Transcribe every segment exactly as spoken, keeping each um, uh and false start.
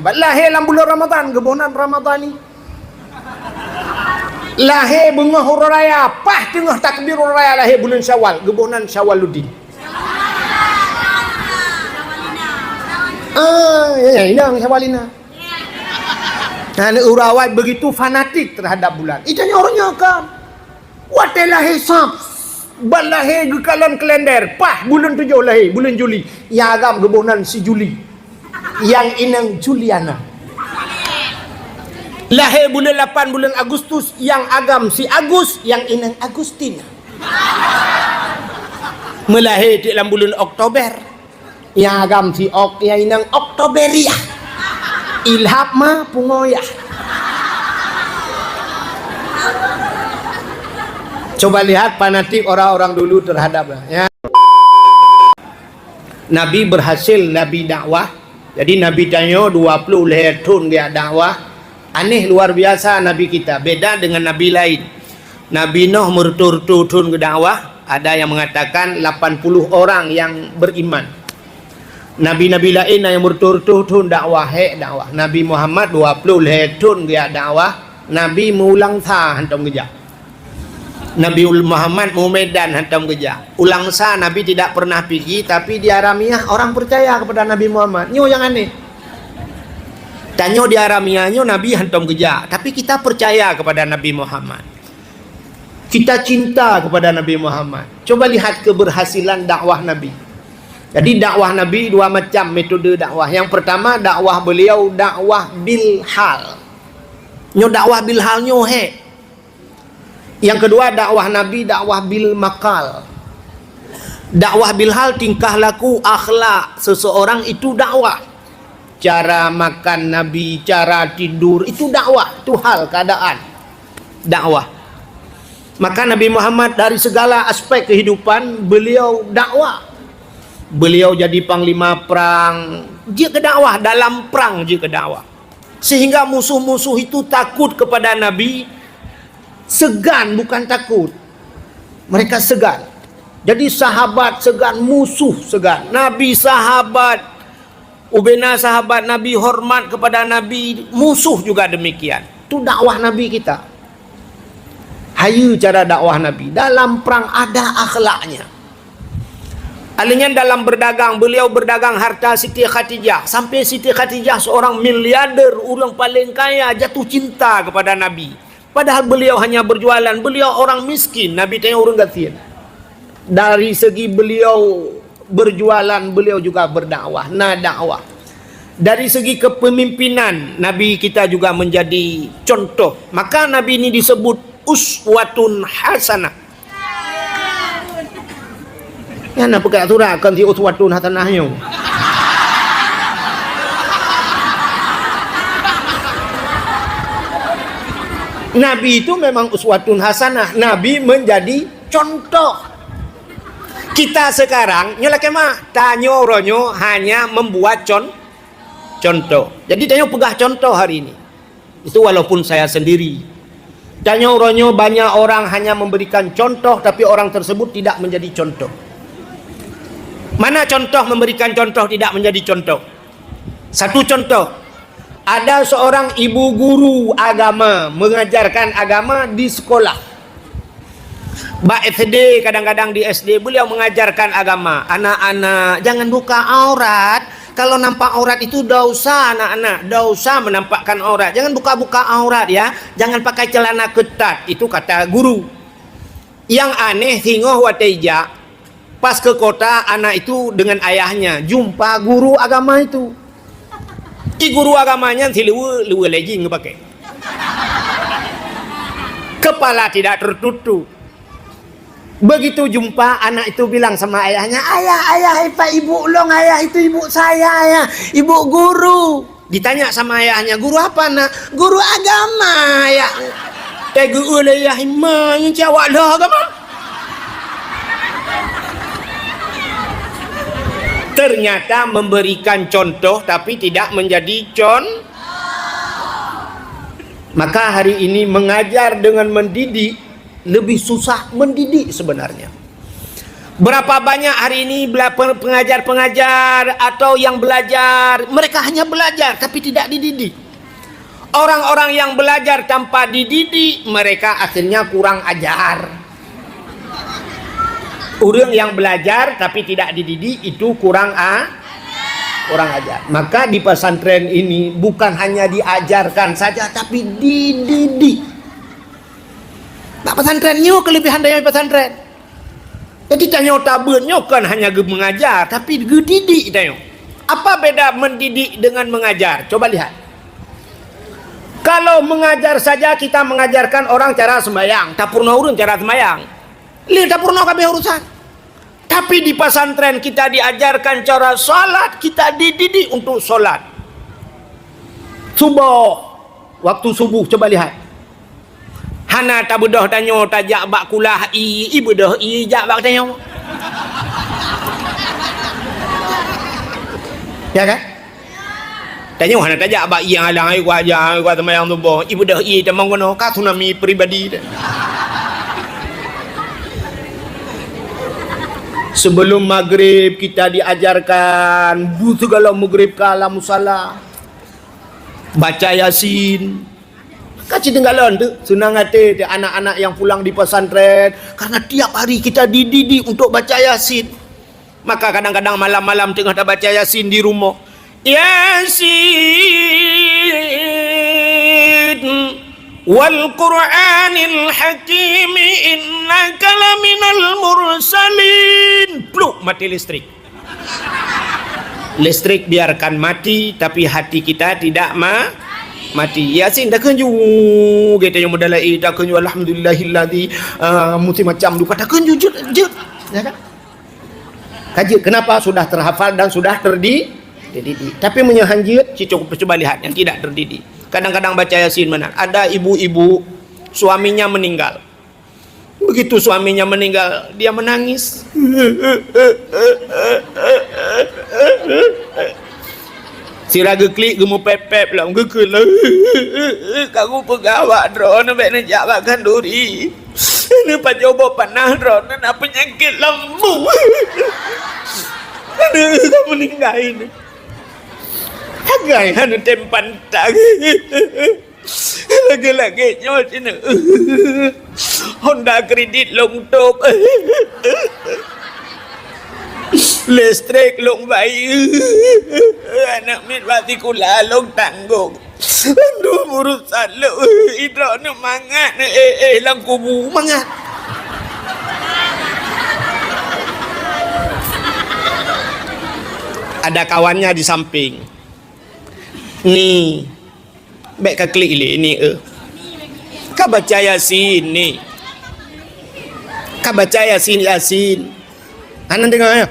Pat lahé lam buleuen Ramadhan, geuboh nan Ramadhani. Lahé beungoh uroe raya, paih teungoh takbir uroe raya lahé buleuen Syawal, geuboh nan Syawaluddin. Ah, ya, ya, inong Syawalina. Nah, ureueng awai begitu fanatik terhadap bulan. Itu nyoe ureueng nyoe kan. Watèe lahé sab, ban lahé geukalon kalender, paih buleuen tujoh lahé, buleuen Juli. Nyang agam geuboh nan si Juli. Nyang inong Juliana. Lahé buleuen lapan, buleuen Agustus, nyang agam si Agus, nyang inong Agustina. Meulahé tiek lam buleuen Oktober. Nyang agam si Ok, nyang inong Oktoberia. Ilhab ma pungoya. Coba lihat fanatik orang-orang dulu terhadap, ya. Nabi berhasil Nabi dakwah. Jadi Nabi tanyoe dua puluh lhèe thon geudakwah. Aneh luar biasa Nabi kita, beda dengan nabi lain. Nabi Nuh meureutôh-reutôh thon geudakwah, ada yang mengatakan lapan puluh orang yang beriman. Nabi-nabi laén na nyang meureutôh-reutôh thon dakwah, hék dakwah. Nabi Muhammad dua puluh lhèe thon geujak dakwah, Nabi meuulang sa hantom geujak. Nabi Muhammad meumedan hantom geujak. Ulang sa Nabi tidak pernah pigi, tapi di Haramiyah orang percaya kepada Nabi Muhammad. Nyoe nyang aneh. Tanyoe di Haramiyah nyoe Nabi hantom geujak, tapi kita percaya kepada Nabi Muhammad. Kita cinta kepada Nabi Muhammad. Coba lihat keberhasilan dakwah Nabi. Jadi dakwah Nabi dua macam metode dakwah. Yang pertama dakwah beliau dakwah bil hal. Nyoe dakwah bil hal nyoe hék. Yang kedua dakwah Nabi dakwah bil maqal. Dakwah bil hal tingkah laku, akhlak seseorang itu dakwah. Cara makan Nabi, cara tidur, itu dakwah, itu hal keadaan dakwah. Maka Nabi Muhammad dari segala aspek kehidupan beliau dakwah. Beliau jadi panglima perang, jeuet keu dakwah, dalam perang jeuet keu dakwah. Sehingga musuh-musuh itu takut kepada Nabi, segan bukan takut. Mereka segan. Jadi sahabat segan, musuh segan. Nabi sahabat, ubena sahabat Nabi hormat kepada Nabi, musuh juga demikian. Itu dakwah Nabi kita. Hayeue cara dakwah Nabi. Dalam perang ada akhlaknya. Alèh nyan dalam berdagang, beliau berdagang harta Siti Khadijah. Sampai Siti Khadijah seorang miliarder, ureueng paling kaya, jatuh cinta kepada Nabi. Padahal beliau hanya berjualan, beliau orang miskin, Nabi tanya ureueng gasien. Dari segi beliau berjualan, beliau juga berdakwah, na dakwah. Dari segi kepemimpinan, Nabi kita juga menjadi contoh. Maka Nabi ini disebut uswatun hasanah. Nyan na peugah surat kon si uswatun hasanah nyoe. Nabi itu memang uswatun hasanah. Nabi menjadi contoh. Kita sekarang nyoe lakèe mah, tanyoe uroe nyoe hanya membuat con-, contoh. Jadi tanyoe peugah contoh hari ini. Itu walaupun saya sendiri. Tanyoe uroe nyoe banyak orang hanya memberikan contoh, tapi orang tersebut tidak menjadi contoh. Mana contoh memberikan contoh tidak menjadi contoh? Satu contoh, ada seorang ibu guru agama mengajarkan agama di sekolah. Bak S D, kadang-kadang di S D, beliau mengajarkan agama. "Anak-anak, jangan buka aurat. Kalau nampak aurat itu dosa, anak-anak. Dosa menampakkan aurat. Jangan buka-buka aurat, ya. Jangan pakai celana ketat." Itu kata guru. Nyang aneh, singoh watèe ijak, pas keu kota, anak itu dengan ayahnya jumpa guru agama itu. Di guru agama nyan siluweue, luweue legging geupakè. Kepala tidak tertutup. Begitu jumpa, anak itu bilang sama ayahnya, "Ayah, ayah, ipat ibu lôn, ayah, itu ibu saya, ayah, ibu guru." Ditanya sama ayahnya, "Guru apa, Nak?" "Guru agama, ayah." Teugeue lé ayah, "Ima nyan cit awak lheueh agama." Ternyata memberikan contoh tapi tidak menjadi con-, maka hari ini mengajar dengan mendidik lebih susah mendidik sebenarnya. Berapa banyak hari ini bela-, pe-, pengajar-pengajar atau yang belajar, mereka hanya belajar tapi tidak dididik. Orang-orang yang belajar tanpa dididik, mereka akhirnya kurang ajar. Ureuëng yang belajar tapi tidak dididik, itu kurang a-, kurang ajar. Maka di pesantren ini bukan hanya diajarkan saja, tapi dididik. Bak pesantren nyoe kelebihan tanyoe pesantren. Jadi tanyoe tabeuet nyoe kon hanya geumengajar, tapi geudidik tanyoe. Apa beda mendidik dengan mengajar? Coba lihat. Kalau mengajar saja, kita mengajarkan orang cara sembahyang, tapeurunoe ureuëng cara sembahyang. Lé tapeurunoe ka habéh urusan. Tapi di pesantren kita diajarkan cara salat, kita dididik untuk salat. Subuh, waktu subuh, coba lihat. Hana tabeudôh tanyoe tajak bak kulah ie, ie beudôh ie jak bak tanyoe. Ya kan? Tanyoe hana tajak bak ie nyang alang, ie kuat jak, ie kuat seumayang suboh, ie beudôh ie tamong keunoe, ka tsunami pribadi. Sebelum maghrib kita diajarkan, bu segala maghrib ka lam musala. Baca Yasin. Ka ci teunggalon tu, seunang até teuh anak-anak yang pulang di pesantren, karena tiap hari kita dididik untuk baca Yasin. Maka kadang-kadang malam-malam teungoh tabaca Yasin di rumoh. Yasin wal Qur'anil Hakim, innaka laminal mursalin. Pluk, mati listrik. Listrik biarkan mati, tapi hati kita tidak ma-, mati. Yasin takheun ju, gata nyang meudalai takheun ju, alhamdulillahilladzi, ah, macam-macam duka takheun ju, jeuet, jeuet. Ya kan? Ka jeuet, kenapa? Sudah terhafal dan sudah terdi-, terdidik. Tapi meunyoe han jeuet, ci cuba, cuba lihat yang tidak terdidik. Kadang-kadang baca Yasin meunan. Ada ibu-ibu, suaminya meninggal. Begitu suaminya meninggal, dia menangis. Sira geuklik, geumupép-pép lom, geukheun lom. Ka kupeugah bak droeneuh bèk neujak bak khanduri. Neupajoh boh panah droeneuh na peunyakét lambung. Aneuk ka meuninggai nyoe. Sagai hana tem pantang. Lagèe-lagèe nyoe sineuk. Honda kredit lôn tôb. Listrik lôn bayeue. Aneuk miet bak sikula lôn tanggong. Aduh, urusan lôn. Idroeneuh mangat, eh, eh, lam kubu mangat. Ada kawannya di samping. Ni, bèk ka klik lé ni, eh. Ka baca Yasin ni. Ka baca Yasin, Yasin. Hana deungö, ya?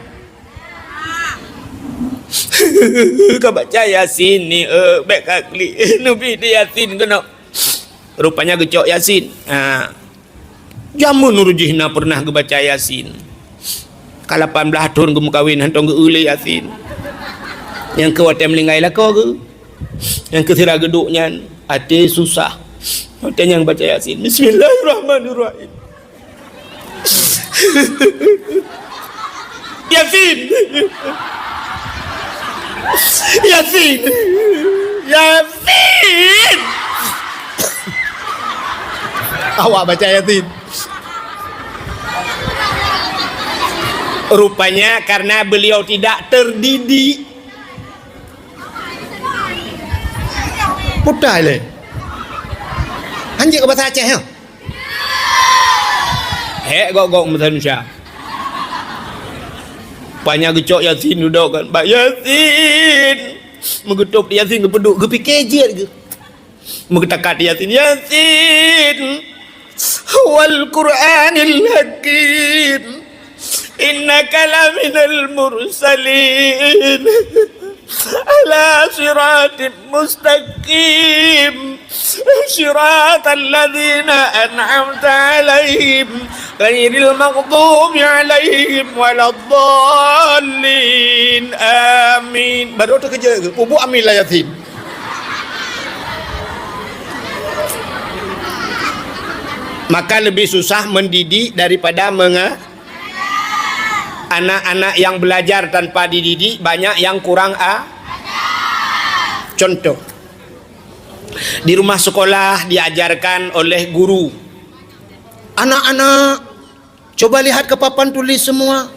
Ka baca Yasin ni, eh, bèk ka klik. Neubi di Yasin keunoe. Rupanya geucok Yasin. Ha. Jameun uroe jih na peureunah geubaca Yasin. Ka lapan blaih thon geumeukawen, hantom geu-eu lé Yasin. Nyang keu watèe meuninggai lakoe geuh. Nyang keu sira geuduek nyan, até susah. Watèe nyan baca Yasin. Bismillahirrahmanirrahim. Yasin! Yasin! Yasin! Awak baca Yasin. Rupanya karena beliau tidak terdidik. Putai lé. Hanjeuet keu bahasa Aceh, ya? Hék gok-gok meusanusia. Panya geucok Yasin dudoe kan. Bak Yasin. Meugeutôb Yasin geupeuduek, geupike jeuet geuh. Meugeutakat Yasin. Yasin. Wal Qur'anil Hakim. Innaka laminal mursalin. Ala siratim mustaqim. Siratal ladzina an'amta 'alaihim, ghairil maghdubi 'alaihim waladdallin. Amin. Baru teukeujot geuh, peubuet amin lam Yasin. Maka lebih susah mendidik daripada menga-, Anak-anak yang belajar tanpa dididik banyak yang kurang a-, contoh. Di rumah sekolah diajarkan oleh guru. Anak-anak, coba lihat ke papan tulis semua.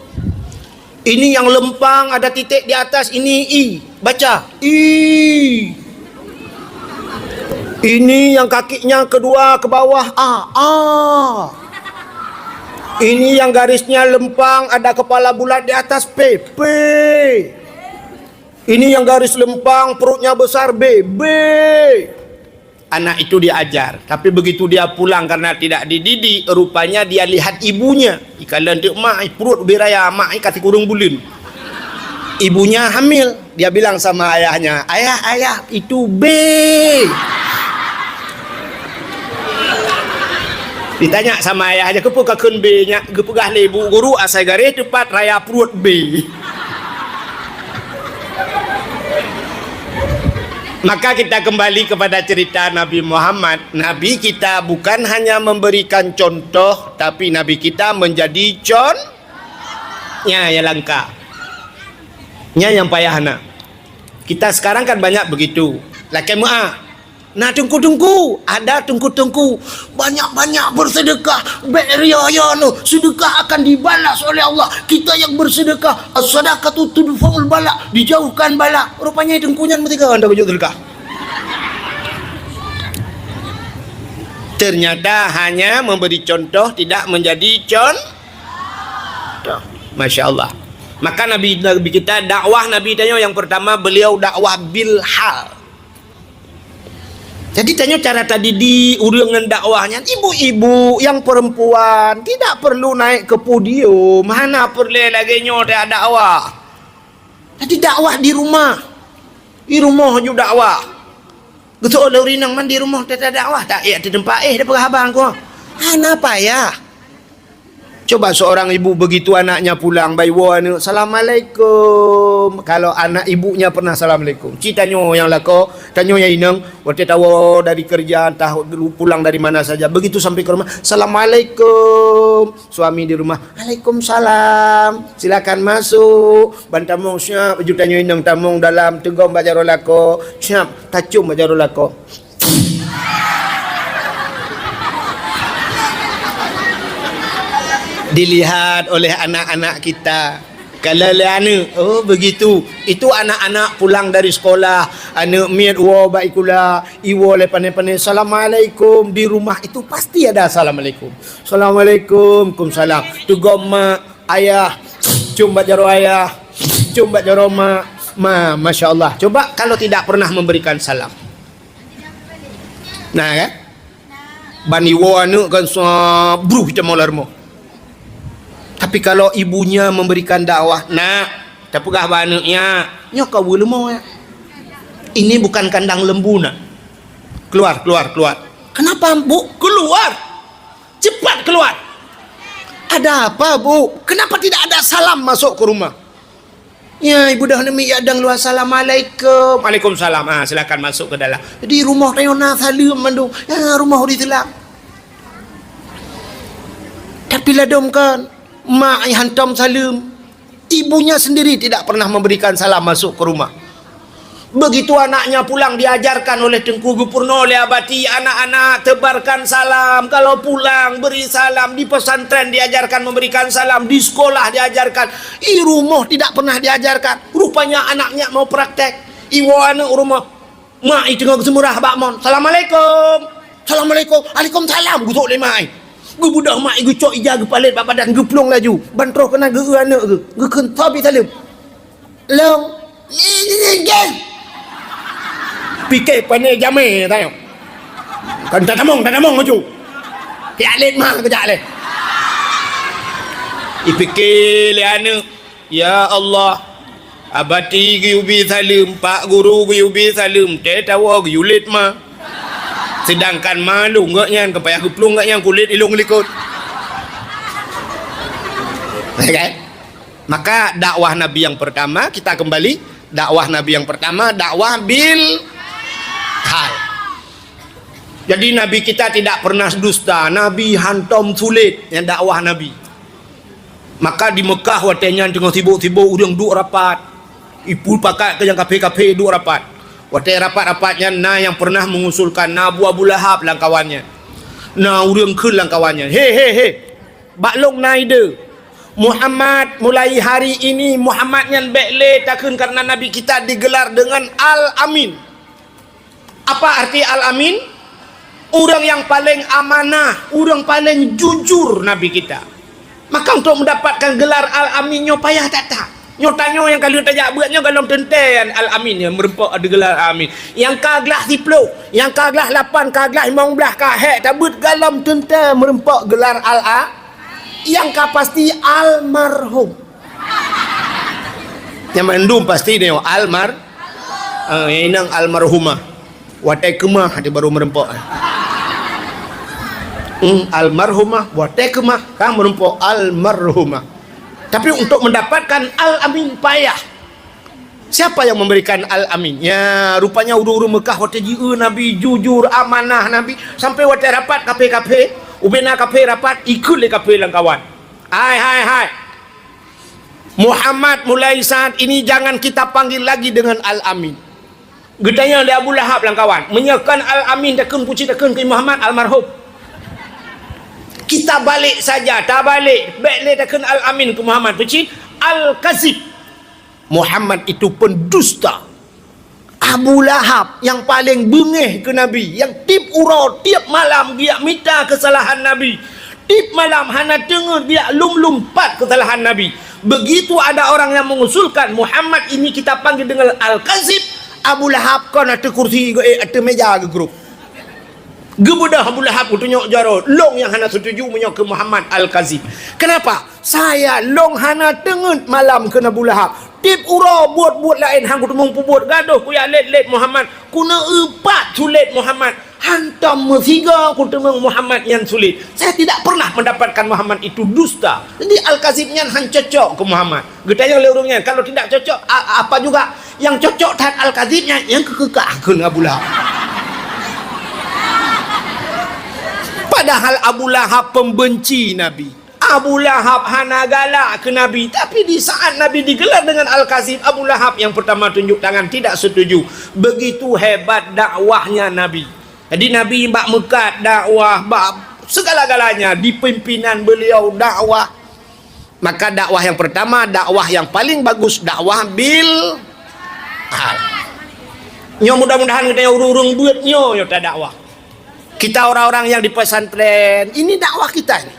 Ini yang lempang ada titik di atas, ini I. Baca, I. Ini yang kakinya kedua ke bawah, A. A. Ini yang garisnya lempang ada kepala bulat di atas, P. P. Ini yang garis lempang perutnya besar, B. B. Anak itu diajar, tapi begitu dia pulang karena tidak dididik, rupanya dia lihat ibunya. Ikalon tu mak, perut ubé raya, mak, kasih kurung buleuen. Ibunya hamil, dia bilang sama ayahnya, "Ayah, ayah, itu B." Ditanya sama ayahnya, "Kenapa kau kheun B nyak?" Geupeugah lé ibu guru, asai garéh teupat raya perut B. Maka kita kembali kepada cerita Nabi Muhammad. Nabi kita bukan hanya memberikan contoh, tapi Nabi kita menjadi con-, nya yang langka. Nya yang payah na. Kita sekarang kan banyak begitu. Lakée meu'ah. Na teungku-teungku, ada teungku-teungku. Banyak-banyak bersedekah. Bék ria-ria noh. Sedekah akan dibalas oleh Allah. Kita yang bersedekah, as-sadaqatu tudfa'ul bala, dijauhkan bala. Rupanya teungku nyan meusigoe anda kujok sedekah. Ternyata hanya memberi contoh tidak menjadi con-, toh. Masya Allah. Maka Nabi, Nabi kita, dakwah Nabi tanyoe yang pertama, beliau dakwah bil hal. Jadi tanyoe cara tadidik ureuëng ngon dakwah nyan, ibu-ibu yang perempuan tidak perlu naik ke podium, hana peureulée lagée nyoe teuka dakwah. Jadi dakwah di rumah. Di rumoh ju dakwah. Geusoe lé ureuëng inong man di rumoh teuka dakwah, tak ék teuteumpat éh, dak peugah haba kah? Hana payah. Coba seorang ibu begitu anaknya pulang, bai woe aneuëk, "Assalamualaikum." Kalau anak ibunya pernah assalamualaikum, ci tanyoe nyang lakoe, tanyoe nyang inong, watée tawoe dari kerja, entah pulang dari mana saja, begitu sampai ke rumah, "Assalamualaikum." Suami di rumah, "Waalaikumsalam. Silakan masuk." Ban tamong siap, baju tanyoe inong tamong dalam, teugom bak jaroe lakoe, siap, tacom bak jaroe lakoe. Dilihat oleh anak-anak kita. Kalau lé aneuëk, oh begitu. Itu anak-anak pulang dari sekolah, aneuëk miet woe bak sikula, iwoe lé pané-pané, "Assalamualaikum." Di rumah itu pasti ada assalamualaikum. "Assalamualaikum." "Kumsalam." Teugom mak, ayah, cium bak jaroe ayah, cium bak jaroe mak. Ma, masya Allah. Coba kalau tidak pernah memberikan salam. Nah, kan? Ban iwoe aneuëk kan sa bruh teuma lam rumoh. Tapi kalau ibunya memberikan dakwah, "Nak, tapeugah bak aneuëk nyak, nyoe ka weueh leumo ya. Ini bukan kandang lembu nak. Keluar, keluar, keluar." "Kenapa, Bu?" "Keluar! Cepat keluar!" "Ada apa, Bu?" "Kenapa tidak ada salam masuk ke rumah?" "Ya, ibu dah nemi ya dang luar, assalamualaikum." "Waalaikumsalam." "Ah, silakan masuk ke dalam." Di rumoh tanyoe na saleuem mandum. Ya, rumoh di selam. Tapi ladom kan, mak ai hantom saleuem. Ibunya sendiri tidak pernah memberikan salam masuk ke rumah. Begitu anaknya pulang, diajarkan oleh teungku, geupeurunoe lé abati, "Anak-anak, tebarkan salam. Kalau pulang, beri salam." Di pesantren diajarkan memberikan salam, di sekolah diajarkan. Di rumoh tidak pernah diajarkan. Rupanya anaknya mau praktek. Iwoe aneuëk rumoh. Mak i teungoh geuseumurah bak mon. "Assalamualaikum." "Assalamualaikum." "Waalaikumsalam," geusok lé mak i. Geubeudôh mak i, geucok ija, geupalét bak badan, geuplueng laju. Ban troh keunan geu-eu aneuëk geuh. Geukheun, "Soe pi saleuem?" "Lôn." Pike pané jamé tanyoe. Kan tatamong, tatamong laju. Tiak lét mah keujak lé. Ipike lé aneuëk, "Ya Allah, abati geuyue bi saleuem, pak guru geuyue bi saleuem, teuh tawoe geuyue lét mah." Sedangkan malu gobnyan, ka payah geuplueng gobnyan kulét ilong likot. Ya kan? Maka dakwah Nabi yang pertama, kita kembali, dakwah Nabi yang pertama, dakwah bil hal. Jadi Nabi kita tidak pernah dusta, Nabi hantom sulit nyang dakwah Nabi. Maka di Meukah watée nyan teungoh sibok-sibok ureuëng duek rapat. Ipu pakat keu nyang kafé-kafé duek rapat. Watée rapat-rapat nyan na nyang pernah mengusulkan, na Abu, Abu Lahab lam kawan nyan. Na ureuëng kheun lam kawan nyan. He, he, he. Bak lôn na ide. Muhammad, mulai hari ini Muhammad nyan bék lé takheun karena Nabi kita digelar dengan Al-Amin. Apa arti Al-Amin? Ureuëng nyang paleng amanah, ureuëng paleng jujur Nabi kita. Maka untuk mendapatkan gelar Al-Amin nyoe payah that-that. Nyoe tanyoe nyang ka lheueh tajak beuet nyoe golom teuntée Al-Amin nyoe meureumpok digelar Al-Amin. Nyang ka glah siploh, nyang ka glah lapan, ka glah limong blaih, ka hék tabeuet golom teuntée meureumpok gelar Al-A-, nyang ka pasti almarhum. Nyang mandum pasti nyoe almar-, eh, nyang inong almarhumah. Watée keumah dia baru meureumpok. Hmm, almarhumah, watée keumah kan meureumpok almarhumah. Tapi untuk mendapatkan Al-Amin payah. Siapa yang memberikan Al-Amin? Ya, rupanya ureuëng-ureuëng Meukah watée jieu Nabi, jujur, amanah Nabi, sampai watée rapat kafé-kafé, ubena kafé rapat, ikheun lé kafé lam kawan. Hai, hai, hai. Muhammad, mulai saat ini jangan kita panggil lagi dengan Al-Amin. Geutanyong lé Abu Lahab lam kawan, meunyoe kon Al-Amin takheun, peue cit takheun keu Muhammad almarhum. Kita balik saja, tabalek, bék lé takheun Al-Amin keu Muhammad, peue cit? Al-Kazib. Muhammad itu pendusta. Abu Lahab nyang paleng beungéh keu Nabi, nyang tieb uroe, tieb malam geujak mita keusalahan Nabi. Tieb malam hana teungeut geujak lom-lom pat keusalahan Nabi. Begitu ada orang yang mengusulkan Muhammad ini kita panggil dengan Al-Kazib, Abu Lahab kon ateueh kursi geuék, ateueh méja geugrob. Geubeudôh Abu Lahab geutunyok jaroe, lôn nyang hana setuju meunyoe keu Muhammad Al-Kazib. Kenapa? Saya lôn hana teungeut malam keu Abu Lahab. Tieb uroe buet-buet laén han kuteumeung peubuet, gadôh kujak lét-lét Muhammad, kuneu pat sulet Muhammad, hantom meusigoe kuteumeung Muhammad nyan sulet. Saya tidak pernah mendapatkan Muhammad itu dusta. Jadi Al-Kazib nyan han cocok keu Muhammad. Geutanyong lé ureuëng nyan, kalau tidak cocok, a-, apa juga? Nyang cocok that Al-Kazib nyan, nyang keukeukah kheun Abu Lahab. Padahal Abu Lahab pembenci Nabi. Abu Lahab hana galak keu Nabi, tapi di saat Nabi digelar dengan Al-Kazib, Abu Lahab yang pertama tunjuk tangan tidak setuju. Begitu hebat dakwahnya Nabi. Jadi Nabi bak meukat dakwah, bak segala-galanya di pimpinan beliau dakwah. Maka dakwah yang pertama, dakwah yang paling bagus, dakwah bil hal. Nyoe mudah-mudahan geutanyoe ureuëng-ureuëng beuet nyoe, nyoe tadakwah. Kita orang-orang yang di pesantren, ini dakwah kita ini.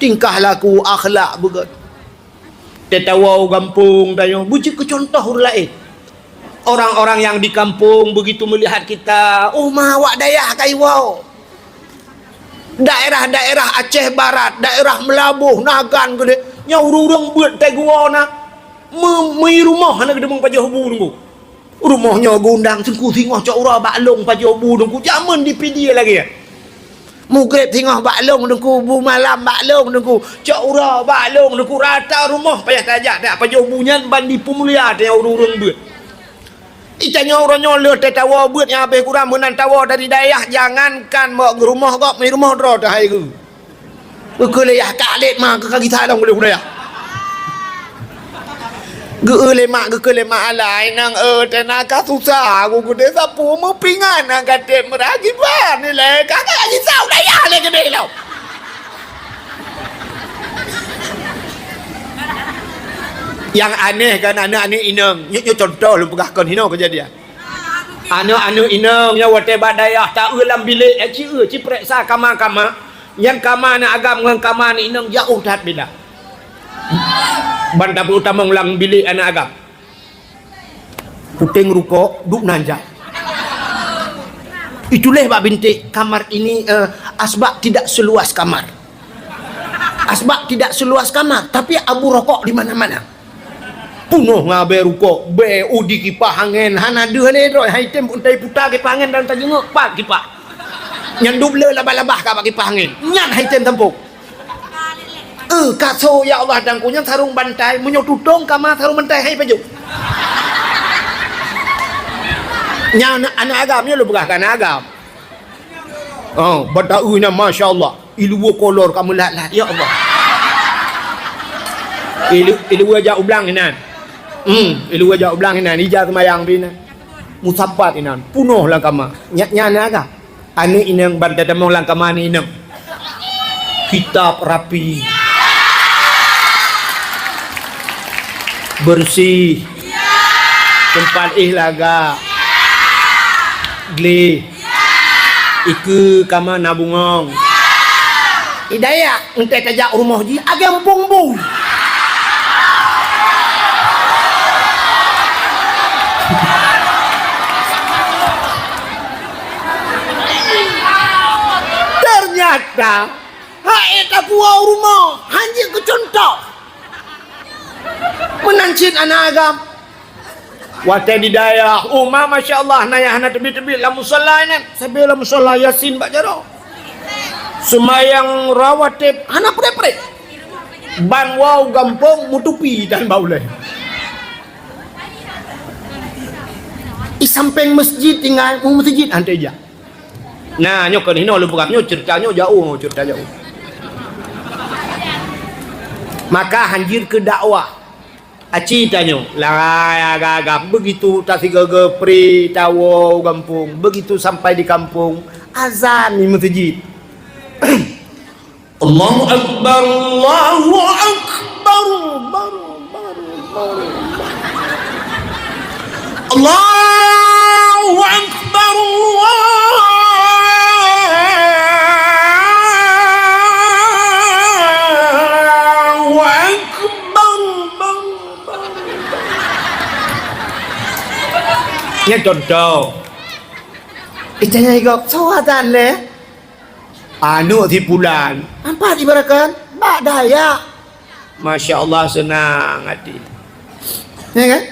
Tingkah laku, akhlak beugét. Teuh tawoe gampông tanyoe, beujeuet keu contoh ureuëng laén. Orang-orang yang di kampung begitu melihat kita, oh ma awak dayah ka iwoe. Daerah-daerah Aceh Barat, daerah Meulaboh, Nagan keudéh, nyan ureuëng-ureuëng beuet teuh geuwoe na. Me-, meurumoh hana geuteumeung pajoh bu teungku. Rumoh nyoe geuundang teungku singoh cok uroe bak lông pajoh bu teungku. Jameun di Pidie lagée. Mugreb singoh bak lông teungku, bu malam bak lông teungku. Cok uroe bak lông teungku, rata rumoh payah tajak, tajak pajoh bu nyan ban di peumulia teuh ureuëng-ureuëng beuet. Itanyoe uroe nyoe lheueh teuh tawoe beuet nyang habéh kurang meunan tawoe dari dayah, jangankan mok geurumoh gob, meurumoh droe teuh hai geu. Geukheun lé yah ka lét ma keu ka gisa lom uleh budaya. Geu lé mak, geukheun lé mak alai nang, eh, teuh na ka susah, aku geude sapu meupingan na ka tém meurah jiban ilée, ka ka gisa budaya lé geudeh lom. Nyang aneh kan aneuk-aneuk inong, nyoe, nyoe contoh lôn peugah kon hinoe keujadian. Aneuk-aneuk inong nyang watée bak dayah taeu lam bilék, eh, ci eu, ci preksa kama-kama. Nyang kama aneuk agam ngon kama aneuk inong jaoh that beda. Ban tapeutamong lam bilék aneuk agam. Puténg rukok, duek nan jak. Itulah bak binték kamar ini, eh, asbak tidak seluas kamar. Asbak tidak seluas kamar, tapi abu rokok di mana-mana. Punoh ngon abée rukok, bée udi kipah angén, hana deuh lé droe, hai tem untai puta kipah angén dan tajeungok pat kipah. Nyan dub le labah-labah ka bak kipah angén. Nyan hai tem tampok. Eh, kaso ya Allah dangku nyan sarong bantai, meunyoe tutong kama sarong bantai hai pajoh. Nyan aneuk agam nyoe lôn peugah ka aneuk agam. Oh, bak taeu nyan masya Allah. Iluwa kolor ka meulat-lat, ya Allah. Ilu-, iluwa jak u blang inan. Hmm, iluwa jak u blang inan, ija seumayang pih inan. Musapat inan, punoh lam kama. Nyak nyan agam. Aneuk inong ban tatamong lam kama aneuk inong. Kitab rapi. Bersih. Teumpat éh lagak. Gleh. Ikeue kama na bungong. Hidayah, entée tajak u rumoh jih, agam bong-bong. Ternyata, hai tapuwoe u rumoh, hana jeuet keu cuntoh. Meunan cit aneuk agam. Watée di dayah, uma, masya Allah, na nyang hana teubiet-teubiet lam musala nyan. Sabe lam musala Yasin bak jaroe. Seumayang rawatib hana preh-preh. Ban woe u gampông meutupi dan bak ulée. Di sampéng masjid tinggai, u masjid hana teuh jak. Nah, nyoe kon hinoe lôn peugah, nyoe ceurita nyoe jauh, ceurita jauh. Maka hana jeuet keu dakwah. Aci tanyoe, lai agam-agam, begitu tasigoe-goe pri tawoe u gampông, begitu sampai di kampung, azan di masjid. Allahu Akbar, Allahu Akbar, Akbar, Akbar, Akbar. Allahu Akbar, Allahu Akbar, Akbar, Akbar. Nyan contoh. Itanya igok, soe azan lé? Aneuk si pulan. Ampat ibarakan, bak Dayak. Masya Allah, seunang até. Ya kan?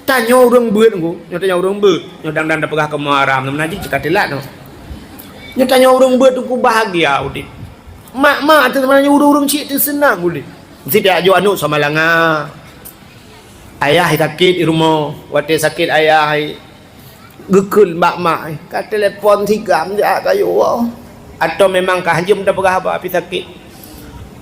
Tanyoe ureuëng beuet ngku, nyoe tanyoe ureuëng beuet. Nyoe dang-dang tapeugah kamoe haram, meunan jih cit ka teulat nyoe. Nyoe tanyoe ureuëng beuet teungku bahagia udeb. Mak-mak teuh meunan nyoe ureuëng-ureuëng cit teuh seunang udeb. Meusti tajak jok aneuk Samalanga. Ayah sakét di rumoh, watée sakét ayah, geukheun bak mak, ka telepon sigam jak kayue woe. Atawa memang ka hanjeuet tapeugah haba pih sakét.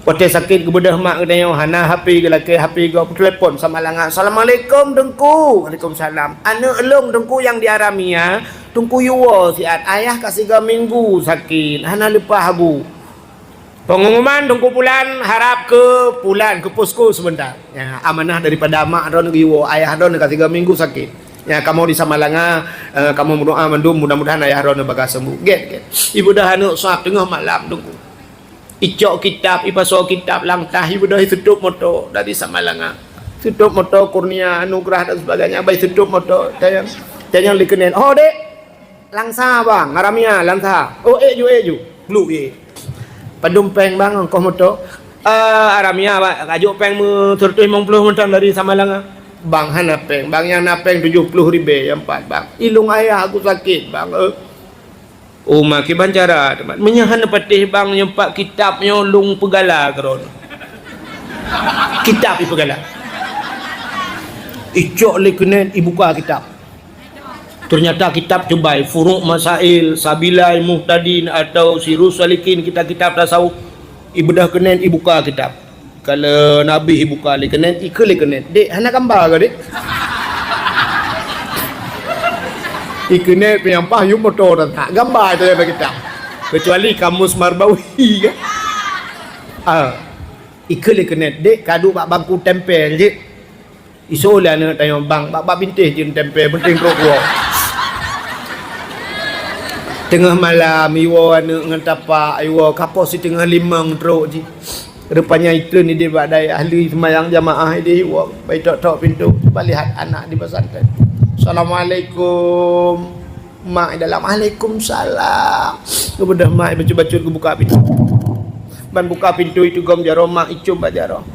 Watée sakét geubeudôh mak geutanyoe, hana H P geulakée, H P gob, telepon Samalanga, "Assalamualaikum Teungku." "Waalaikumsalam." "Aneuk lôn Teungku nyang di Haramia, Teungku yue woe siat, ayah ka sigoe minggu sakét, hana leupah bu." Pengumuman Teungku Pulan harab keu Pulan keu posko sebentar. Ya, amanah daripada mak droeneuh geuwoe, ayah droeneuh ka tiga minggu sakét. Ya, kamoe di Samalanga, eh, kamoe meudoa mandum mudah-mudahan ayah droeneuh bagah sembuh. Gét, gét. Ibeudôh aneuk sab teungoh malam Teungku. Icok kitab, ipasoe kitab lam tah, ibeudôh itutup moto dari Samalanga. Tutup moto Kurnia, Anugerah dan sebagainya, bai tutup moto. Tanyong, tanyong likeunén. "Oh, dek, Langsa, bang, Haramia, Langsa." "Oh, ék ju, ék ju." Bluk ye. "Padum péng, bang, ongkoh moto?" "Eh, Haramia, bang, kajok péng meu seratus limong puluh mantong dari Samalanga." "Bang, hana péng, bang, nyang na péng tujoh puluh ribèe nyang pat, bang. Ilong ayah aku sakét, bang, eh." "Oh, ma kiban cara, teuma. Meunyoe hana patéh, bang, nyang pat kitab nyoe lôn peugala keudroe." Kitab ipeugala. Icok likeunén ibuka kitab. Ternyata kitab teubai, Furuq Masail, Sabilai Muhtadin atau Sirus Salikin, kitab-kitab tasawuf. Ibeudôh keunén ibuka kitab. Kalau na abéh ibuka likeunén, ikheun likeunén, "Dek, hana gamba kah, dek?" Ikheun likeunén pih nyang paih yum moto dan tak gamba itu dalam kitab. Kecuali Kamus Marbawi kan. Ah. Ikheun likeunén, "Dek, ka duek bak bangku tempel jih." Isoe lé aneuk tanyoe, "Bang, bak, bak bintéh jeuet tempel, peunteng trok woe." Teungoh malam, iwoe aneuk ngon tapak, iwoe ka poh siteungoh limong trok jih. Rupanya itreun idéh bak dayah, lheueh seumayang jamaah idéh iwoe, bai tok-tok pintoe, cuba lihat anak di pesantren. "Assalamualaikum." Mak di dalam, "Waalaikumsalam." Geubeudôh mak bacut-bacut geubuka pintoe. Ban buka pintoe itu gom jaroe mak icum bak jaroe.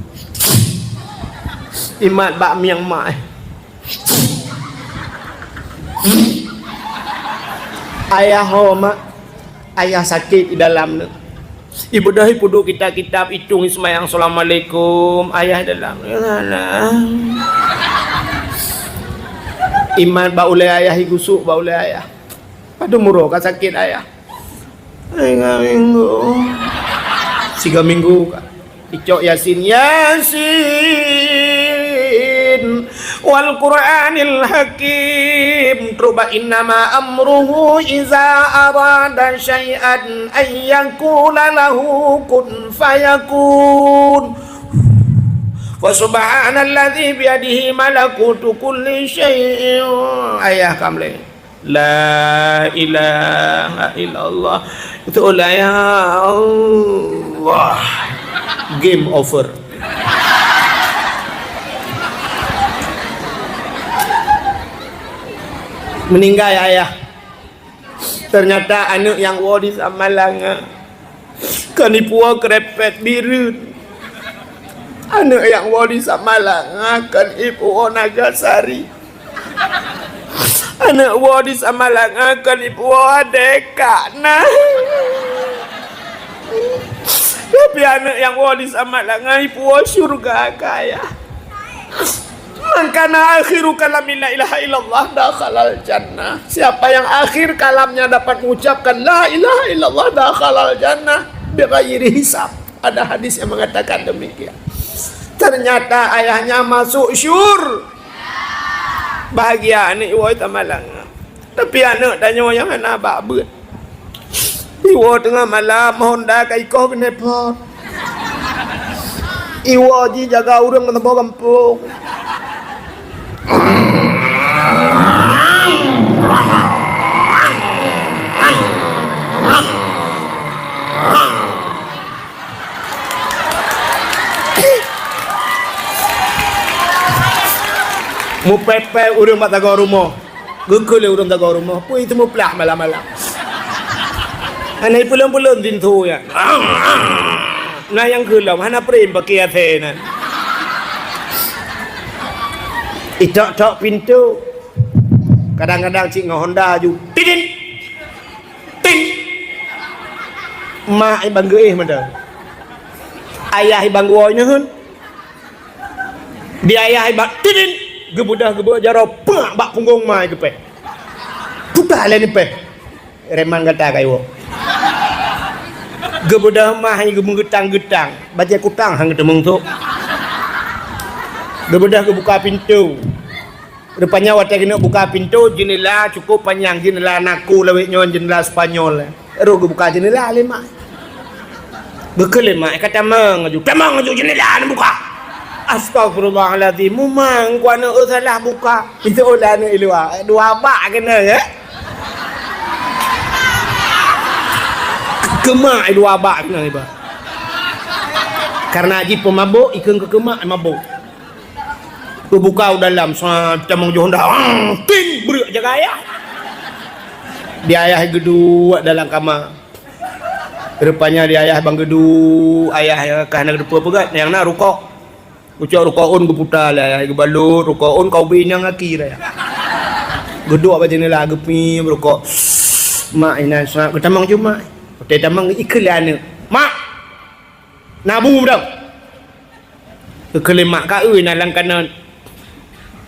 Imat bak miang mak. "Ayah ho, mak. Ayah sakét di dalam nyoe." Ibeudôh ipeuduek kitab-kitab, itong iseumayang, "Assalamualaikum, ayah dalam." Imat bak ulée ayah, igusok bak ulée ayah. Padum uroe ka sakét ayah? Tiga minggu. Tiga minggu ka. Icok Yasin, Yasin, wal Qur'anil Hakim. Trok bak innama amruhu iza arada syai'an an yaqula lahu kun fayakun. Fa subhanalladzi biyadihi malakutu kulli syai'in. Ayah kamleng. La ilaha illallah. Itu lah ya Allah. Game over. Meninggai ayah. Ternyata aneuk nyang woe di Samalanga. Kon ipuwoe Krepek Bireuen. Aneuk nyang woe di Samalanga kon ipuwoe Nagasari. Aneuk woe di Samalanga kon ipuwoe Adeka na. Tapi aneuk nyang woe di Samalanga ipuwoe syurga kaya. Man kana akhiru kalami la ilaha illallah dakhalal jannah. Siapa yang akhir kalamnya dapat mengucapkan la ilaha illallah dakhalal jannah bighairi hisab. Ada hadis yang mengatakan demikian. Ternyata ayahnya masuk syur. Bahagia aneuk iwoe Samalanga. Tapi aneuk tanyoe nyang hana bak beuet. Iwoe teungoh malam, Honda ka ikoh keuneupot. Iwoe jijaga ureueng meusaboh gampông. Mupèe-pèe ureueng bak sagoe rumoh. Geukheun lé ureueng sagoe rumoh, peue teumuplah malam-malam. Hana ipeulon-peulon pintoe nyan. Na nyang keu lom, hana prem paké asèe nyan. Itok-tok pintoe. Kadang-kadang cit ngon Honda aju. Tidin! Tin! Mak iban geuéh mantong. Ayah iban geuwoe neuheun. Di ayah iban tidin, geubeudôh geubeuk jaroe, peue bak punggong ma geupèh. Puta lé neupèh. Reman gata ka iwoe. Geubeudôh ma geumeugeutang-geutang, bajèe kutang han geuteumeung sôk. Geubeudôh geubuka pintoe. Rupanya watèe keuneuk buka pintoe, jeundela cukôp panyang, jeundela naku lawét nyoe, jeundela Spanyol. Rôh geubuka jeundela lé mak. Geukheun lé mak, ka tamong aju, tamong aju jeundela neubuka. Astagfirullahalazim, mumang ku aneuk eu salah buka. Itu oleh aneuk i luwa, dua bak keunoe ya. Keu mak dua bak keunoe iba. Karena jih peumabôk, ikheun keu keu mak mabôk. Geubuka u dalam, sa tamong aju Honda, ang, tin, breuek jaga ayah. Di ayah geuduek dalam kama. Rupanya di ayah ban geuduek, ayah ka hana geuteupeue peugöt, nyang na rukok. Ucok rukok ôn geuputa lé ayah, geubalot rukok ôn ka ubé nyang aki raya. Geuduek bak jeundela geupi rukok. Mak inan sa geutamong aju mak. Watèe tamong ikheun lé aneuk. Mak! Na bu dong. Geukheun lé mak, ka eu na lam kanot.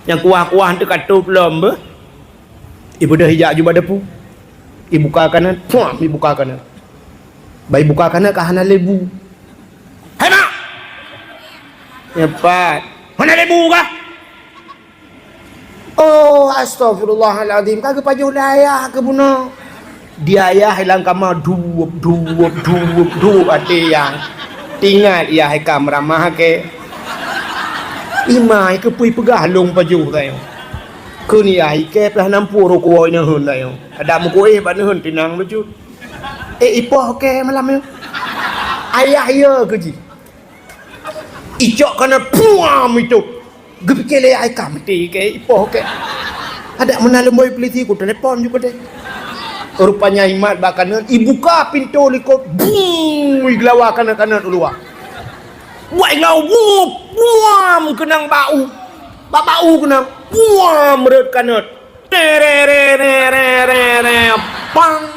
Nyang kuah-kuah teuh ka tôp lom beuh. Ibeudôh ijak aju bak dapu. Ibuka kanot, puam, ibuka kanot. Bah ibuka kanot ka hana lé bu. Hai mak! Nyan pat. Hana lé bu kah? Oh, astagfirullahalazim, ka geupajoh lé ayah keu bunoe. Di ayah lam kama duep, duep, duep, duep até ayah. Teuingat ayah ka meuramah keu. Imai keupeue peugah lôn pajoh tanyoe. Kheun ayah ikèe plah nam pue rukok neuheun tanyoe. Adak meukuéh bak neuheun teunang bacut. Eh, ipoh kèe malam nyoe. Ayah iya keu jih. Icok kanot puam itôp. Geupike lé ayah ka meuté kèe, ipoh kèe. Adak meunan lom boh polisi ku telepon ju keudeh. Rupanya imat bak kanot, ibuka pintoe likot, bung, igeulawa kanot-kanot u luwa. Wah, igeulawa, wup, buam keunong bak u. Bak, bak u keunong, buam rhot kanot. Terererererere, pang.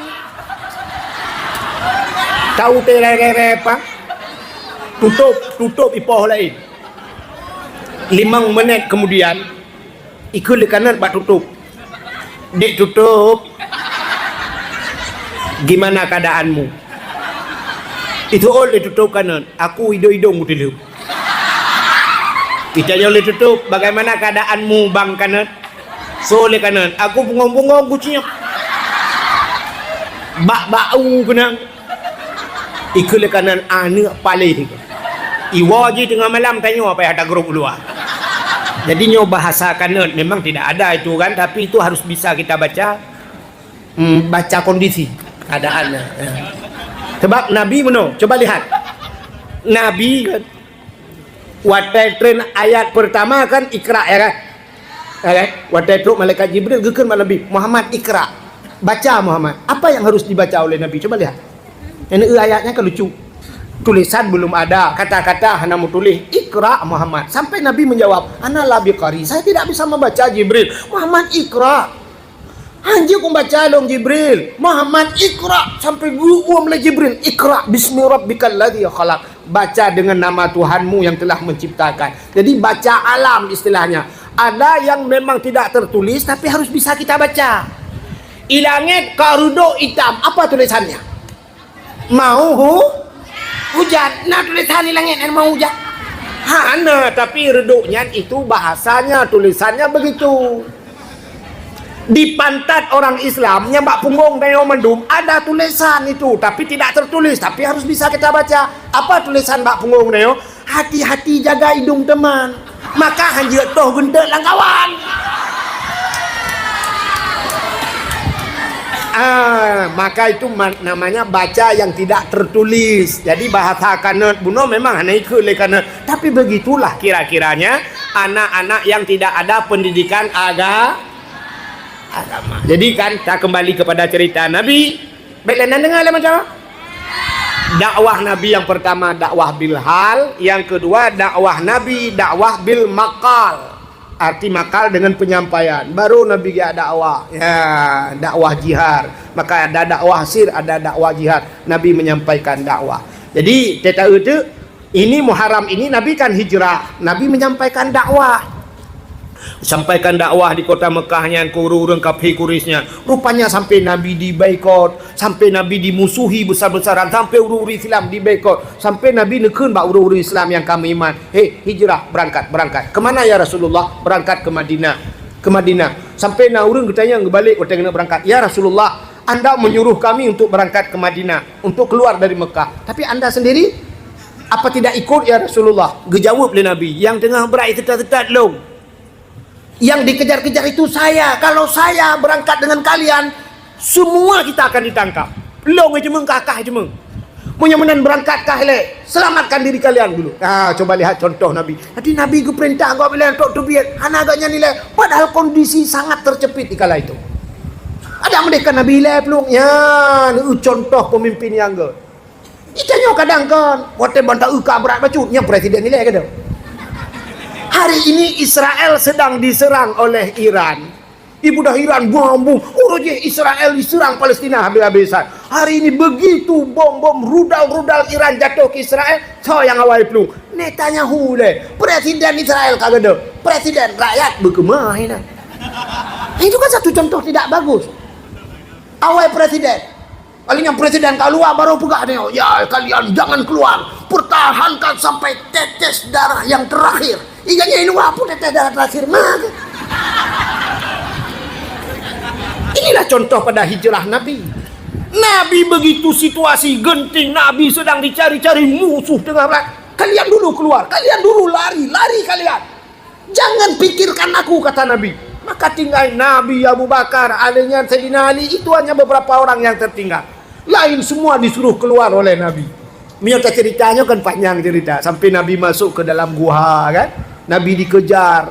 Tahu tererere pang? Tutôp, tutôp ipoh laén. Limong menit kemudian, ikheun lé kanot bak tutôp. Dek tutôp, gimana keadaanmu? Itu ol le tutup kanan, aku idong-idong kutileup. Itanyoe le tutup, bagaimana keadaanmu bang kanan? So le kanan, aku bungong-bungong kuciek. Bak bau kenang. Ikeu le kanan aneuk paléh. Iwoe ji teungoh malam tanyoe apa yang ada grup luar. Jadi nyoe bahasa kanan memang tidak ada itu kan, tapi itu harus bisa kita baca. Hmm, baca kondisi keadaannya. Ya. Sebab Nabi meunoe, coba lihat. Nabi kan, watée treun ayat pertama kan Iqra ya kan? Ya kan? Watée trok malaikat Jibril geukheun bak Nabi, "Muhammad Iqra." Baca Muhammad. Apa yang harus dibaca oleh Nabi? Coba lihat. Ini ayatnya kan lucu. Tulisan belum ada, kata-kata hana meutulis, "Iqra Muhammad." Sampai Nabi menjawab, "Ana la biqari." Saya tidak bisa membaca Jibril. "Muhammad Iqra." Hanjeuet kumbaca lom Jibril, "Muhammad Iqra," sampai geuuem lé Jibril, "Iqra bismi rabbikal ladzi khalaq." Baca dengan nama Tuhanmu yang telah menciptakan. Jadi baca alam istilahnya. Ada yang memang tidak tertulis tapi harus bisa kita baca. Di langét ka reudok itam, apa tulisannya? Mau hu-, hujan. Nah, tulisan di langét kan mau hujan. Hana, tapi reudok nyan itu bahasanya, tulisannya begitu. Di pantat orang Islam nyang bak punggong tanyoe mandum ada tulisan itu, tapi tidak tertulis, tapi harus bisa kita baca. Apa tulisan bak punggong tanyoe? Hati-hati jaga idong teman. Maka hanjeuet toh geunteuk lam kawan. Ah, maka itu ma-, namanya baca yang tidak tertulis. Jadi bahasa kanan bunoe memang hana ikut lé kanan. Tapi begitulah kira-kiranya anak-anak yang tidak ada pendidikan aga-, agama. Jadi kan, kita kembali kepada cerita Nabi. Baik, lain dengar lah macam. Dakwah Nabi yang pertama dakwah bil hal, yang kedua dakwah Nabi dakwah bil maqal. Arti maqal dengan penyampaian. Baru Nabi geujak dakwah. Ya, dakwah jihar. Maka ada dakwah sir, ada dakwah jihar. Nabi menyampaikan dakwah. Jadi, teuta itu ini Muharram ini Nabi kan hijrah. Nabi menyampaikan dakwah. Sampaikan dakwah di kota Mekah nyan keu ureuëng-ureuëng kafé Quraisy nyan. Rupanya sampai Nabi diboikot, sampai Nabi dimusuhi besar-besaran, sampai ureuëng-ureuëng Islam diboikot, sampai Nabi neukheun bak ureuëng-ureuëng Islam nyang ka meuiman, "Hei, hijrah, berangkat, berangkat." "Kemana ya Rasulullah?" "Berangkat ke Madinah." Ke Madinah. Sampai na ureuëng geutanyong geubalik watée keuneuk berangkat, "Ya Rasulullah, Anda menyuruh kami untuk berangkat ke Madinah, untuk keluar dari Mekah. Tapi Anda sendiri apa tidak ikut ya Rasulullah?" Geujaweueb lé Nabi, "Nyang teungoh brat seutat-seutat lôn. Yang dikejar-kejar itu saya. Kalau saya berangkat dengan kalian, semua kita akan ditangkap. Lôn jimeueng, kakak jimeueng. Meunyoe meunan berangkat kah ilée, selamatkan diri kalian dulu." Ah, coba lihat contoh Nabi. Jadi Nabi geupeurintah gob ilée untuk teubiet, hana gobnyan ilée. Padahal kondisi sangat terjepit di kala itu. Ada merdeka Nabi ilée peluk. Ya, contoh pemimpin yang gét. Itanyoe kadang kan, watée banta uka berat bacut, nyang presiden ilée kata. Hari ini Israel sedang diserang oleh Iran. Ibu dah Iran bom-bom, urujih Israel diserang Palestina habis-habisan. Hari ini begitu bom-bom rudal-rudal Iran jatuh ke Israel, so yang awai peluk. Netanyahu leh, presiden Israel kagada. Presiden rakyat berkemah ini. Itu kan satu contoh tidak bagus. Awai presiden. Kali nyan presiden ka luwa baru peugah dia, "Ya, kalian jangan keluar. Pertahankan sampai tetes darah yang terakhir." Iga nyan luwa pun tetes darah terakhir mah. Inilah contoh pada hijrah Nabi. Nabi begitu situasi genting, Nabi sedang dicari-cari musuh tengah perang. "Kalian dulu keluar, kalian dulu lari, lari kalian." "Jangan pikirkan aku," kata Nabi. Maka tinggai Nabi, Abu Bakar, alheuh nyan Saidina Ali, itu hanya beberapa orang yang tertinggal. Lain semua disuruh keluar oleh Nabi. Meunyoe taceurita nyoe kan panjang cerita. Sampai Nabi masuk ke dalam guha kan. Nabi dikejar.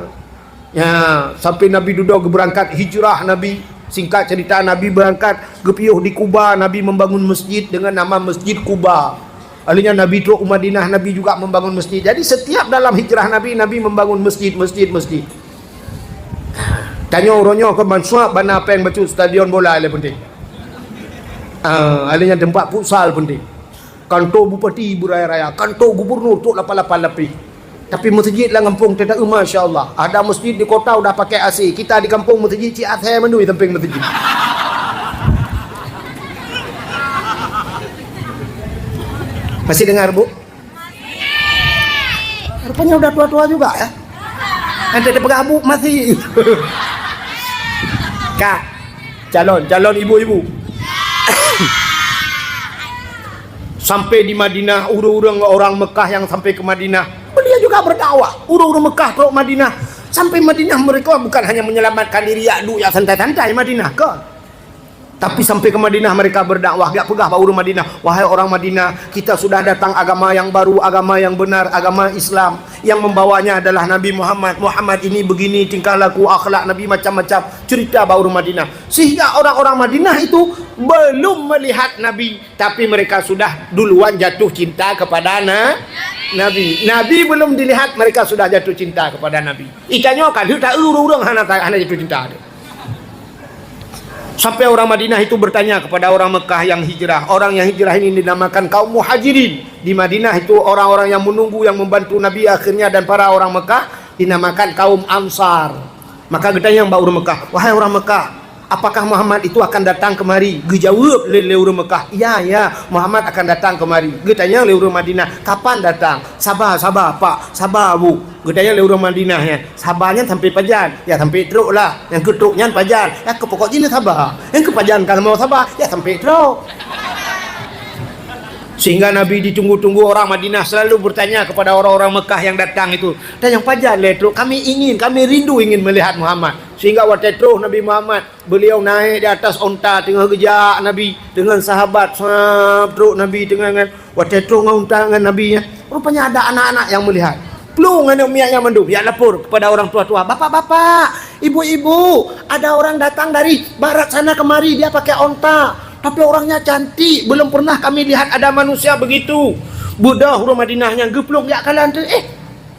Ya, sampai Nabi dudoe geubeurangkat hijrah Nabi. Singkat cerita, Nabi berangkat geupiôh di Kuba, Nabi membangun masjid dengan nama Masjid Kuba. Alheuh nyan Nabi trok u Madinah, Nabi juga membangun masjid. Jadi setiap dalam hijrah Nabi, Nabi membangun masjid, masjid, masjid. Tanyoe uroe nyoe kon bansuap bana péng bacut stadion bola le penting. Ah, alheuh nyan tempat futsal penting. Kantor bupati beraya-raya, kantor gubernur trok lapan-lapan lapéh. Tapi masjid lam gampông teudaeu, masya Allah. Ada masjid di kota udah pakai A C. Kita di kampung masjid cit asèe mandum di samping masjid. Masih dengar, Bu? Rupanya udah tua-tua juga, ya. Nanti dipeugah, "Bu, masih." Kak, calon, calon ibu-ibu. Sampai di Madinah, ureuëng-ureuëng orang Mekah yang sampai ke Madinah, beliau juga berdakwah. Ureuëng-ureuëng Mekah trok Madinah. Sampai Madinah mereka bukan hanya menyelamatkan diri, yak duek, yak santai-santai Madinah, kan? Tapi sampai ke Madinah mereka berdakwah, geujak peugah bak ureuëng Madinah, "Wahai orang Madinah, kita sudah datang agama yang baru, agama yang benar, agama Islam. Yang membawanya adalah Nabi Muhammad. Muhammad ini begini tingkah laku, akhlak Nabi macam-macam." Cerita bak ureuëng Madinah. Sehingga orang-orang Madinah itu belum melihat Nabi, tapi mereka sudah duluan jatuh cinta kepada na-, Nabi. Nabi belum dilihat, mereka sudah jatuh cinta kepada Nabi. Itanyoe ka lheueh taeu ureuëng-ureuëng hana, hana jatuh cinta. Sampai orang Madinah itu bertanya kepada orang Mekah yang hijrah. Orang yang hijrah ini dinamakan kaum Muhajirin. Di Madinah itu orang-orang yang menunggu, yang membantu Nabi akhirnya, dan para orang Mekah dinamakan kaum Ansar. Maka geutanyong bak ureuëng Mekah, "Wahai orang Mekah, apakah Muhammad itu akan datang kemari?" Geujaweueb lé, lé ureuëng Mekah, "Ya, ya, Muhammad akan datang kemari." Geutanyong lé ureuëng Madinah, "Kapan datang?" "Saba, saba, Pak, saba, Bu." Geutanyong lé ureuëng Madinah nyan, "Saba nyan sampai pajan?" "Ya, sampai trok lah." "Nyang keu trok nyan pajan?" "Ya, keu pokok jih na saba. Nyang keu pajan ka mau saba, ya sampai trok." Sehingga Nabi ditunggu-tunggu, orang Madinah selalu bertanya kepada orang-orang Mekah yang datang itu, "Dan nyang pajan lé trok? Kami ingin, kami rindu ingin melihat Muhammad." Sehingga watée trok Nabi Muhammad, beliau naik di atas onta, teungoh geujak Nabi dengan sahabat, sab, trok Nabi teungoh ngon Watée trok ngon unta ngon Nabi nyan, rupanya ada anak-anak yang melihat. Plueng aneuk miet nyan mandum, jak lapor kepada orang tua-tua, "Bapak-bapak, ibu-ibu, ada orang datang dari barat sana kemari, dia pakai onta. Tapi orangnya cantik, belum pernah kami lihat ada manusia begitu." Beudôh ureuëng Madinah nyan geuplueng jak kalon tu, "Eh,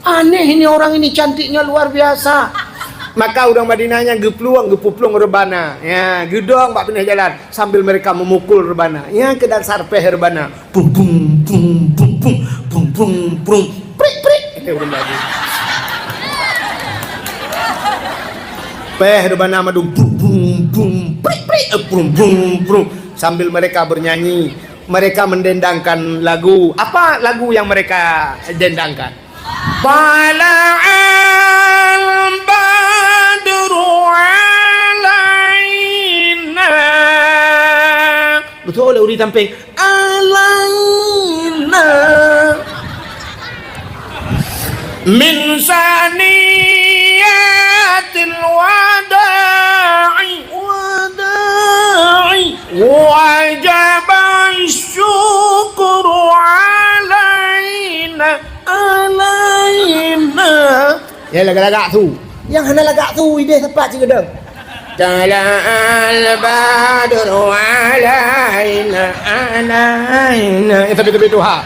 aneh ini orang ini, cantiknya luar biasa." Maka ureuëng Madinah nyan geuplueng, geupuplueng reubana. Ya, geudong bak pinéh jalan sambil mereka memukul reubana. Ya, keu dasar péh reubana. Pum, pum, pum, pum, pum, pum, pum, pum. Prik, prik. Kata ureuëng Melayu. Péh reubana mandum. Pum, pum, pum. Prik, prik. Eh, pum, pum, pum. Sambil mereka bernyanyi, mereka mendendangkan lagu. Apa lagu yang mereka dendangkan? Tala'al badru alaina. Beutôi lé ureuëng sampéng. Alaina. Min saniyatil wada'i, wada'i. Wajaba syukru alaina, alaina. Ya, lagak-lagak su. Nyang hana lagak su, idéh sapat sigoe. Tala'al badru alaina, alaina. Eh, tapi, tapi tu ha.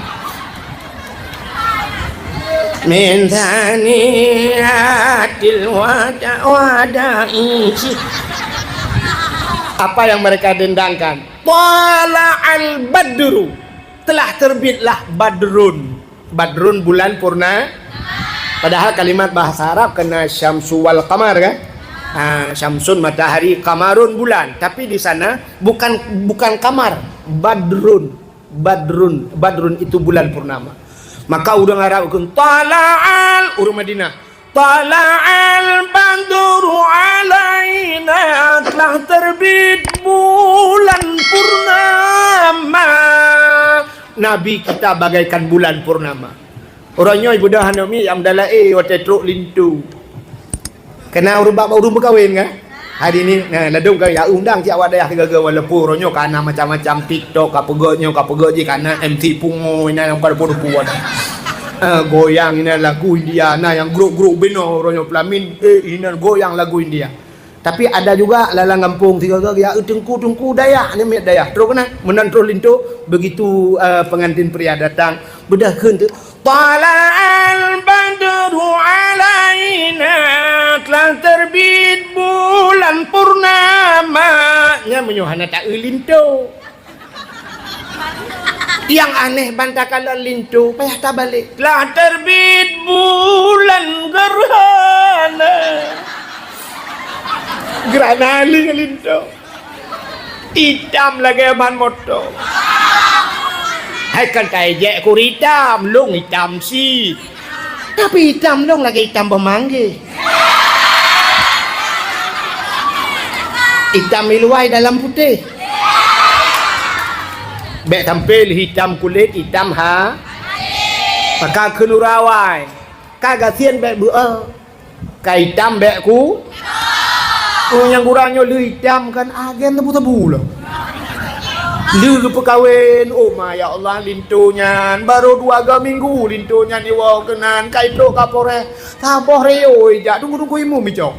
Min saniyatil wada-, wada'i. Apa yang mereka dendangkan? Tala'al badru. Telah terbitlah badrun. Badrun bulan purna. Padahal kalimat bahasa Arab kena syamsu wal qamar, kan? Ha, syamsun matahari, qamarun bulan. Tapi di sana bukan, bukan kamar, badrun. Badrun, badrun itu bulan purnama. Maka ureuëng Arab kheun, "Tala'al," ureuëng Madinah, "Tala'al badru alaina," telah terbit bulan purnama. Nabi kita bagaikan bulan purnama. Uroe nyoe ibuda hana mi nyang meudalah, eh, watée trok linto. Kena ureuëng bak ureuëng meukawen, kan? Hari ni, nah, ladom kawin, ya, undang cit awak dayah sigoe-goe, walaupun uroe nyoe ka na macam-macam TikTok, ka peugah nyoe, ka peugah jih, ka na M C pungo, inan nyang ka depu-depu ada. Eh, goyang, inan lagu India, na nyang grup-grup binoe uroe nyoe pelamin, eh, inan goyang lagu India. Tapi ada juga lalang gampông sigoe-goe, ya, teungku-teungku dayah, ni miet dayah. Trok keunan, meunan troh linto, begitu, eh, pengantin pria datang, beudah kheun tu, "Tala'al badru alaina," telah terbit bulan purnama. Nyan meunyoe hana taeu linto. Nyang aneh ban takalon linto, payah tabalek. Telah terbit bulan gerhana. Gerhana linto. Itam lagée ban moto. Hai kan taijek ku itam, lông itam cit. Tapi itam lông lagèe itam boh manggèh. Itam iluwai dalam putéh. Bèk sampé lheuh itam kulét, itam ha. Maka kheun urawai. Ka gasien bèk beu'oh. Ka itam bèk ku. Oh, nyang gura nyoe lheuh itam kan agen sabu-sabu lah. Lheuh geupeukawen, oh ma ya Allah, linto nyan barô dua ga minggu linto nyan iwoe keunan ka itrok Kapolres. Saboh rayô ijak tunggu-tunggu imum icok.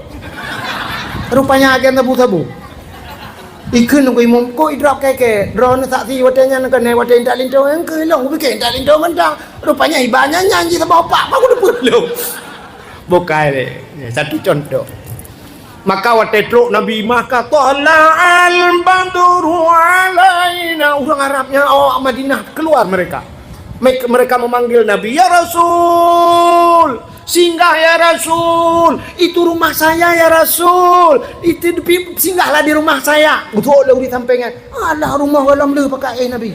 Rupanya agen sabu-sabu. Ikheun nunggu imum, kok idrop kèe-kèe. Droeneuh saksi watèe nyan keuneuk watèe intat linto, nyang keu lôn kupike intat linto mantong. Rupanya iba nyan nyan jih saboh pak, baru deupeuet lôn. Bukai lé. Satu contoh. Maka watèe trok Nabi, maka tala'al badru alaina. Ureueng Arab nyan awak Madinah keluar mereka. Me-, mereka memanggil Nabi, "Ya Rasul, singgah ya Rasul, itu rumah saya ya Rasul, itu di-, singgahlah di rumah saya." Beutôi lé ureueng sampéngan. Alah, rumoh gohlom le pakat éh Nabi.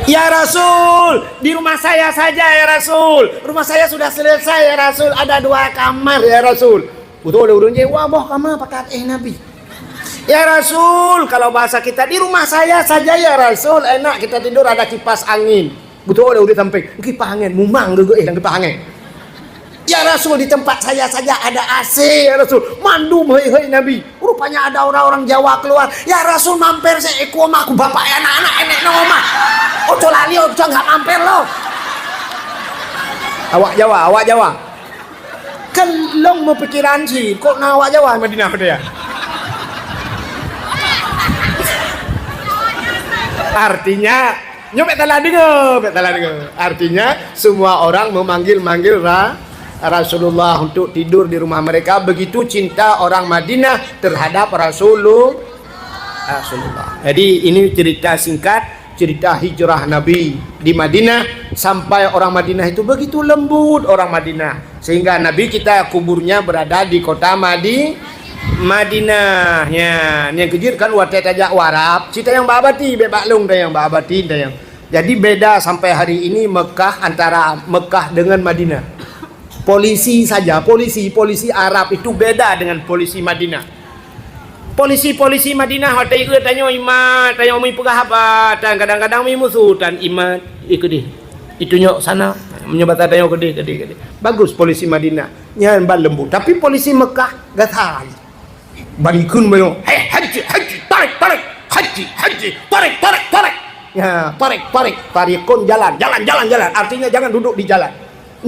"Ya Rasul, di rumah saya saja ya Rasul. Rumah saya sudah selesai ya Rasul. Ada dua kamar ya Rasul." Beutôi lé ureueng jih, wah boh kama pakat éh Nabi. "Ya Rasul, kalau bahasa kita di rumah saya saja ya Rasul, enak kita tidur ada kipas angin." Beutôi lé ureueng sampéng, kipas angin, mumang geuh éh lam kipas angin. "Ya Rasul, di tempat saya saja ada A C ya Rasul. Mandum hei-hei Nabi." Rupanya ada orang-orang Jawa keluar, "Ya Rasul, mampir saya ikut aku bapak ya anak-anak enek nama mah. Ojo lali, ojo nggak mampir loh." Awak Jawa, awak Jawa. Kan lôn meupikiran cit, kok na awak Jawa Madinah tu ya? Artinya, nyoe bèk salah deungoe, bèk salah deungoe. Artinya, semua orang memanggil-manggil Ra-, Rasulullah untuk tidur di rumah mereka. Begitu cinta orang Madinah terhadap Rasulul-, Rasulullah. Jadi, ini cerita singkat cerita hijrah Nabi di Madinah, sampai orang Madinah itu begitu lembut orang Madinah, sehingga Nabi kita kuburnya berada di kota Madi-, Madinah. Ya, nyang keujeuet kan watèe tajak u Arab, cit tanyong bak abati, bèk bak lôn tanyong, bak abati tanyong. Jadi beda sampai hari ini Mekah, antara Mekah dengan Madinah. Polisi saja, polisi, polisi Arab itu beda dengan polisi Madinah. Polisi-polisi Madinah watèe ieu tanyoe imat, tanyoe mi peugah haba, tan kadang-kadang mi musu tan imat, ih keudeh. Itunyok sana, meunyoe basa tanyoe keudeh, keudeh, keudeh. Bagus polisi Madinah, nyan ban lembut. Tapi polisi Mekah gata. Ban ikheun meunyoe, "Hei, haji, haji, tarik, tarik, haji, haji, tarik, tarik, tarik." Ya, tarik, tarik, tarikun jalan, jalan, jalan, jalan. Artinya jangan duduk di jalan.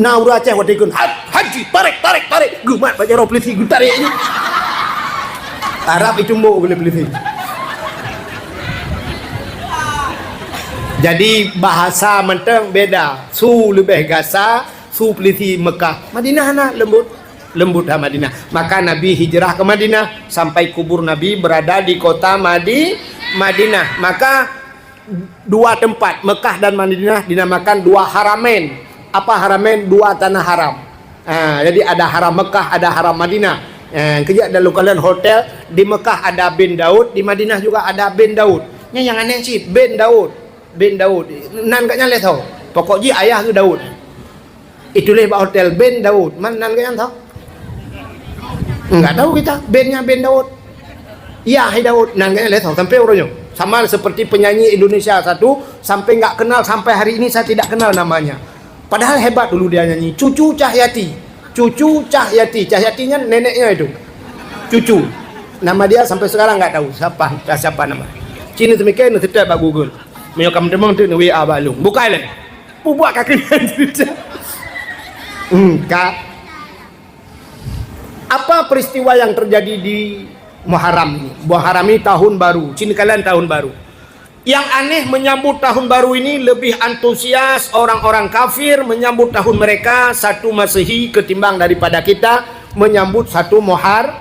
Na ureueng Aceh watèe ikheun, "Ha-, haji, tarik, tarik, tarik." Geumat bak jaroe peulisi, geutarek nyan. Arab itu mbok geuh lé peulisi. Jadi bahasa mantong beda. Su leubeh gasa, su peulisi Mekah. Madinah na lembut. Lembut ha Madinah. Maka Nabi hijrah ke Madinah, sampai kubur Nabi berada di kota Madi-, Madinah. Maka dua tempat, Mekah dan Madinah, dinamakan dua haramain. Apa haramain? Dua tanah haram. Ha, jadi ada haram Mekah, ada haram Madinah. Ha, keujak dan lokal hotel, di Mekah ada bin Daud, di Madinah juga ada bin Daud. Nyan nyang aneh cit, bin Daud. Bin Daud. Nan gobnyan lé tho. Pokok jih ayah geuh Daud. Itulah bak hotel bin Daud. Man nan gobnyan tho? Enggak tahu kita. Binnya bin Daud. Ya, hai Daud. Nan gobnyan lé tho. Sampai uroe nyoe. Sama seperti penyanyi Indonesia satu, sampai enggak kenal, sampai hari ini saya tidak kenal namanya. Padahal hebat dulu dia nyanyi. Cucu Cahyati. Cucu Cahyati. Cahyati nyan neneknya itu. Cucu. Nama dia sampai sekarang enggak tahu. Siapa? Siapa nama? Cina semikian, setel bak Google. Meunyoe kamu teumong tu, W A bak lôn. Bukai lé. Bubuak ka keunan cerita. Hmm, ka. Apa peristiwa yang terjadi di Muharram ini? Muharram ini tahun baru, cina kalon tahun baru. Yang aneh, menyambut tahun baru ini lebih antusias orang-orang kafir menyambut tahun mereka satu Masehi ketimbang daripada kita menyambut satu Muhar-,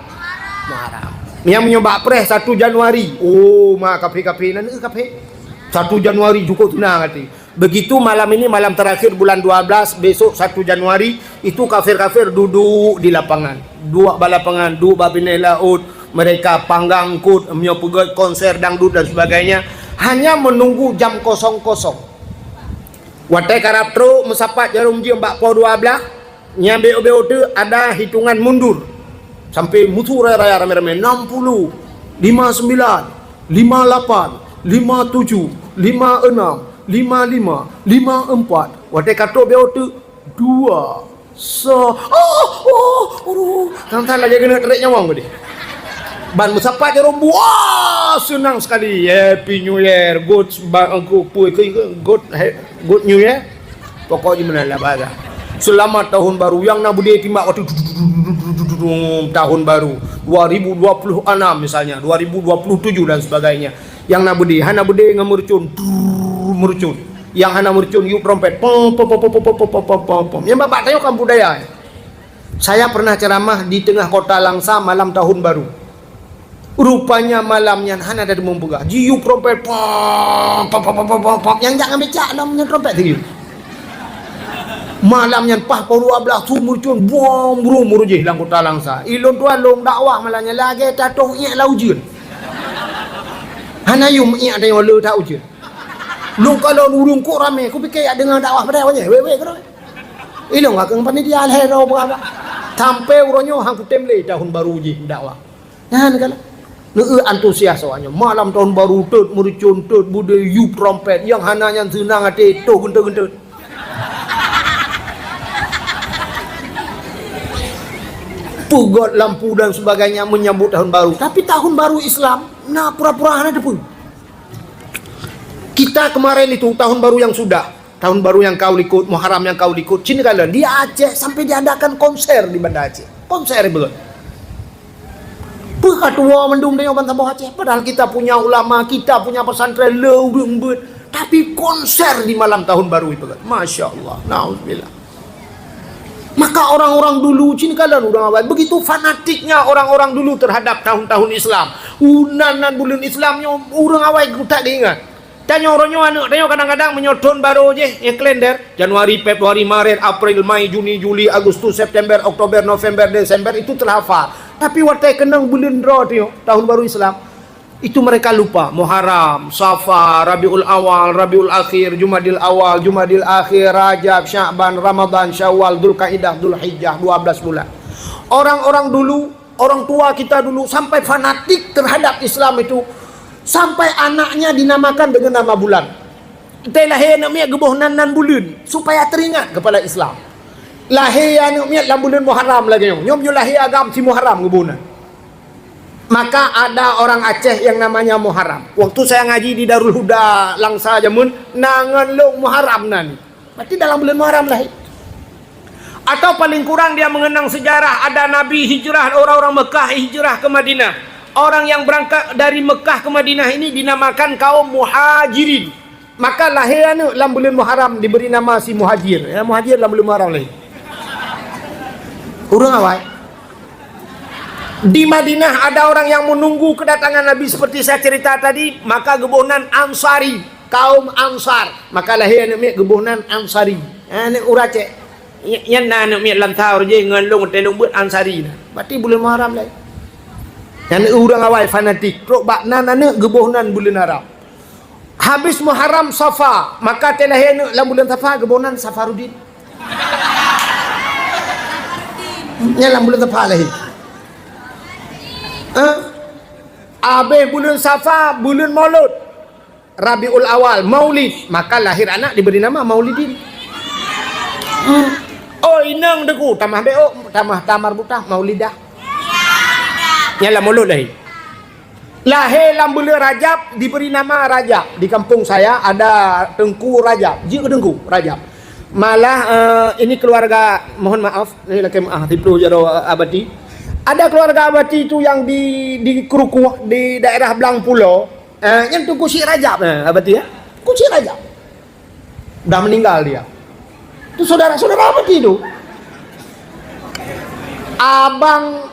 Muharram. Nyang meunyoe bak preh satu Januari. Oh, ma kafir-kafir nan, eh, kafir. Satu Januari cukup senang hati. Begitu malam ini, malam terakhir bulan dua belas, besok satu Januari, itu kafir-kafir duduk di lapangan. Duek bak lapangan, duek bak pinai laôt, mereka panggang eungkôt, meunyoe peugét konser dangdut dan sebagainya. Hanya menunggu jam kosong-kosong. Watée karab trok meusapat jaroe jeuem bak poh dua blaih, nyan B O B O teuk ada hitungan mundur. Sampai musu raya-raya ramé-ramé, enam puluh, lima sembilan, lima lapan, lima tujuh, lima enam, lima lima, lima empat. Watée ka trok B O teuk, dua, sa, oh, oh, aduh, tang-tang lagée keuneuk tarék nyawong geude. Ban meusapat jaroe, wah, seunang sekali. Happy New Year, good, ba-, good, good, good, good New Year. Pokok jih meunan lah bahasa. Selamat tahun baru. Nyang na beudé timbak watée tahun baru dua ribu dua puluh enam misalnya, dua ribu dua puluh tujuh dan sebagainya. Nyang na beudé, hana beudé ngon meurucon, trrrr, meurucon. Nyang hana meurucon, yub trompet, pom, pom, pom. Nyang babah tanyoe kan budaya. Saya pernah ceramah di tengah kota Langsa malam tahun baru. Rupanya malam nyan hana ada deungon peugah. Jiyub trompet, pom, pom, pom. Nyang jak ngon becak lom nyan trompet teuh. Malam nyan paih poh dua blaih su meurucon, bom, brum, meuruji lam kota Langsa. Ilôn tuan lôn dakwah malam nyan lagée tatoh iék lam ujeuen. Hana yum iék tanyoe le that ujeuen. Lôn kalon ureuëng kok ramé, kupike jak deungoe dakwah padahai wajéh, wék-wék keudroe. Ilôn ka keueng panitia lhée droe peugah. Sampai uroe nyoe han kutem lé tahun baru jih dakwah. Nyan kan. Neu antusias awaknyoe. Malam tahun baru, teut meurucon, teut beudé, yub trompet. Nyang hana nyan seunang até, toh geunteut-geunteut. Peugét lampu dan sebagainya menyambut tahun baru. Tapi tahun baru Islam, na pura-pura hana teupeu. Kita kemarin itu, tahun baru yang sudah, tahun baru yang kau likot, Muharram yang kau likot, cina kalian, di Aceh sampai diadakan konser di Banda Aceh. Konser betul. Peue ka tuwoe mandum tanyoe bansaboh Aceh. Padahal kita punya ulama, kita punya pesantren le ureuëng beuet. Tapi konser di malam tahun baru itu kan. Masya Allah. Nauzubillah. Maka orang-orang dulu, cina kalian ureuëng awai, begitu fanatiknya orang-orang dulu terhadap tahun-tahun Islam. Unan nan buleuen Islam nyoe ureuëng awai geutak geuingat. Tanyoe uroe nyoe aneuëk tanyoe kadang-kadang meunyoe thon barô jih, eh, kalender, Januari, Februari, Maret, April, Mei, Juni, Juli, Agustus, September, Oktober, November, Desember, itu terhafal. Tapi watée keunong buleuen droe tanyoe, tahun baru Islam, itu mereka lupa. Muharram, Safar, Rabiul Awal, Rabiul Akhir, Jumadil Awal, Jumadil Akhir, Rajab, Sya'ban, Ramadan, Syawal, Dzulkaidah, Dzulhijjah, dua belas bulan. Orang-orang dulu Orang tua kita dulu sampai fanatik terhadap Islam itu, sampai anaknya dinamakan dengan nama bulan. Teuh lahé aneuëk miet geuboh nan, nan buleuen, supaya teringat kepada Islam. Lahé aneuëk miet lam buleuen Muharram lagée nyoe. Nyoe meunyoe lahé agam si Muharram geuboh nan. Maka ada orang Aceh yang namanya Muharram. Waktu saya ngaji di Darul Huda Langsa jameun, na ngon lôn Muharram nan. Berarti dalam bulan Muharram lahé. Atau paling kurang dia mengenang sejarah ada Nabi hijrah, orang-orang Mekah hijrah ke Madinah. Orang yang berangkat dari Mekah ke Madinah ini dinamakan kaum Muhajirin. Maka lahé aneuëk lam bulan Muharram diberi nama si Muhajir. Ya, Muhajir lam bulan Muharram lahé. Ureuëng awai. Di Madinah ada orang yang menunggu kedatangan Nabi seperti saya cerita tadi, maka geuboh nan Ansari. Kaum Ansar. Maka lahé aneuëk miet geuboh nan Ansari. Aneuëk ureuëng Aceh. Nyan na aneuëk miet lam Saur jih ngon lôn teuh lôn beuet Ansari na. Berarti buleuen Muharram lé. Nyan ureuëng awai fanatik. Trok bak nan aneuëk geuboh nan buleuen Haram. Habis Muharram Safa, maka teuh lahé aneuëk lam buleuen Safa geuboh nan Safaruddin. Nyan lam buleuen Safa lahé. Eh? Habis buleuen Safa, buleuen Maulud. Rabiul Awal, Maulid, maka lahir anak diberi nama Maulidin. Hmm. Oh, inong deku, tamah beok, tamah tamar butah, Maulidah. Nyan lam Maulud lahé. Lahé lam buleuen Rajab, diberi nama Rajab. Di kampung saya ada Teungku Rajab. Jeuet keu Teungku Rajab. Malah, eh, ini keluarga, mohon maaf, ini lagi maaf, tipu jaroe, eh, Abati. Ada keluarga Abati itu yang di, di Kerukuh, di daerah Blang Pulo. Eh, nyan Teungku Syik Rajab, eh, Abati, ya. Teungku Syik Rajab. Dah meninggal dia. Itu saudara-saudara Abati itu. Abang,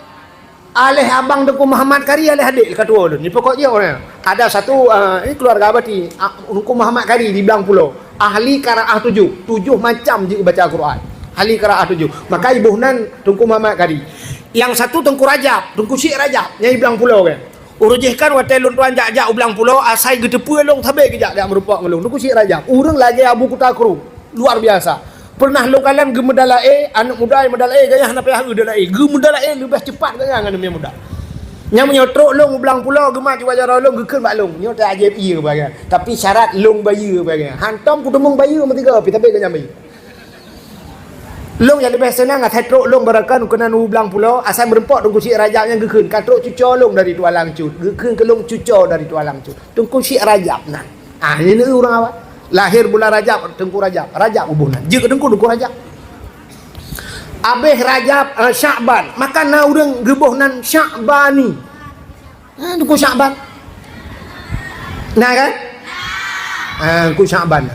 aleh abang Teungku Muhammad Kari, aleh adek ka tuwo ulun. Ni pokok jih orang. Ada satu, eh, ini keluarga Abati, ah, Teungku Muhammad Kari di Blang Pulo. Ahli qiraah tujuh. Tujuh macam jih baca Al-Quran. Ahli qiraah tujuh. Maka iboh nan Teungku Muhammad Kari. Yang satu Teungku Rajab, Teungku Syik Rajab, nyang di Blang Pulo kan. Uroe jih kan watée lôn tuan jak-jak u Blang Pulo, asai geuteupeue lôn sabe geujak jak meurumpok ngon lôn. Teungku Syik Rajab, ureuëng lagée Abu Kuta Krueng, luar biasa. Pernah lôn kalon geumeudalaé, aneuk muda meudalaé, gayah na payah eu dalaé. Geumeudalaé leubeh cepat gayah ngon aneuk muda. Nyang meunyoe trok lôn u Blang Pulo, geumat jiwajarah lôn, geukheun bak lôn. Nyoe teuajeb ié bagai. Tapi syarat lôn bayeue bagai. Hantom kuteumeung bayeue meusigoe, tapi sabe geunyang bayeue. Lôn nyang leubeh seunang asai trok lôn beurakan keunan u Blang Pulo, asai meurumpok Teungku Syik Rajab nyang geukheun, ka trok cuco lôn dari Tualang Cut. Geukheun keu lôn cuco dari Tualang Cut. Teungku Syik Rajab nan. Ah, ini ureuëng awai. Lahir bulan Rajab, Teungku Rajab. Rajab geuboh nan. Jeuet keu Teungku, Teungku Rajab. Abéh Rajab, ah, Syakban. Maka na ureuëng geuboh nan Syakbani. Ha, Teungku Syakban. Nah kan? Ha, Teungku Syakban.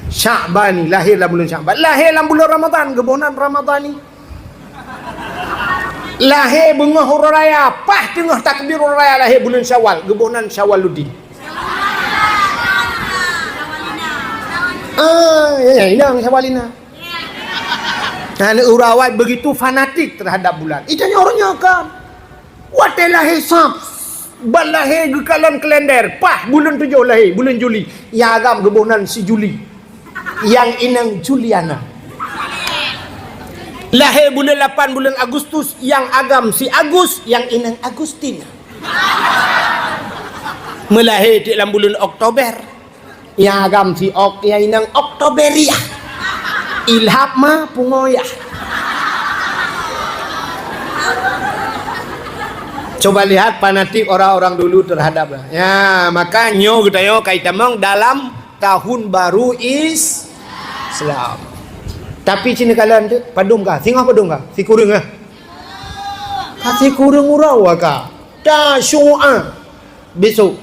Syakbani, lahé lam buleuen Syakban. Lahé lam buleuen Ramadhan, geuboh nan Ramadhani. Lahé beungoh uroe raya, paih teungoh takbir uroe raya lahé buleuen Syawal, geuboh nan Syawaluddin. Ah, ya, ya, inong Syawalina. Nah, ureuëng awai begitu fanatik terhadap bulan. Itu nyoe ureuëng nyoe kan. Watée lahé sab, ban lahé geukalon kalender, paih buleuen tujoh lahé, buleuen Juli. Nyang agam geuboh nan si Juli. Nyang inong Juliana. Lahé buleuen lapan, buleuen Agustus, nyang agam si Agus, nyang inong Agustina. Meulahé tiek lam buleuen Oktober. Nyang agam si Ok, nyang inong Oktoberia. Ilhab ma pungoya. Coba lihat fanatik orang-orang dulu terhadap, ya, maka nyoe geutanyoe ka itamong dalam tahun baru Is-, Islam. Tapi cina kalian tu, padum kah? Singoh padum kah? Sikureueng kah? Ka sikureueng uroe ka. Tasyu'a. Besok.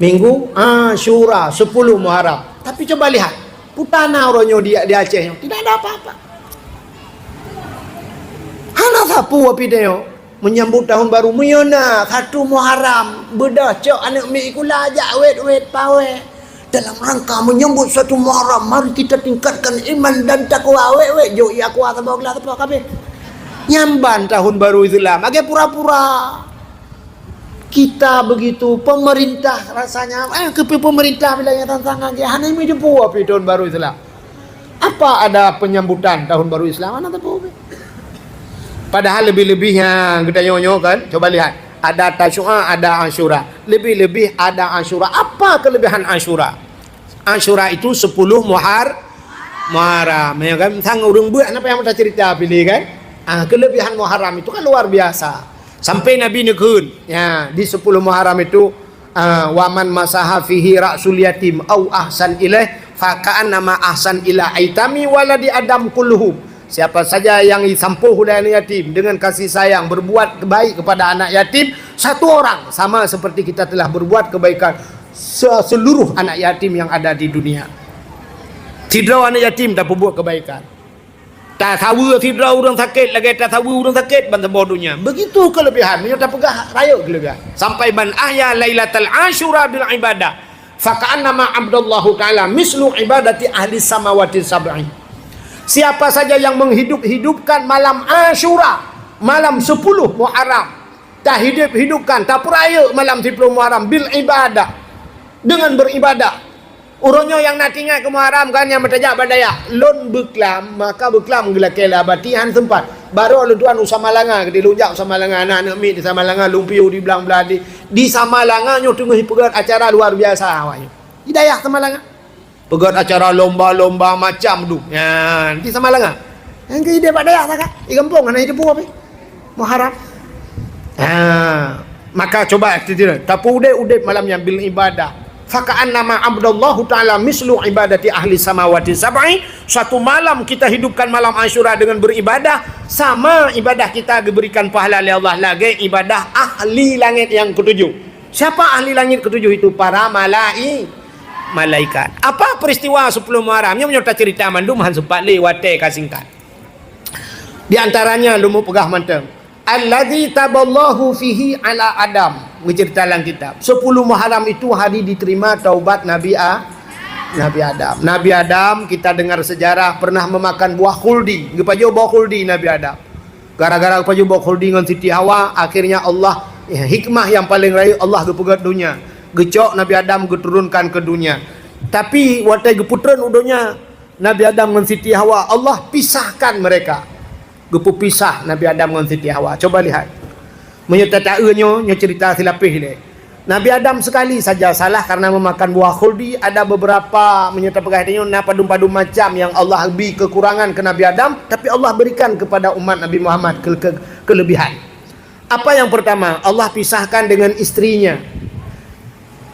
Minggu Asyura, sepuluh Muharram. Tapi coba lihat, peue na uroe nyoe di, di Aceh nyoe, tidak ada apa-apa. Hana sapeue pih nyoe menyambut tahun baru, meunyoe na satu Muharram, beudôh cok aneuk miet sikula jak wét-wét pawé. Dalam rangka menyambut satu Muharram, mari kita tingkatkan iman dan takwa, wét-wét jok ie aqua saboh glah teupok habéh. Nyan ban tahun baru Islam, lagée pura-pura. Kita begitu, pemerintah rasanya, eh, keupeue pemerintah bila nyang tantang lagée hana meujeumpue api tahun baru Islam. Apa ada penyambutan tahun baru Islam? Hana teupeu. Padahal lebih-lebihnya geutanyoe nyoe kan, coba lihat, ada Tasyu'a, ada Asyura. Lebih-lebih ada Asyura. Apa kelebihan Asyura? Asyura itu sepuluh Muhar-, Muharram, ya kan? Sang ureuëng beuet, kenapa yang kita cerita pilih kan? Ah, kelebihan Muharram itu kan luar biasa. Sampai Nabi neukheun, ya, di sepuluh Muharram itu, ah, "Wa man masaha fihi ra'sul yatim au ahsan ilaih, fa ka'annama ahsan ila aitami waladi Adam kulluhum." Siapa saja yang disampôh oleh anak yatim dengan kasih sayang, berbuat baik kepada anak yatim, satu orang, sama seperti kita telah berbuat kebaikan se-, seluruh anak yatim yang ada di dunia. Sidroe anak yatim tapeubuet kebaikan. Tasaweue sidroe ureuëng sakét lagée tasaweue ureuëng sakét ban saboh donya. Begitu kelebihan, meunyoe tapeugah rayeuk kelebihan. Sampai man ahya lailatal asyura bil ibadah, faka'annama abdallahu ta'ala mislu ibadati ahli samawati sab'i. Siapa saja yang menghidup-hidupkan malam Asyura, malam sepuluh Muharram, tahidup-hidupkan, tapeurayeuk malam sepuluh Muharram bil ibadah, dengan beribadah. Uroe nyoe nyang na teuingat keu Muharram kan nyang meutajak bak dayah. Lôn beuklam, maka beuklam geulakée lé abati han seumpat. Baroe lôn tuan u Samalanga, keudeh lôn jak u Samalanga, na aneuk miet di Samalanga, lôn piôh di blang blah di. Di Samalanga nyoe teungoh peugét acara luar biasa awaknyoe. Di dayah Samalanga. Peugét acara lomba-lomba macam dum. Nyan, di Samalanga. Nyang keu idéh bak dayah sakat, di gampông hana jiteupeue pih. Muharram. Ha, maka coba kita tapeuudép-udép malam nyan bil ibadah. Faka'annama abdallahu ta'ala mislu ibadati ahli samawati sab'i. Suatu malam kita hidupkan malam Asyura dengan beribadah, sama ibadah kita diberikan pahala oleh Allah lagée ibadah ahli langét nyang ketujuh. Siapa ahli langét ketujuh itu? Para malai-, malaikat. Apa peristiwa sepuluh Muharram? Nyoe meunyoe tacerita mandum han seumpat lé, watée ka singkat. Di antaranya lôn peugah mantong, "Alladzi taballahu fihi ala Adam." Geucerita lam kitab. Sepuluh Muharram itu hari diterima taubat Nabi A-, Nabi Adam. Nabi Adam, kita dengar sejarah, pernah memakan buah khuldi. Geupajoh buah khuldi Nabi Adam. Gara-gara geupajoh buah khuldi ngon Siti Hawa, akhirnya Allah Hikmah nyang paleng rayeuk, Allah geupeugét donya, geucok Nabi Adam geuturunkan keu donya. Tapi watée geupeutreun u donya, Nabi Adam ngon Siti Hawa, Allah pisahkan mereka. Geupeupisah Nabi Adam ngon Siti Hawa. Coba lihat. Meunyoe tata-eu nyoe, nyoe cerita silapeh lé. Nabi Adam sekali saja salah karena memakan buah khuldi. Ada beberapa, meunyoe tapeugah tanyoe, na padum-padum macam yang Allah beri kekurangan ke Nabi Adam, tapi Allah berikan kepada umat Nabi Muhammad ke, ke, kelebihan. Apa yang pertama? Allah pisahkan dengan istrinya.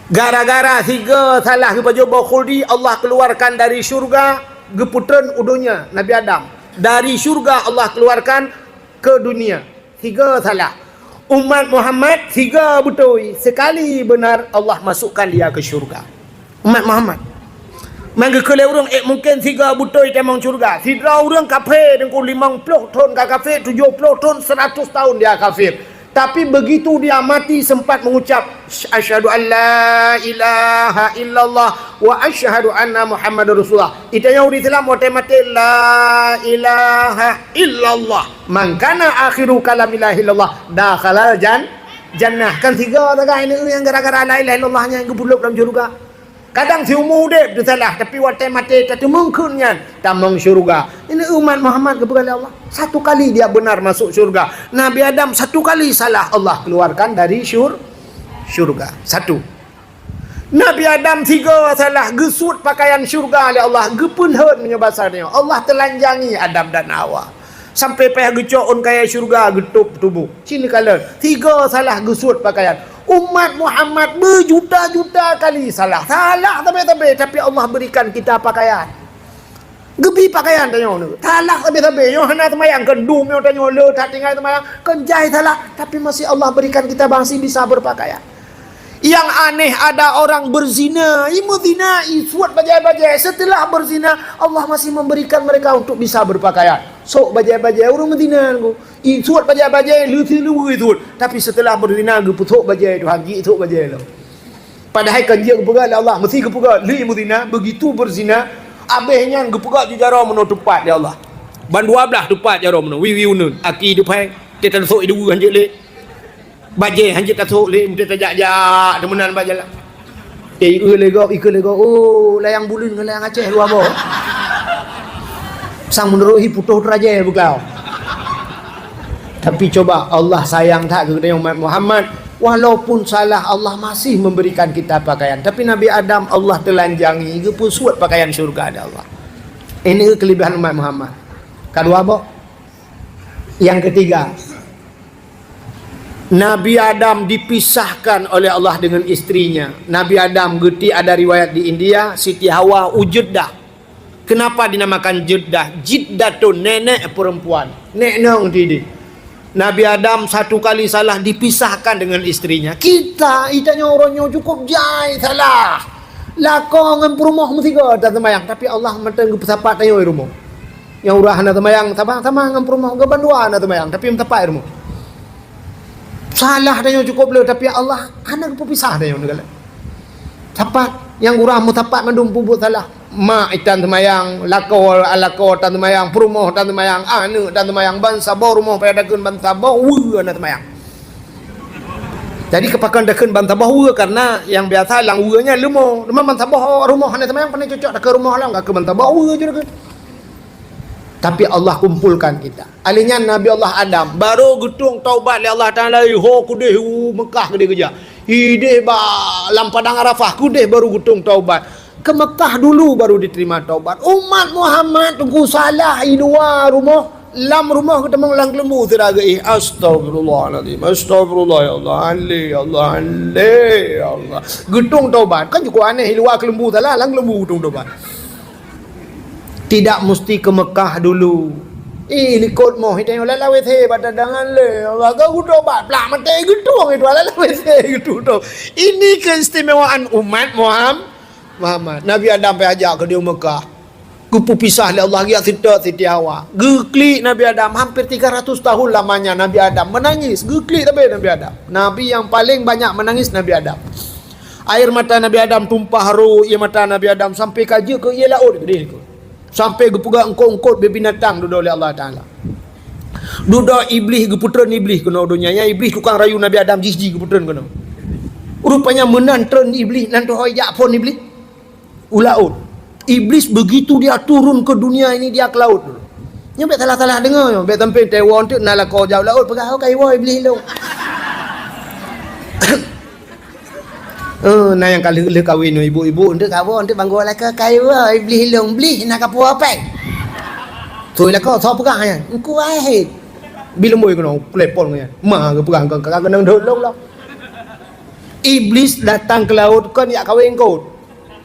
Gara-gara siga salah geupajoh boh khuldi, Allah keluarkan dari syurga, geupeutreun u donya Nabi Adam. Dari syurga Allah keluarkan ke dunia. Siga salah. Umat Muhammad siga beutôi, sekali benar Allah masukkan dia ke syurga. Umat Muhammad. Meunyoe keu lé ureuëng, eh, mungkin siga beutôi tamong syurga. Sidroe ureuëng kafé, deungon limong ploh thon ka kafé, tujoh ploh thon, seratus tahun dia kafir. Tapi begitu dia mati sempat mengucap, "Asyhadu an la ilaha illallah wa asyhadu anna Muhammadar Rasulullah." Itu yang ureuëng Islam watée maté, "La ilaha illallah. Man kana akhiru kalami la ilaha illallah, dakhalal jan-, jannah." Kan siga tagai neu nyang gara-gara la ilaha illallah nyang geupulop dalam syurga. Kadang siumu udeb teusalah, tapi watée maté tateumeung kheun nyan tamong syurga. Ini umat Muhammad geupeugah lé Allah. Satu kali dia benar masuk syurga. Nabi Adam satu kali salah, Allah keluarkan dari syur-, syurga. Satu. Nabi Adam siga salah, geusuet pakaian syurga lé Allah, geupeulhon meunyoe basa nyoe. Allah telanjangi Adam dan Hawa. Sampai payah geucok ôn kayée syurga geutôb tuboh. Cit neukalon, siga salah geusuet pakaian. Umat Muhammad beujuta-juta kali salah. Salah sabe-sabe, tapi Allah berikan kita pakaian. Geubri pakaian tanyoe nyoe. Salah sabe-sabe. Nyoe hana seumayang, keu dum nyoe tanyoe le that tinggai seumayang, keu jai salah, tapi masih Allah berikan kita masih bisa berpakaian. Yang aneh, ada orang berzina, i meuzina, i suet bajée-bajée. Setelah berzina, Allah masih memberikan mereka untuk bisa berpakaian. Sok bajée-bajée ureuëng meuzina nyoe. I suet bajée-bajée, leuti luweue suet. Tapi setelah berzina, geupeusok bajée Tuhan, jisok bajée lom. Padahai kan jeuet geupeugah lé Allah, meusti geupeugah, lheueh meuzina, begitu berzina, abéh nyan geupeugah ju jaroe meunoe teupat lé Allah. Ban dua blaih teupat jaroe meunoe, wiwi uneun, aki depan, teutan sok i dua hanjeuet lé. Bajée hanjeuet tasok lé, meusti tajak-jak, teumeunan bak jalan. Eh, ikeu lego, ikeu lego, oh, layang buleuen ngon layang Aceh dua boh. Sang meunurot hi putôh teurajée beuglau. Tapi coba, Allah sayang that keu geutanyoe umat Muhammad. Walaupun salah, Allah masih memberikan kita pakaian. Tapi Nabi Adam, Allah telanjangi, geupeusuet pakaian syurga lé Allah. Ini kelebihan umat Muhammad. Kedua boh. Yang ketiga, Nabi Adam dipisahkan oleh Allah dengan istrinya. Nabi Adam, geuti ada riwayat di India, Siti Hawa u Jeddah. Kenapa dinamakan Jeddah? Jiddatun, nenek perempuan. Nek nong tidih. Nabi Adam satu kali salah dipisahkan dengan istrinya. Kita, itanyoe uroe nyoe cukup jai salah. Lakoe ngon peurumoh meusigoe taseumayang, tapi Allah mantong geupeusapat tanyoe i rumoh. Nyang uroe hana seumayang, sama-sama ngon peurumoh, geuban dua hana seumayang, tapi meusapat i rumoh. Salah tanyoe cukup le, tapi Allah hana geupeupisah tanyoe ngon gala. Sapat, nyang uroe meusapat mandum peubuet salah. Mak itan seumayang, lakoe, lakoe tan seumayang, peurumoh tan seumayang, aneuk tan seumayang, bansaboh rumoh payah takheun bansaboh weue hana seumayang. Jadi keupakon takheun bansaboh weue karena nyang biasa lam weue nyan leumo. Teuma bansaboh rumoh hana seumayang, pane cocok takheun rumoh lam, ka keu bansaboh weue ju takheun. Tapi Allah kumpulkan kita. Alheuh nyan Nabi Allah Adam baru geutueng taubat lé Allah Taala, ho keudeh u Mekah keudeh geujak. Ideh ba lam padang Arafah keudeh baru geutueng taubat. Ke Mekah dulu baru diterima taubat. Umat Muhammad teungku salah i luwa rumoh, lam rumoh geutamong lam keuleumbu sira geuih. Astagfirullahalazim. Astagfirullah ya Allah. Ale ya Allah. Ale ya Allah. Geutueng taubat. Kan cukup aneh i luwa keuleumbu salah, lam keuleumbu geutueng taubat. Tidak musti ke Mekah dulu. Ih, likot moh, itanyoe lam W C bak tadangan lé. Allah, ka geutobat, plak maté geutueng itu, lam W C geutueng. Ini keistimewaan umat Muham-, Muhammad. Nabi Adam pai ajak keu di Mekah. Geupeupisah lé Allah, geujak seutôt Siti Hawa. Geuklik Nabi Adam, hampir tiga ratus tahun lamanya Nabi Adam menangis. Geuklik tapi Nabi Adam. Nabi yang paling banyak menangis Nabi Adam. Air mata Nabi Adam tumpah ro, ié mata Nabi Adam sampai ka jeuet keu ié laôt keudeh. Sampai geupeugah eungkôt-eungkôt bibinatang dudoe lé Allah Taala. Dudoe Iblih geupeutreun Iblih keunoe donya. Nyan Iblih tukang rayu Nabi Adam jih-jih geupeutreun keunoe. Rupanya meunan treun Iblih, nan teuhôi jak phon Iblih u laôt. Iblis begitu dia turun ke dunia ini, dia ke laut dulu. Nyoe bèk salah-salah deungoe nyoe, bèk sampai teuwoe teuk na lakoe jak u laôt peugah, "Oh, ka iwoe Iblih lôn." Eh, na nyang ka lheueh-lheueh kawin nyoe ibu-ibu, enteuk ka woe, enteuk banggô lakoe, "Ka iwoe Iblih lôn, blih na ka puwoe pèng." Sôi lakoe, soe peugah nyan? Engku Wahid. Bileumbôi keunoe, telepon nyan. Ma geupeugah engkau ka keunong dot lôn lom. Iblis datang ke laut kon jak kawin eungkôt.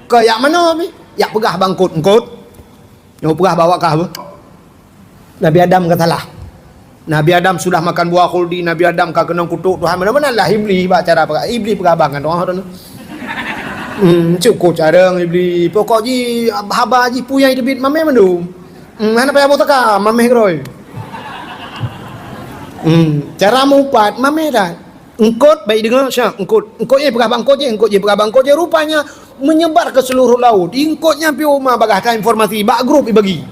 Kon jak manoe pih, jak peugah bak eungkôt, "Eungkôt." Nyoe peugah bak awak kah beuh. Nabi Adam ka salah. Nabi Adam sudah makan buah khuldi, Nabi Adam ka keunong kutok Tuhan. Meunan-meunan lah Iblih bak cara peugah. Iblih peugah bang kan doa tu. Hmm, cukup carang Iblih. Pokok jih haba jih puyai teubiet mameh mandum. Hmm, hana payah boh taka, mameh keurôi. Hmm, cara meuupat mameh dah. Eungkôt, baik deungoe, syak, eungkôt. Eungkôt jih peugah bak eungkôt jih, eungkôt jih peugah bak eungkôt jih. Rupanya menyebar ke seluruh laut. Eungkôt nyan piôh ma bagah ka informasi, bak grup ibagi.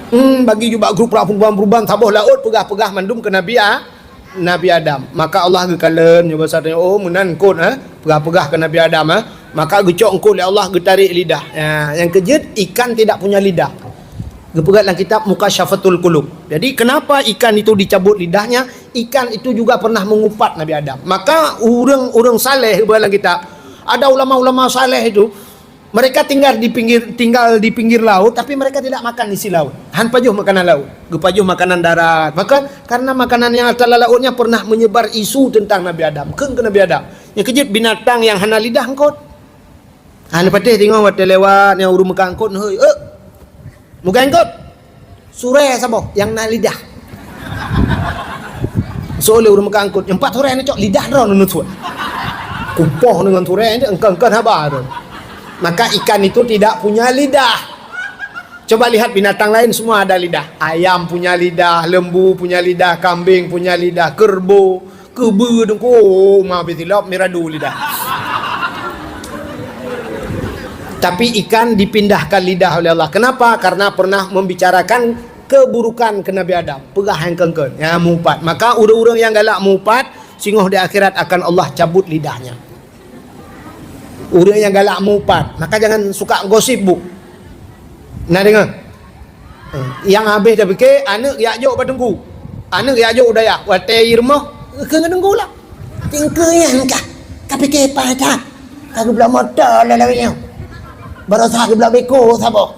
Hmm, bagi ju bak grup perubahan-perubahan, saboh laôt peugah-peugah mandum ke Nabi A-, Nabi Adam. Maka Allah geukalon, nyoe basa tanya, "Oh, meunan eungkôt, ha?" Peugah-peugah ke Nabi Adam, ha? Maka geucok eungkôt lé Allah, geutarék lidah. Ya, nyang keujeuet, ikan tidak punya lidah. Geupeugah lam kitab Mukasyafatul Qulub. Jadi, kenapa ikan itu dicabut lidahnya? Ikan itu juga pernah mengupat Nabi Adam. Maka, ureuëng-ureuëng saleh, geupeugah lam kitab, ada ulama-ulama saleh itu, mereka tinggal di pinggir, tinggal di pinggir laut, tapi mereka tidak makan isi laut. Han pajoh makanan laut. Geupajoh makanan darat. Maka, karena makanan yang ada dalam lautnya pernah menyebar isu tentang Nabi Adam. Kheun ke Nabi Adam. Nyang keujeuet binatang yang hana lidah eungkôt. Hana patéh teungoh watée lewat nyang ureuëng meukat eungkôt, "Hei, eh, meukat eungkôt. Surée saboh nyang na lidah." Soe lé ureuëng meukat eungkôt, "Nyoe pat surée neucok, lidah droeneuh neusuet." Kupoh deungon surée, engkén-engkén haba tu. Maka ikan itu tidak punya lidah. Coba lihat binatang lain, semua ada lidah. Ayam punya lidah, lembu punya lidah, kambing punya lidah, kerbau, keubeue dengku, oh, ma bitilop miradu lidah. Tapi ikan dipindahkan lidah oleh Allah. Kenapa? Karena pernah membicarakan keburukan ke Nabi Adam. Peugah nyang kheun-kheun, nyang meuupat. Maka ureuëng-ureuëng nyang galak meuupat, singoh di akhirat akan Allah cabut lidahnya. Ureuëng nyang galak meuupat, maka jangan suka gosip, Bu. Na deungoe? Eh, nyang habéh tapike, aneuëk jak jok bak teungku. Aneuëk jak jok u dayah, watée i rumoh, keu ngon teungku lah. Teungku nyan kah, ka pike paih that. Ka geubloe moto lé lawét nyoe. Baroesa geubloe beko saboh.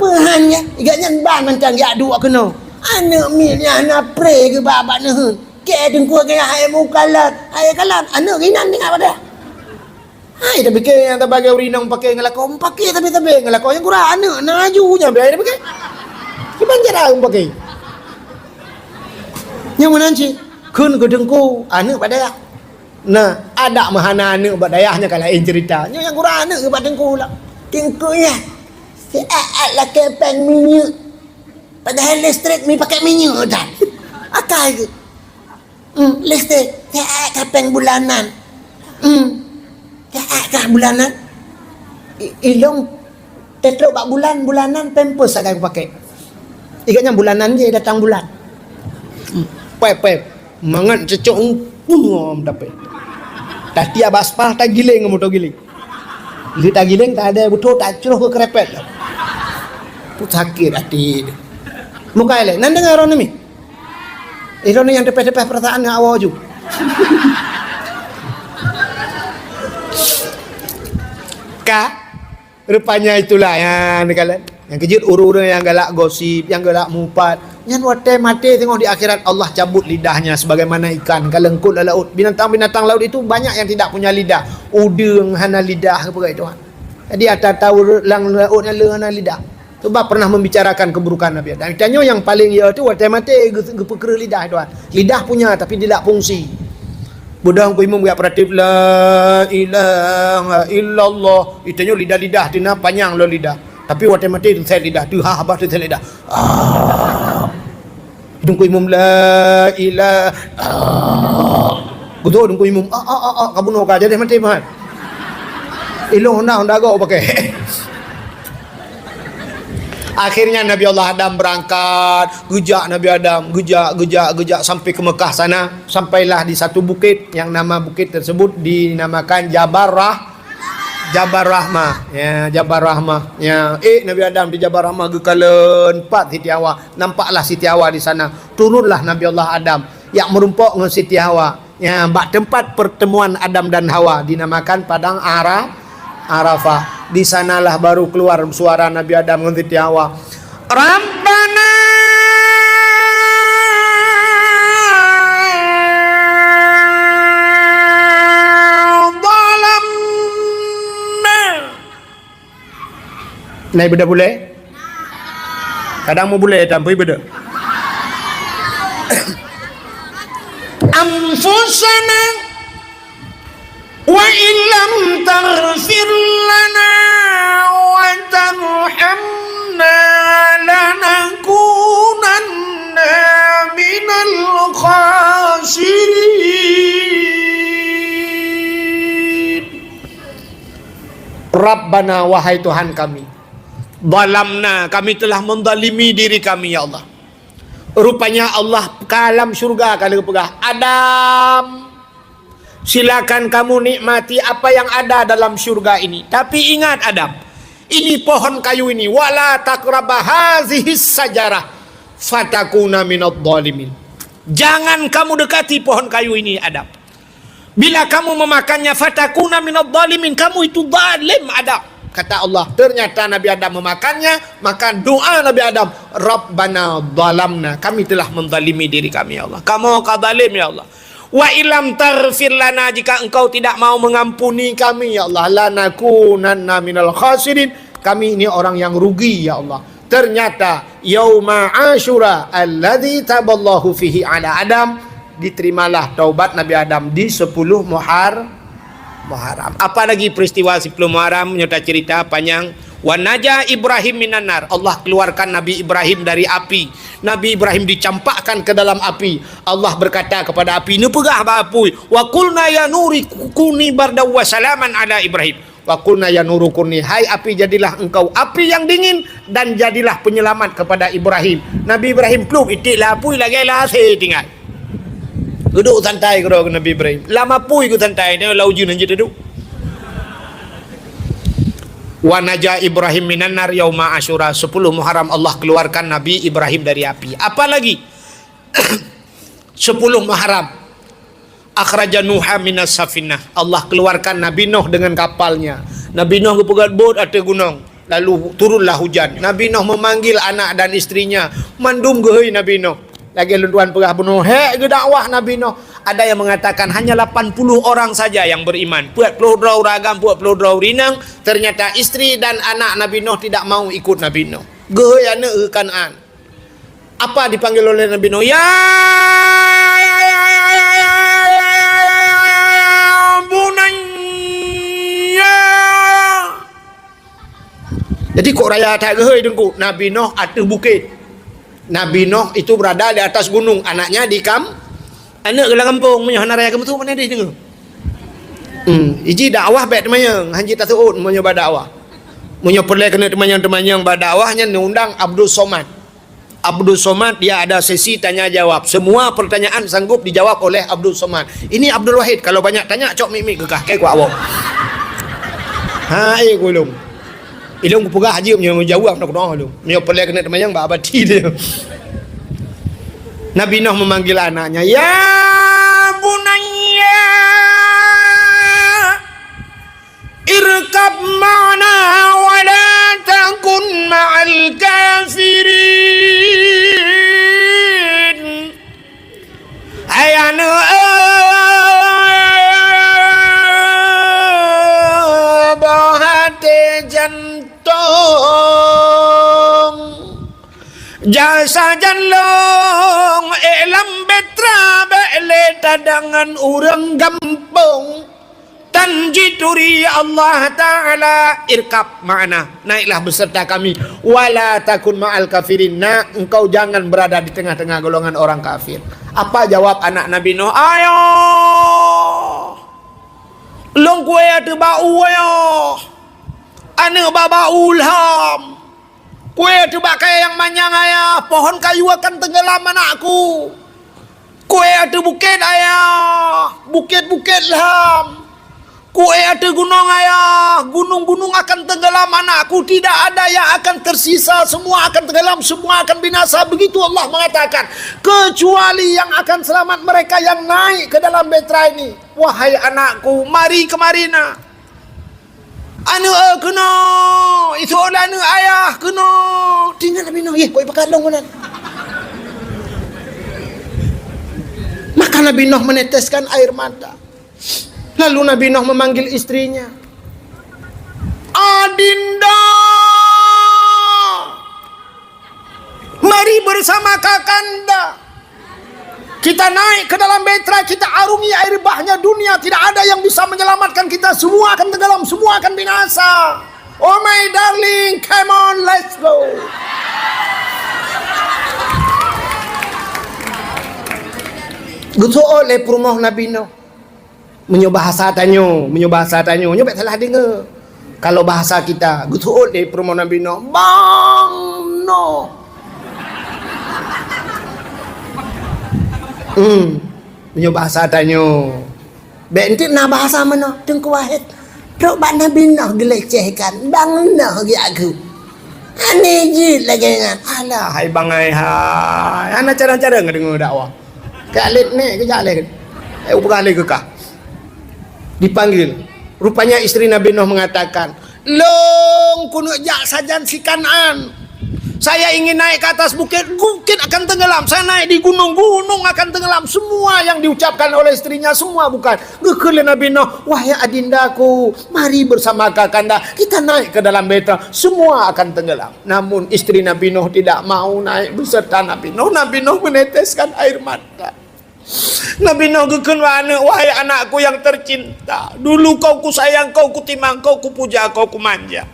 Peuhan nyan, i gobnyan ban mantong jak duek keunoe. Aneuëk miet nyan hana pré geuba bak neuheun. Keu teungku gaya hai mukalat, hai kalat, aneuëk inan tinggai pada. Hai, tapike nyang tabagi ureuëng inong pake ngon lakoe, pake sabe-sabe ngon lakoe nyang kurang aneuëk, na aju nyan bèe tapike. Kiban cara pake. Nyang meunan cit, kheun keu teungku, aneuëk bak dayah. Nah, adak meuhana aneuëk bak dayah nyan ka laén cerita. Nyoe nyang kurang aneuëk bak teungku lah. Teungku nyan, siat-at lakée péng minyeuk. Padahai listrik mi pakai minyeuk tan. Akai geuh. Hmm, listrik, siat-at ka péng bulanan. Hmm, siat-at ka bulanan. I-, ilong tetrok bak bulan, bulanan pampers sagai kupake. I gobnyan bulanan je datang bulan. Hmm, pep, pep. Mangat cecok ngom dapet. Tati abas pah tagiling moto giling. Lheueh tagiling, tak ada beutôi, tak croh ke kerepet. Pun sakit hati. Muka elek, nan dengar orang ni. Eh, orang ni yang tepeh-tepeh perasaan dengan awak ju. Ka? Rupanya itulah yang dikala. Yang keujeuet ureuëng-ureuëng yang galak gosip, yang galak mupat. Nyan watée maté tengok di akhirat Allah cabut lidahnya sebagaimana ikan ka leungkot lam laut. Binatang-binatang laut itu banyak yang tidak punya lidah. Udeueng hana lidah, apa kata Tuhan. Jadi ata tahu lam laut nyan le hana lidah. Sebab pernah membicarakan keburukan Nabi Adam. Tanyoe yang paling ya tu watée maté geu-, geupeukreue lidah Tuhan. Lidah punya tapi tidak fungsi. Beudang ku imum gak peratif la ilaha illallah. Itanyoe lidah-lidah tina panyang lo lidah. Tapi watée maté tu saya lidah tu ha abah tu saya lidah. Ah. Dengku imum la ilaha. Betul dengku imum. Ah ah ah ah kabuno ka jadi maté mah. Ilong honda honda gok pakai. Akhirnya Nabi Allah Adam berangkat, geujak Nabi Adam, geujak, geujak, geujak sampai ke Mekah sana. Sampailah di satu bukit yang nama bukit tersebut dinamakan Jabal Rah-, Jabal Rahmah. Ya, Jabal Rahmah. Ya, eh, Nabi Adam di Jabal Rahmah geukalon pat Siti Hawa. Nampaklah Siti Hawa di sana. Turunlah Nabi Allah Adam, jak meurumpok ngon Siti Hawa. Ya, bak tempat pertemuan Adam dan Hawa dinamakan Padang Ara-, Arafah. Di sanalah baru keluar suara Nabi Adam ngon Siti Hawa. Rabbana zalamna. Nah, ibadah boleh? Kadang mau boleh, tapi ibadah. Anfusana wa illam taghfir lana wa tarhamna lanakunanna minal khasirin. Rabbana, wahai Tuhan kami, zalamna, kami telah menzalimi diri kami, ya Allah. Rupanya Allah ka lam syurga ka lheueh peugah, "Adam, silakan kamu nikmati apa yang ada dalam syurga ini. Tapi ingat, Adam, ini pohon kayu ini, wala taqraba hazihis sajarah, fatakuna minadh dhalimin." Jangan kamu dekati pohon kayu ini, Adam. Bila kamu memakannya, fatakuna minadh dhalimin, kamu itu zalim, Adam. Kata Allah, ternyata Nabi Adam memakannya, maka doa Nabi Adam, "Rabbana zalamna, kami telah menzalimi diri kami, ya Allah. Kamu ka zalim, ya Allah. Wa illam taghfir lana, jika Engkau tidak mau mengampuni kami, ya Allah, lanakunanna minal khasirin, kami ini orang yang rugi, ya Allah." Ternyata yauma Asyura alladzi taballahu fihi ala Adam, diterimalah taubat Nabi Adam di sepuluh Muhar-, Muharram. Apalagi peristiwa sepuluh Muharram nyoe tacerita panjang. Wa naja Ibrahim minan nar. Allah keluarkan Nabi Ibrahim dari api. Nabi Ibrahim dicampakkan ke dalam api. Allah berkata kepada api, neupeugah bak apui, "Wa qulna ya nuri kuni bardan wa salaman ala Ibrahim." "Wa qulna ya nuru kuni, hai api, jadilah engkau api yang dingin dan jadilah penyelamat kepada Ibrahim." Nabi Ibrahim plup itik lam apui lagèe lam asèe tinggai. Geuduek santai keudroe Nabi Ibrahim. Lam apui geusantai, nyoe lam ujeuen hanjeuet duek. Wa naja Ibrahim minan nar yauma Asyura, sepuluh Muharram Allah keluarkan Nabi Ibrahim dari api. Apalagi sepuluh Muharram, akhraja Nuha minas safinah. Allah keluarkan Nabi Nuh dengan kapalnya. Nabi Nuh geupeugöt bot ateueh gunong, lalu turunlah hujan. Nabi Nuh memanggil anak dan istrinya, mandum geuhôi Nabi Nuh. Lagèe lôn tuan peugah bunoe, hék geudakwah Nabi Nuh. Ada yang mengatakan hanya lapan puluh orang saja yang beriman. Peuet ploh droe ureueng agam, peuet ploh droe ureueng inong. Ternyata istri dan anak Nabi Nuh tidak mau ikut Nabi Nuh. Geuhôi aneuk keu Kanaan. Apa dipanggil oleh Nabi Nuh? "Ya bunayya." Jadi kok raya that geuhôi Teungku, Nabi Nuh ateueh bukét. Nabi Nuh itu berada di atas gunung, anaknya di kam-, aneuk lam gampông, meunyoe hana raya keumeusut, mana deh deungö. Hmm, iji dakwah bèk teumanyong, hanjeuet taseuôt meunyoe bak dakwah. Meunyoe peureulèe keuneuk teumanyong-teumanyong bak dakwah, nyan undang Abdul Somad. Abdul Somad, dia ada sesi tanya jawab. Semua pertanyaan sanggup dijawab oleh Abdul Somad. Ini Abdul Wahid, kalau banyak tanya, cok mik-mik keu kah, keu kuak awak. Ha, eh, ku ilong. Ilong kupeugah aja meunyoe jawab nak kudoh ilong. Meunyoe peureulèe keuneuk teumanyong, bak abati dia. Nabi Nuh memanggil anaknya, "Ya bunayya, irkab ma'ana wa la takun ma'al kafirin." Hai aneuk, eh, boh até jantông, jak sajan lôn, eh, lam beutra bèk lé tadangan ureueng gampông. Tan jituri Allah Ta'ala, "Irkab ma'ana, naiklah beserta kami. Wala takun ma'al kafirin, nak, engkau jangan berada di tengah-tengah golongan orang kafir." Apa jawab anak Nabi Nuh? "Ayah, lôn kueh ateueh bak u, ayah. Aneuk bak, bak u lham." Kue ateueh bak kayèe nyang manyang, ayah, pohon kayu akan tenggelam, anakku. Kue ateueh bukét, ayah, bukét-bukét lham. Kue ateueh gunong, ayah, gunung-gunung akan tenggelam, anakku. Tidak ada yang akan tersisa, semua akan tenggelam, semua akan binasa. Begitu Allah mengatakan. Kecuali yang akan selamat mereka yang naik ke dalam bahtera ini. Wahai anakku, mari kemari, nak. Aneuk, eh, keunoe, isoe lé aneuk ayah keunoe. Tinggai Nabi Nuh, yeh, kok ipakalong bulan. Maka Nabi Nuh meneteskan air mata. Lalu Nabi Nuh memanggil istrinya, "Adinda!" Mari bersama kakanda. Kita naik ke dalam bahtera, kita arungi air bahnya dunia. Tidak ada yang bisa menyelamatkan kita. Semua akan tenggelam, semua akan binasa. Oh my darling, come on, let's go. Geuseuôt lé peurumoh Nabi Nuh. Meunyoe bahasa tanyoe, meunyoe bahasa tanyoe, nyoe bèk salah deungö. Kalau bahasa kita, geuseuôt lé peurumoh Nabi Nuh, "Bang Nuh." Hmm, meunyoe bahasa tanyoe. Bèk enteuk na bahasa meunoe, Teungku Wahid. Trok bak Nabi Nuh geulecehkan, "Bang Nuh," geujak keu. Aneh jeuet lagèe nyan. Alah, hai bangai hai. Hana carông-carông deungö dakwah. Keu alet nèk keujak lé. Eh, upeugah lé keu kah. Dipanggil. Rupanya istri Nabi Nuh mengatakan, "Lôn keuneuk jak sajan si Kan'an. Saya ingin naik ke atas bukit, bukit akan tenggelam. Saya naik di gunung, gunung akan tenggelam." Semua yang diucapkan oleh istrinya, semua bukan. Geukheun lé Nabi Nuh, "Wahai adindaku, mari bersama kakanda, kita naik ke dalam bahtera, semua akan tenggelam." Namun istri Nabi Nuh tidak mau naik beserta Nabi Nuh. Nabi Nuh meneteskan air mata. Nabi Nuh geukheun bak aneuk, "Wahai anakku yang tercinta, dulu kau kusayang, kau kutimang, kau kupuja, kau kumanja.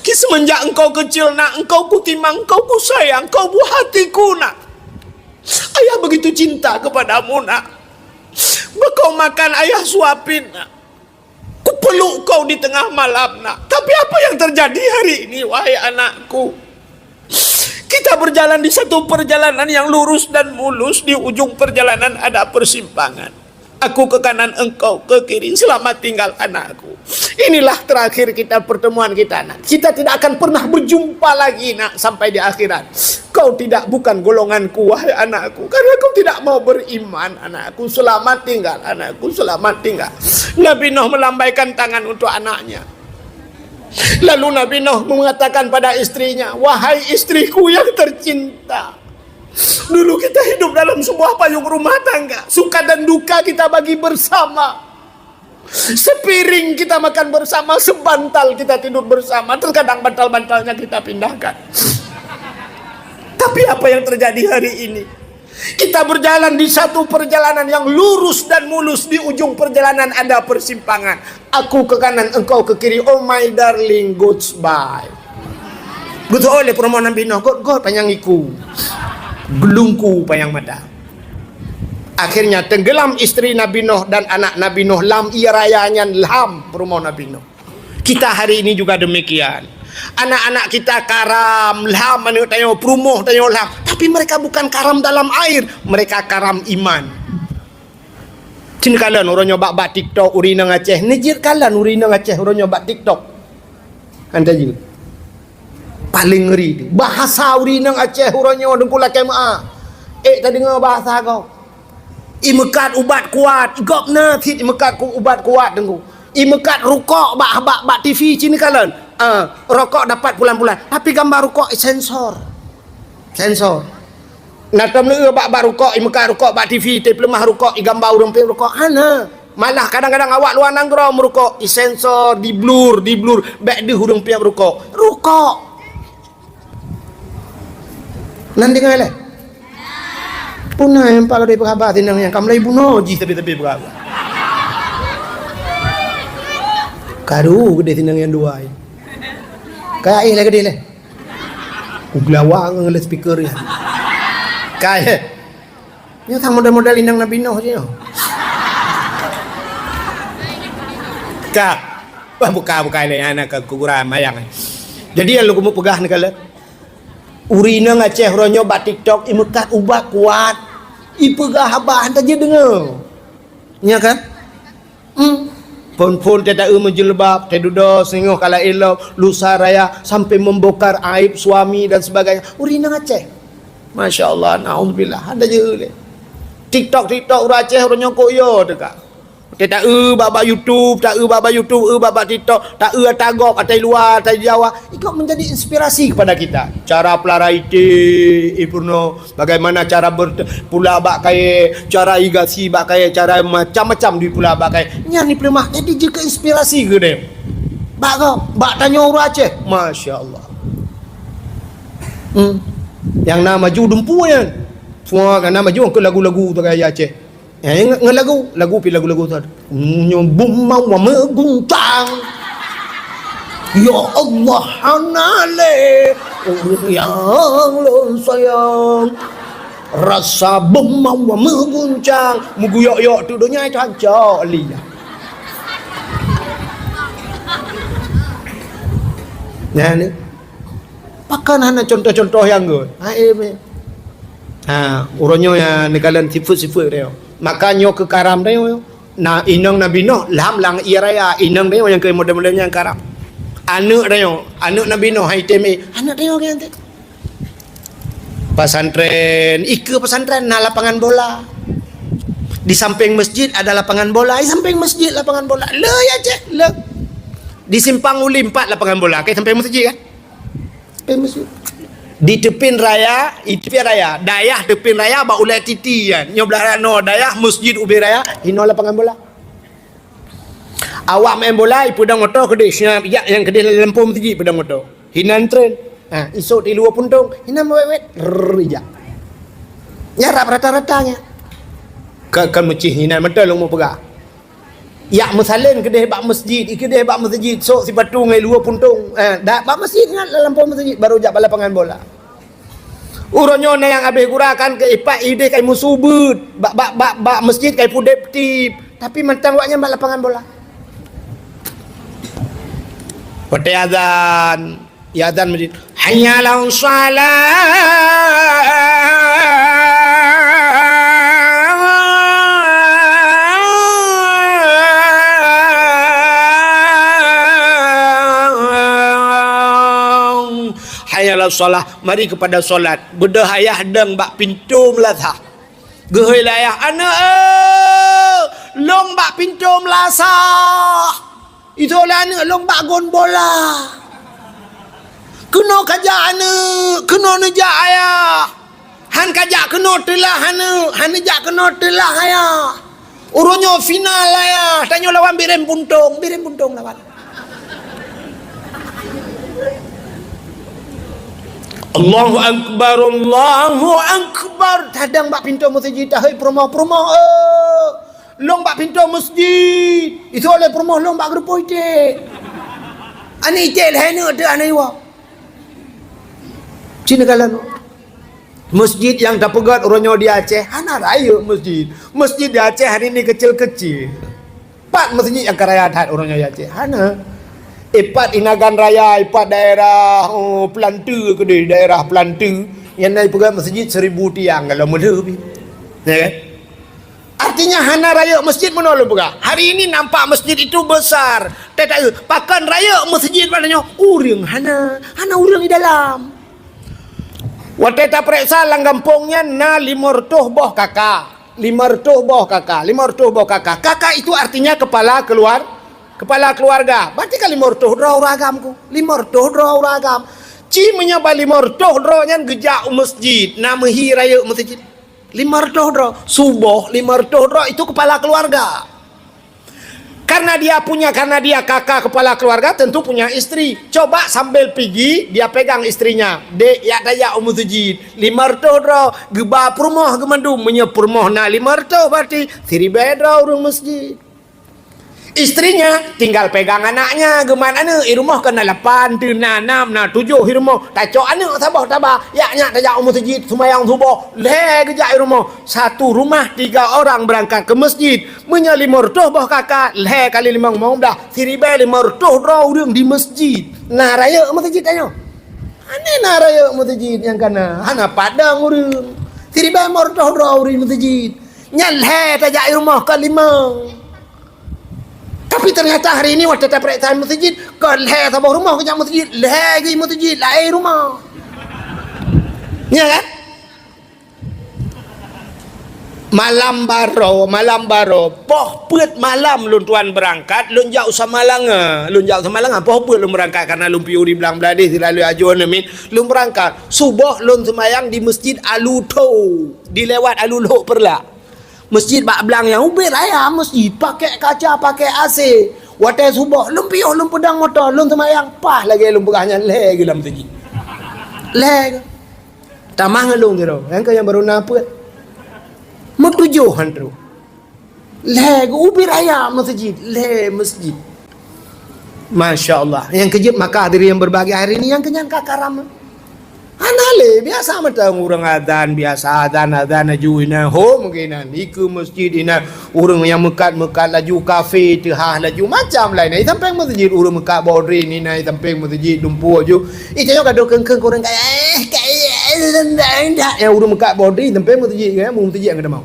Ki semenjak engkau kecil, nak, engkau kutimang, engkau kusayang, kau buah hatiku, nak. Ayah begitu cinta kepadamu, nak. Bekau makan ayah suapin, nak. Kupeluk kau di tengah malam, nak. Tapi apa yang terjadi hari ini, wahai anakku? Kita berjalan di satu perjalanan yang lurus dan mulus, di ujung perjalanan ada persimpangan. Aku ke kanan, engkau ke kiri. Selamat tinggal, anakku. Inilah terakhir kita, pertemuan kita, nak. Kita tidak akan pernah berjumpa lagi, nak, sampai di akhirat. Kau tidak, bukan golonganku, wahai anakku, karena kau tidak mau beriman, anakku. Selamat tinggal, anakku, selamat tinggal." Nabi Nuh melambaikan tangan untuk anaknya. Lalu Nabi Nuh mengatakan pada istrinya, "Wahai istriku yang tercinta, dulu kita hidup dalam sebuah payung rumah tangga, suka dan duka kita bagi bersama. Sepiring kita makan bersama, sebantal kita tidur bersama, terkadang bantal-bantalnya kita pindahkan. Tapi apa yang terjadi hari ini? Kita berjalan di satu perjalanan yang lurus dan mulus, di ujung perjalanan ada persimpangan. Aku ke kanan, engkau ke kiri. Oh my darling, goodbye." Beutôi lé peurumoh Nabi Nuh, got-got panyang iku, geulungku panyang mata. Akhirnya tenggelam istri Nabi Nuh dan anak Nabi Nuh lam ie raya nyan, lham peurumoh Nabi Nuh. Kita hari ini juga demikian. Anak-anak kita karam, lham aneuk tanyoe, peurumoh tanyoe lham. Tapi mereka bukan karam dalam air, mereka karam iman. Cit neukalon uroe nyoe bak-bak TikTok ureueng inong Aceh. Neujeuet kalon ureueng inong Aceh uroe nyoe bak TikTok. Kan tajeuet. Paléng ngeri tu. Bahasa ureueng inong Aceh uroe nyoe, Teungku, lakèe meu'ah. Ék tadeungoe bahasa gob. Imeukat ubat kuat, gobnyan cit imeukat ku-, ubat kuat, Teungku. Imeukat rukok bak, bak, bak T V cit neukalon. Ah, rokok dapat pulan-pulan, tapi gambar rukok isensor. Sensor. Na tom lheueh bak, bak rukok, imeukat rukok bak T V, tapeuleumah rukok, igamba ureueng piep rukok. Hana. Malah kadang-kadang awak luwa nanggroe meurukok, isensor, di-blur, di-blur, bèk deuh ureueng piep rukok. Rukok. Nan deungö lé? Puna nyang pak lagèe peugah bak tinang nyang ka mulai bunoe jih tapi-tapi peugah. Karu geudeh tinang nyang dua. Ka éh lé geudeh lé. Ku geulawa ngon lé speaker nyan. Ka éh. Nyoe sang model-model inong Nabi Nuh jih nyoe. Ka. Wah, buka-buka lé aneuk keu kuburan mayang. Jadi nyang lôn keumeung peugah neukalon. Ureueng inong Aceh uroe nyoe bak TikTok imeukat ubat kuat. Ipeugah haba hana jeuet deungoe. Nya kan? Hmm. Phon-phon teuta eu meujilbab, teududoe singoh kala ilop, lusa raya sampai membongkar aib suami dan sebagainya. Ureueng inong Aceh. Masya Allah, naudzubillah. Hana jeuet lé. TikTok, TikTok ureueng Aceh uroe nyoe kok yo teuka. Teuta eu bak-bak YouTube, ta eu bak-bak YouTube, eu bak-bak TikTok, ta eu ata gob, ata luwa, ata Jawa. Ikut menjadi inspirasi kepada kita. Cara pelara ité, i peurunoe, bagaimana cara ber-, pula bak kayèe, cara i gasi bak kayèe, cara macam-macam di pula bak kayèe. Nyan i peuleumah, jadi jeuet keu inspirasi keu deh. Bak gob, bak tanyoe ureueng Aceh. Masya Allah. Hmm. Nyang na maju dumpu nyan. Semua kan na maju ke lagu-lagu tu gaya Aceh. Eh, nge-, nge-, lagu, lagu pi lagu-lagu tu. Nyoe bumau wa meuguncang. Ya Allah, hana lé ureueng nyang lôn sayang. Rasa bumau wa meuguncang. Meuguyok-yok tu donya itu hancok li. Nah, ni. Pakon hana contoh-contoh nyang gèt? Ha, eh, meh. Ha, uroe nyoe ya neukalon sifeuet-sifeuet tanyoe. Maka nyoe keu karam tanyoe. Na inong Nabi Nuh lam, lam ie raya, inong tanyoe nyang keu model-model nyang karam. Aneuk tanyoe, aneuk Nabi Nuh hai tem, eh, aneuk tanyoe keu pesantren, ikeue pesantren na lapangan bola. Di samping masjid ada lapangan bola, di samping masjid lapangan bola. Le ya ceh, le. Di simpang uli empat lapangan bola, ke samping masjid kan? Di teupin raya, i teupin raya, dayah teupin raya bak ulèe titi nyan. Nyoe blah ranoe dayah, masjid ubé raya, hinoe lapangan bola. Awak main bola, ipeudong moto keudeh, siat jak nyang keudeh lam lampôh masjid ipeudong moto. Hinan tren. Ha, isok di luwa puntông, hinan wet-wet, rrrr, ijak. Nyan rab rata-rata nyan. Ka, ka meucih hinan mantong lôn meupeugah. Yak meusalén keudeh bak masjid, i keudeh bak masjid, sok sipatu ngon luwa puntông. Eh, dak bak masjid nyan, lam lampôh masjid, baru jak bak lapangan bola. Uroe nyoe na nyang habéh gura kan keu ipat ideh kai meusu beuet bak, bak, bak, bak masjid kai pudeb tip, tapi mantong awak nyan bak lapangan bola. Watèe azan, ya azan masjid. Hayya 'alas shalah. Hayya 'alas shalah. Mari kepada solat. Beudôh ayah dong bak pintoe meulasah. Geuhôi lé ayah, "Aneuk, eh, lôn bak pintoe meulasah." Itoe lé aneuk lôn bak gon bola. Keunoe kajak aneuk, keunoe neujak ayah. Han kajak keunoe teulah aneuk, han neujak keunoe teulah ayah. Uroe nyoe final ayah, tanyoe lawan Bireuen Puntông, Bireuen Puntông lawan. Allahu Akbar, Allahu Akbar. Tadong bak pintoe meuseujid, tahôi peurumoh-peurumoh, eh. Lôn bak pintoe meuseujid. Itoe lé peurumoh lôn bak geureupoh iték. Aneuk iték lhèe neuk teuh aneuk iwoe. Cina kalon. Meuseujid nyang tapeugöt uroe nyoe di Aceh, hana rayeuk meuseujid. Meuseujid di Aceh hari ini kecil-kecil. Pat meuseujid nyang ka raya that uroe nyoe di Aceh? Hana. Ipat Inagan Raya, ipat daerah, oh, Peulanteu keudeh, daerah Peulanteu. Nyang na ipeugöt meuseujid seribu tiang kalau meulheueh pih. Ya kan? Artinya hana rayeuk masjid meunoe lôn peugah. Hari ini nampak masjid itu besar. Tetapi pakon rayeuk masjid pada nyoe? Ureueng hana, hana ureueng di dalam. Watèe tapareksa lam gampông nyan na limong reutôh boh kaka. Limong reutôh boh kaka, limong reutôh boh kaka. Kaka itu artinya kepala keluar, kepala keluarga. Berarti kan limong reutôh droe ureueng agam ku. Limong reutôh droe ureueng agam. Ci meunyoe ban limong reutôh droe nyan geujak u masjid, na meuhi rayeuk masjid. Limong reutôh droe, suboh limong reutôh droe itu kepala keluarga. Karena dia punya, karena dia kaka kepala keluarga, tentu punya istri. Coba sambil pigi, dia pegang istrinya. "Dek, yak tajak u meuseujid. Limong reutôh droe, geuba peurumoh geumandum. Meunyoe peurumoh na limong reutôh, berarti siribèe droe ureueng masjid." Istrinya tinggal pegang anaknya, geuman aneuk, i rumoh kan na lapan, teuh na nam, na tujoh i rumoh. Tacok aneuk saboh taba, yak nyak tajak u meuseujid, seumayang suboh, lhèe geujak i rumoh. Satu rumah tiga orang berangkat ke masjid. Meunyoe limong reutôh boh kaka, lhèe kali limong, limong blah, siribèe limong reutôh droe ureueng di masjid. Na rayeuk masjid tanyoe. Aneh na rayeuk meuseujid nyang kana, hana padang ureueng. Siribèe meureutoh droe ureueng meuseujid. Nyan lhèe tajak i rumoh ka limong. Tapi ternyata hari ini watèe tapareksa meuseujid, ka lhèe saboh rumoh kajak meuseujid, lhèe geuh meuseujid laén rumoh. Ya kan? Malam baroe, malam baroe, poh peuet malam lôn tuan beurangkat, lôn jak u Samalanga. Lôn jak u Samalanga, poh peuet lôn beurangkat, karena lôn piôh di Blang Bladeh, sira lheueh ajoe neumin, lôn beurangkat. Suboh lôn seumayang di Masjid Alutho, di lewat Alulhok Peureulak. Masjid bak blang nyang ubit raya, masjid pakèk kaca, pakèk A C. Watèe suboh, lôn piôh, lôn peudong moto, lôn seumayang, paih lagèe lôn peugah nyan, lhèe geuh lam masjid. Lhèe geuh. Tamah ngon lôn sidroe, nyang keu nyang barô na peuet. Meutujoh han troh. Lhèe geuh ubit raya masjid, lhèe masjid. Masya Allah. Nyang keujeuet maka hadirin yang berbahagia hari ini, nyang keu nyan ka karam. Hana lé, biasa mantong ureueng azan, biasa azan, azan laju inan, hom geuh inan, dikeue masjid inan. Ureueng nyang meukat-meukat laju, kafe teuhah laju, macam laén. Di sampéng masjid ureueng meukat bodri, inan di sampéng masjid dumpeue ju. Ih, tanyoe ka dok kheun-kheun keu ureueng kaya, eh, kaya, eh, dak. Ya, ureueng meukat bodri sampéng masjid, ya, masjid nyang keudamau.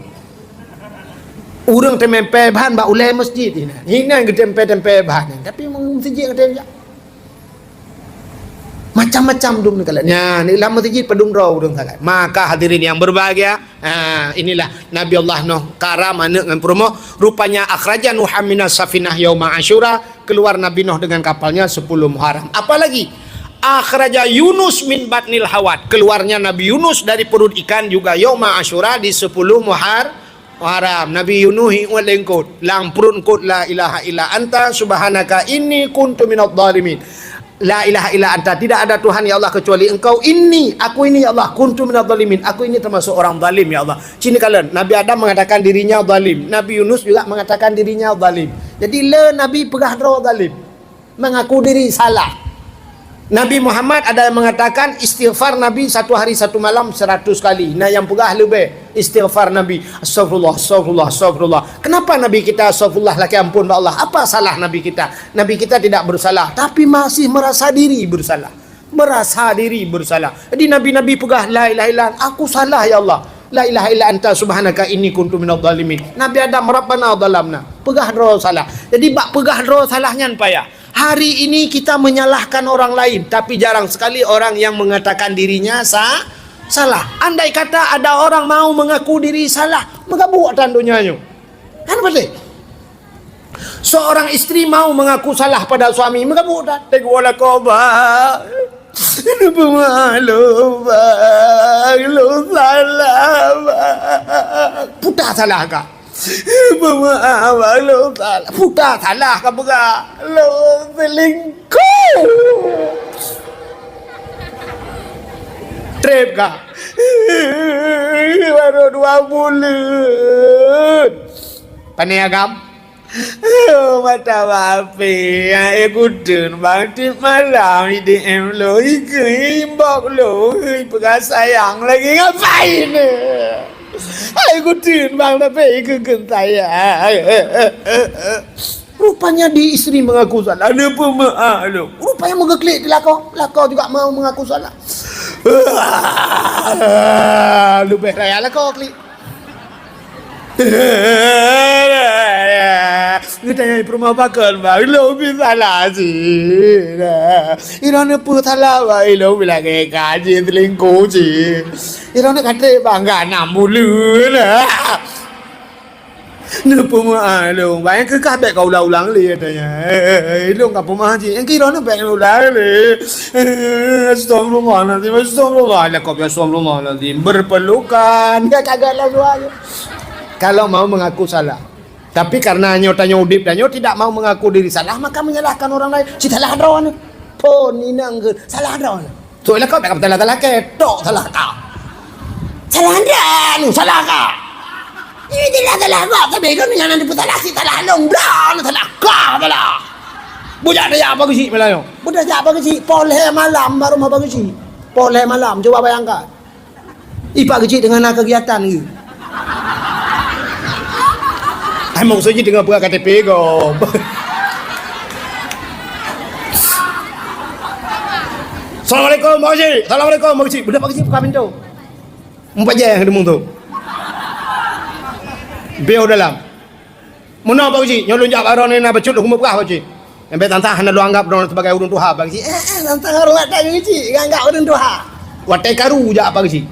Ureueng teumèe ban bak ulèe masjid inan. Inan geutempèe-tempèe ban, tapi masjid nyang keudamau. Macam-macam dum neukalon. Nyan, lam masjid padum droe ureueng salat. Maka hadirin yang berbahagia, ha, inilah Nabi Allah Nuh karam aneuk ngon peurumoh. Rupanya akhraja Nuhan minas safinah yauma Asyura, keluar Nabi Nuh dengan kapalnya sepuluh Muharram. Apalagi akhraja Yunus min batnil hawat, keluarnya Nabi Yunus dari perut ikan juga yauma Asyura di sepuluh Muhar-, Haram. Nabi Yunus iuet lé eungkôt, lam pruet eungkôt, "La ilaha illa anta subhanaka inni kuntu minadh dhalimin." La ilaha illa anta, tidak ada Tuhan ya Allah kecuali Engkau, inni, aku ini ya Allah, kuntu minadh dhalimin, aku ini termasuk orang zalim ya Allah. Ci neukalon, Nabi Adam mengatakan dirinya zalim, Nabi Yunus juga mengatakan dirinya zalim. Jadi le Nabi peugah droe zalim. Mengaku diri salah. Nabi Muhammad ada yang mengatakan istighfar Nabi satu hari satu malam seratus kali. Nah, yang peugah leubeh istighfar Nabi, "Astagfirullah, astagfirullah, astagfirullah." Kenapa Nabi kita astagfirullah, lakèe ampôn bak Allah? Apa salah Nabi kita? Nabi kita tidak bersalah, tapi masih merasa diri bersalah. Merasa diri bersalah. Jadi nabi-nabi peugah, "La ilaha illa anta, aku salah ya Allah. La ilaha illa anta subhanaka inni kuntu minadh dhalimin." Nabi Adam, "Rabbana dhalamna." Peugah droe salah. Jadi bak peugah droe salah nyan payah. Hari ini kita menyalahkan orang lain, tapi jarang sekali orang yang mengatakan dirinya sa-, salah. Andai kata ada orang mau mengaku diri salah, meugabuek tan donya nyoe. Kan beutôi? Seorang istri mau mengaku salah pada suami, meugabuek tan. Teuk wala koba. Peumaklum, Bang, lôn salah, Bang. Puta salah ka. Peumaklum, Bang, lôn salah. Puta salah ka peugah. Lôn selingkuh. Trép ka. Baru dua buleuen. Pane agam? Oh, mata bapé, eh, kuteun bang tiep malam, I D M lôn ikeu, inbox lôn, peugah sayang lagi ngapain? Hai kuteun bang, tapi ikeu keu sayang. Rupanya di istri mengaku salah, ada pemaaf lôn. Rupanya meugeklik di lakoe, lakoe juga mau mengaku salah. Leubeh raya lakoe klik. Geutanyoe peurumoh pakon, Bang? Ilôn pih salah cit. Ilôn neupeu salah, Bang. Ilôn pih lagèe ka jih selingkuh cit. Ilôn ka trép, Bang, ka nam buleuen. Neupeumaklum, Bang. Nyang keu kah bèk ka ulang-ulang lé, katanya. Ilôn ka peumah cit. Nyang keu ilôn bèk ulang lé. Astagfirullahalazim, astagfirullah. Lakoe, astagfirullahalazim. Berpelukan. Ka, ka, ka, lalu aja. Kalau mau mengaku salah. Tapi karena nyoe tanyoe udép tanyoe tidak mau mengaku diri salah, maka menyalahkan orang lain. Ci salah droeneuh. Phon inong keu salah droeneuh. Trok lakoe bèk ka salah-salah, ketok salah ka. Salah droeneuh, salah ka. Ini jelas salah ka, tapi kan nyang na neupeusalah, ci salah lôn, droeneuh salah ka, salah. Bujak tajak pageue cit malam nyoe. Bujak tajak pageue cit, poh lhèe malam baru mau pageue cit. Poh lhèe malam, cuba bayangkan. Ipak geucik teungoh na kegiatan geuh. Hai maksud jih teungoh peugah K T P gob. "Assalamualaikum, Pak Keuchik. Assalamualaikum, Pak Keuchik." Beudôh Pak Keuchik buka pintoe. Mupajée deungon tu. Bioh dalam. "Meunoe, Pak Keuchik, nyoe lôn jak bak droeneuh na bacut lôn keumeung peugah, Pak Keuchik." Nyang bèk tantang hana lôn anggab droeneuh sibagai ureueng tuha, Pak Keuchik. Eh, eh, tantang ureueng ata Keuchik, nyan anggab ureueng tuha. Watèe karu jak, Pak Keuchik.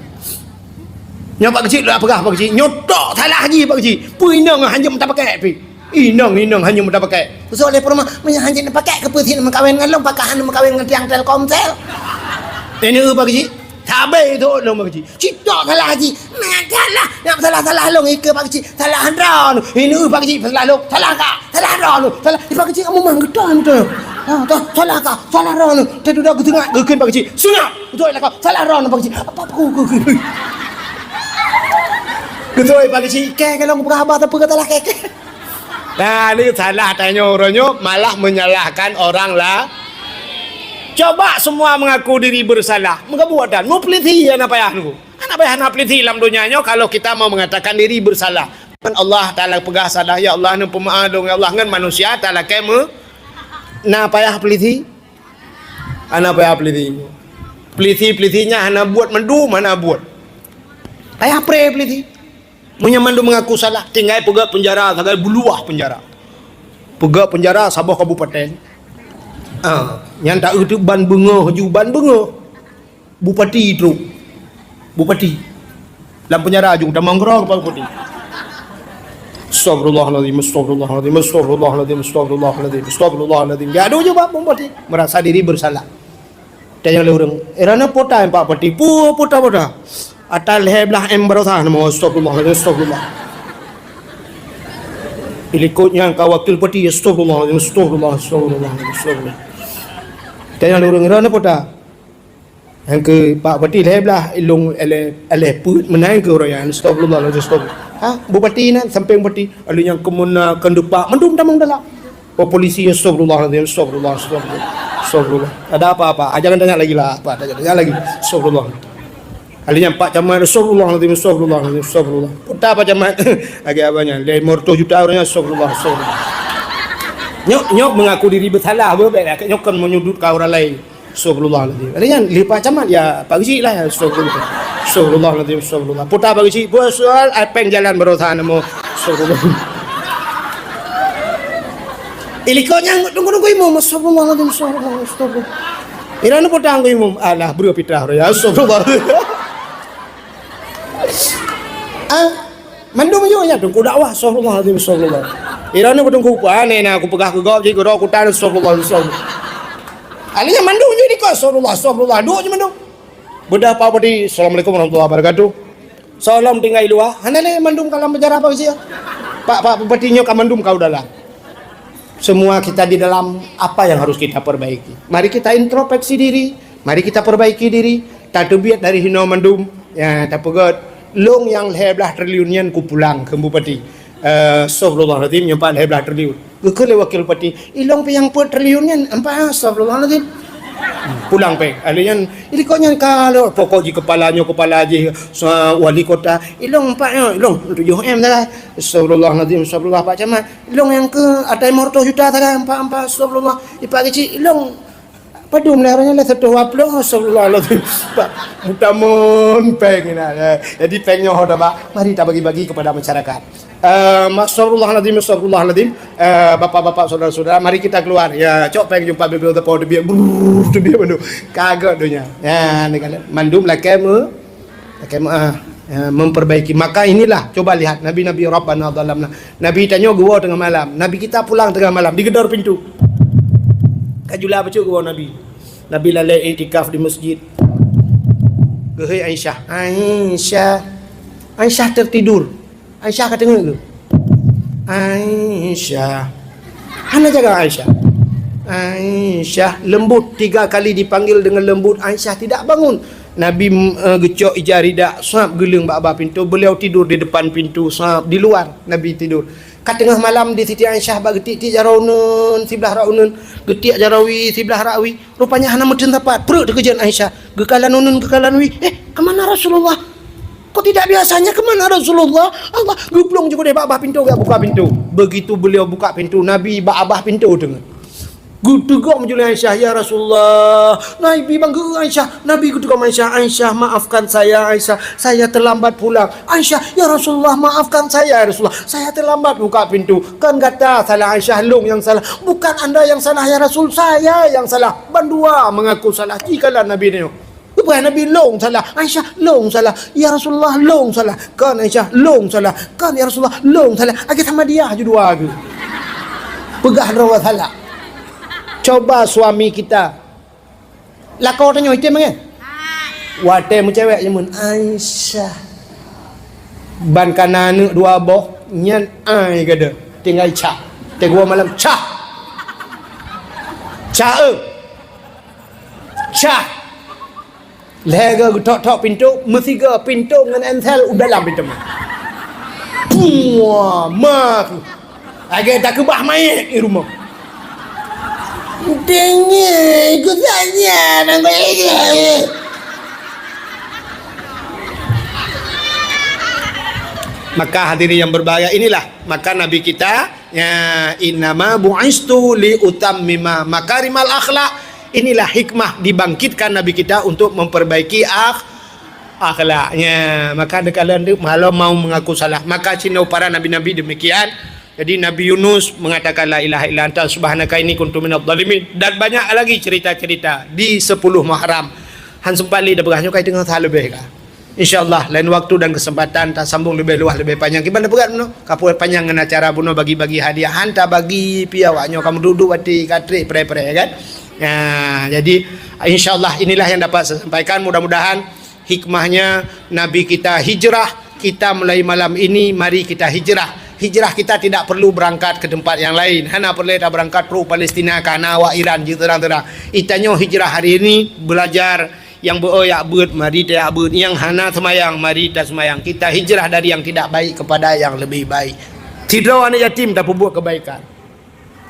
"Nyoe, Pak Keuchik, lôn peugah, Pak Keuchik. Nyoe tok salah jih, Pak Keuchik. Peue inong hanjeuet meuta pakèk pih. Inong, inong hanjeuet meuta pakèk." Teusok lé peurumoh, "Meunyoe hanjeuet meupakék, keupeue sit meukawen ngon lôn, pakon hana meukawen ngon tiang Telkomsel?" Ini, Pak Keuchik. Sabe itu lôn, Pak Keuchik. Cit tok salah jih. Meusalah, nyang salah-salah lôn ikeue, Pak Keuchik. Salah droeneuh. Ini, Pak Keuchik, salah lôn. Salah ka. Salah droeneuh. Salah. Di Pak Keuchik kamoe mang geutan tu. Ha, tu, salah ka. Salah droeneuh. Tadi dah geuteungat, geukheun Pak Keuchik. Sunat. Beutôi lah kau. Salah droeneuh, Pak Keuchik. Apa aku, aku, aku. Beutôi, Pak Keuchik. Kèe, kalau geupeugah haba, tapi kata lah kèe, kèe. Nah, ini salah tanyoe uroe nyoe, malah menyalahkan orang lah. Coba semua mengaku diri bersalah. Meugabuek dan meupeulisi hana payah nunggu. Hana payah na peulisi lam donya nyoe kalau kita mau mengatakan diri bersalah. Kan Allah Taala peugah salah, "Ya Allah, neupeumeu'ah lôn, ya Allah," ngon manusia Taala kèe meu-, na payah peulisi? Hana payah peulisi. Peulisi-peulisi nyan hana buet mandum, hana buet. Payah pre peulisi. Meunyoe mandum mengaku salah, tinggai peugöt peunjara sagai buluwah peunjara. Peugöt peunjara saboh kabupaten. Ah, nyan taeu teuh ban beungoh ju ban beungoh. Bupati trok. Bupati. Lam peunjara ju tamong keudroe kepala bupati. Astagfirullahalazim, astagfirullahalazim, astagfirullahalazim, astagfirullahalazim, astagfirullahalazim. Gadoh ju bak bupati. Merasa diri bersalah. Tanyong lé ureueng, "Eh, droeneuh peue ta, Pak Bupati?" "Peue, peue ta, peue ta?" "Ata lhèe blah M baroesa neumo." "Astagfirullahalazim, astagfirullah." Ilikot nyang ka wakil bupati, "Astagfirullahalazim, astagfirullah, astagfirullah, astagfirullah." Tanyong lé ureueng, "Droeneuh peue ta?" Nyang keu Pak Bupati lhèe blah, ilong lhèe, lhèe peuet meunan keu uroe nyan. "Astagfirullahalazim, astagfirullah." Ha, bupati na, sampéng bupati. Lalu nyang keumeuna, keundupak, mandum tamong dalam. Oh, polisi, "Astagfirullahalazim, astagfirullah, astagfirullah, astagfirullah." Ada apa-apa? Ah, jangan tanya lagi lah, apa? Tanya, tanya lagi. Astagfirullah. Ahli nyan Pak Camat, "Astagfirullahalazim, astagfirullahalazim, astagfirullah." Peue ta Pak Camat? Lagèe abang nyan, lhèe reutôh juta ureueng nyan, "Astagfirullah, astagfirullah." Nyok, nyok mengaku diri bersalah, beuh, bèk lah. Nyok kon menyudutkan orang lain. "Astagfirullahalazim." Ahli nyan, lé Pak Camat, ya, Pak Geuchik lah, ya, "Astagfirullah. Astagfirullahalazim, astagfirullah." Peue ta Pak Geuchik? "Peue soal, ai, pèng jalan baroesa neumo." Astagfirullah. Ilikot nyan tunggu-tunggu imum, "Astagfirullahalazim, astagfirullah, astagfirullah." Ira ni peue ta ngon imum, "Alah, breuh pitrah raya, astagfirullah." Ah, mandum yue nyan teungku dakwah, "Astagfirullahalazim, astagfirullah." Ira ni peue teungku, "Pane na aku peugah keu gob, jih keudroe kutan, astagfirullah, astagfirullah." Ahli nyan mandum yue dikeue, "Astagfirullah, astagfirullah." Duek je mandum. Beudôh Pak Bupati, "Assalamualaikum warahmatullahi wabarakatuh." Soe lom tinggai luwa, hana lé mandum ka lam penjara Pak Geuchik. Pak, Pak Bupati nyoe ka mandum ka u dalam. Semua kita di dalam, apa yang harus kita perbaiki? Mari kita introspeksi diri, mari kita perbaiki diri, tateubiet dari hinoe mandum, ya, tapeugöt, lôn nyang lhèe blah triliun nyan kupulang kheun bupati. Eh, astagfirullahalazim, nyoe pat lhèe blah triliun. Geukheun lé wakil bupati, "Ilong pih nyang peuet triliun nyan, ampa, astagfirullahalazim." Pulang pèng. Ahli nyan, "Ilikot nyan ka lôn, pokok jih kepala nyoe, kepala jih, sa-, wali kota. Ilong ampa nyoe, ilong tujoh M sagai. Astagfirullahalazim, astagfirullah Pak Camat. Ilong nyang keu ata lima reutôh juta sagai, ampa, ampa, astagfirullah. Ipak Geuchik, ilong padum lé, ureueng nyan lé seratus dua puluh, astagfirullahalazim." Pak, meutamon pèng nyan, ya. Jadi pèng nyoe ho tabak, mari tabagi-bagi kepada masyarakat. Eh, astagfirullahalazim, astagfirullahalazim. Eh, bapak-bapak, saudara-saudara, mari kita keluar. Ya, cok pèng jumpa bibir teupeu teubiet, brrr, teubiet bandum. Ka göt donya. Ya, ni kan mandum lakèe me-, lakèe me-, ah, ya, memperbaiki. Maka inilah, coba lihat, nabi-nabi Rabbana zalamna. Nabi tanyoe geuwoe teungoh malam. Nabi kita pulang teungoh malam, digedor pintu. Ka jula bacut geuwoe Nabi. Nabi lalè iktikaf di masjid. Geuhôi Aisyah. Aisyah. Aisyah tertidur. Aisyah ka teungeut geuh. Aisyah. Hana jaga Aisyah. Aisyah, lembut, tiga kali dipanggil dengan lembut, Aisyah tidak bangun. Nabi, eh, geucok ija ridak, sab geuleueng bak babah pintu, beliau tidur di depan pintu, sab di luar, Nabi tidur. Ka teungoh malam di Siti Aisyah bak geutiek-tiek jaroe uneuen, siblah rak uneuen, geutiek jaroe wie, siblah rak wie. Rupanya hana meuteun sapat, preuet teukeujot Aisyah. Geukalon uneuen, geukalon wie. "Eh, ke mana Rasulullah? Kok tidak biasanya, ke mana Rasulullah?" Allah geuplueng ju keudeh bak babah pintu, geujak buka pintu. Begitu beliau buka pintu, Nabi bak babah pintu teungeut. Geuteugom ju lé Aisyah, "Ya Rasulullah." Nabi bangga Aisyah. Nabi geuteugom Aisyah, "Aisyah, maafkan saya, Aisyah. Saya terlambat pulang." "Aisyah, ya Rasulullah, maafkan saya, ya Rasulullah. Saya terlambat buka pintu." "Kan gata salah, Aisyah, lôn nyang salah." "Bukan anda yang salah, ya Rasul, saya yang salah." Bandua mengaku salah. Jikalau Nabi nyoe. Lepas Nabi, "Lôn salah." "Aisyah, lôn salah." "Ya Rasulullah, lôn salah." "Kan Aisyah, lôn salah." "Kan ya Rasulullah, lôn salah." Akhé sama dia ju dua ke. Peugah droe salah. Coba suami kita. Lakoe tanyoe item kan? Watée meucewek jameun, "Aisyah." Ban kana aneuk dua boh, nyan ai gada. Tinggai cah. Teugua malam, "Cah." "Cah, eh." "Cah." Lhée geuthok-thok pintoe, meusigoe pintoe ngon ensel u dalam pintoe. Puah, ma. Lagée takeubah manyét di rumoh. Deungoe, ku saja nang. Maka hadirin yang berbahagia, inilah maka Nabi kita, ya, "Innama bu'istu li utammima makarimal akhlak." Inilah hikmah dibangkitkan Nabi kita untuk memperbaiki akh-, akhlaknya. Maka dikala malom mau mengaku salah. Maka sinoe para nabi-nabi demikian. Jadi Nabi Yunus mengatakan, "La ilaha illa anta subhanaka inni kuntu minadh dhalimin." Dan banyak lagi cerita-cerita di sepuluh Muharram. Han sempat lé dah berah nyoe kai tengah salah lebih kah. Insya Allah, lain waktu dan kesempatan tasambung leubeh luwah, leubeh panyang. Kiban tapeugah bunoe, ka panyang ngon acara bunoe bagi-bagi hadiah. Han tabagi pih awak nyoe, kamoe duek-duek watée ka trek pré-pré, kan? Ya, jadi, insya Allah, inilah yang dapat saya sampaikan. Mudah-mudahan hikmahnya Nabi kita hijrah, kita mulai malam ini, mari kita hijrah. Hijrah kita tidak perlu berangkat ke tempat yang lain. Hana perlu kita berangkat pro Palestina, ka hana awak Iran, jeuet terang-terang. Itanyoe hijrah hari ini, belajar Nyang beu-o jak beuet, mari tajak beuet. Nyang hana seumayang, mari taseumayang. Kita hijrah dari yang tidak baik kepada yang lebih baik. Sidroe aneuk yatim tapeubuet kebaikan.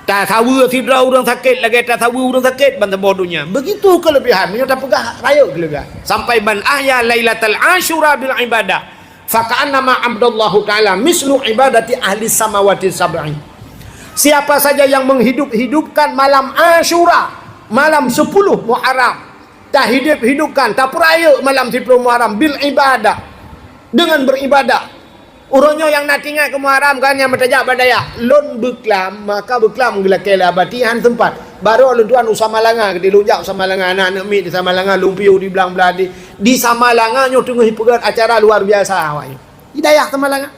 Tasaweue sidroe ureuëng sakét lagée tasaweue ureuëng sakét ban saboh donya. Begitu kelebihan. Meunyoe tapeugah, rayeuk kelebihan. Sampai, "Man ahya lailatal asyura bil ibadah, faka'annama abdallahu ta'ala mislu ibadati ahli samawati sab'i." Siapa saja yang menghidup-hidupkan malam Asyura, malam sepuluh Muharram, tahidup-hidupkan, tapeurayeuk malam siplôh Muharram bil ibadah, dengan beribadah. Uroe nyoe nyang na teuingat keu Muharram kan, nyang meutajak bak dayah. Lôn beuklam, maka beuklam geulakée lé abati han sempat. Barô lôn tuan u Samalanga, keudéh lôn jak u Samalanga, na aneuk miet di Samalanga, lôn piôh di blang blah di, di Samalanga nyoe teungoh jipeugét acara luar biasa awaknyoe. Di dayah Samalanga.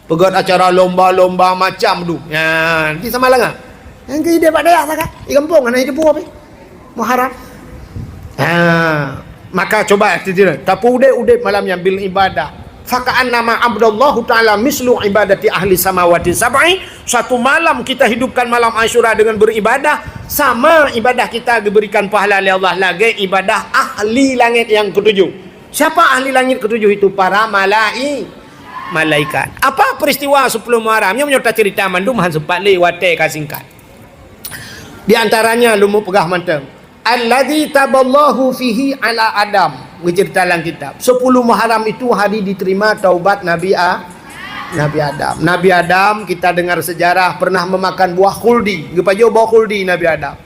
Peugét acara lomba-lomba macam tu. Ya, di Samalanga. Nyang keu idéh bak dayah sagai. Di gampông hana jiteupeue pih. Muharram. Ha, maka coba, tapeuudép-udép malam nyan bil ibadah. Faka'annama abdallahu ta'ala mislu ibadati ahli samawati sab'i. Suatu malam kita hidupkan malam Asyura dengan beribadah, sama ibadah kita diberikan pahala oleh Allah lagée ibadah ahli langét nyang ketujuh. Siapa ahli langit ketujuh itu? Para malai-, malaikat. Apa peristiwa sepuluh Muharram? Nyoe meunyoe tacerita mandum han sempat lé, watée ka singkat. Di antaranya lôn peugah mantong. Alladzi taballahu fihi ala Adam. Geucerita lam kitab. Sepuluh Muharram itu hari diterima taubat Nabi A-, Nabi Adam. Nabi Adam, kita dengar sejarah, pernah memakan buah khuldi. Geupajoh buah khuldi Nabi Adam.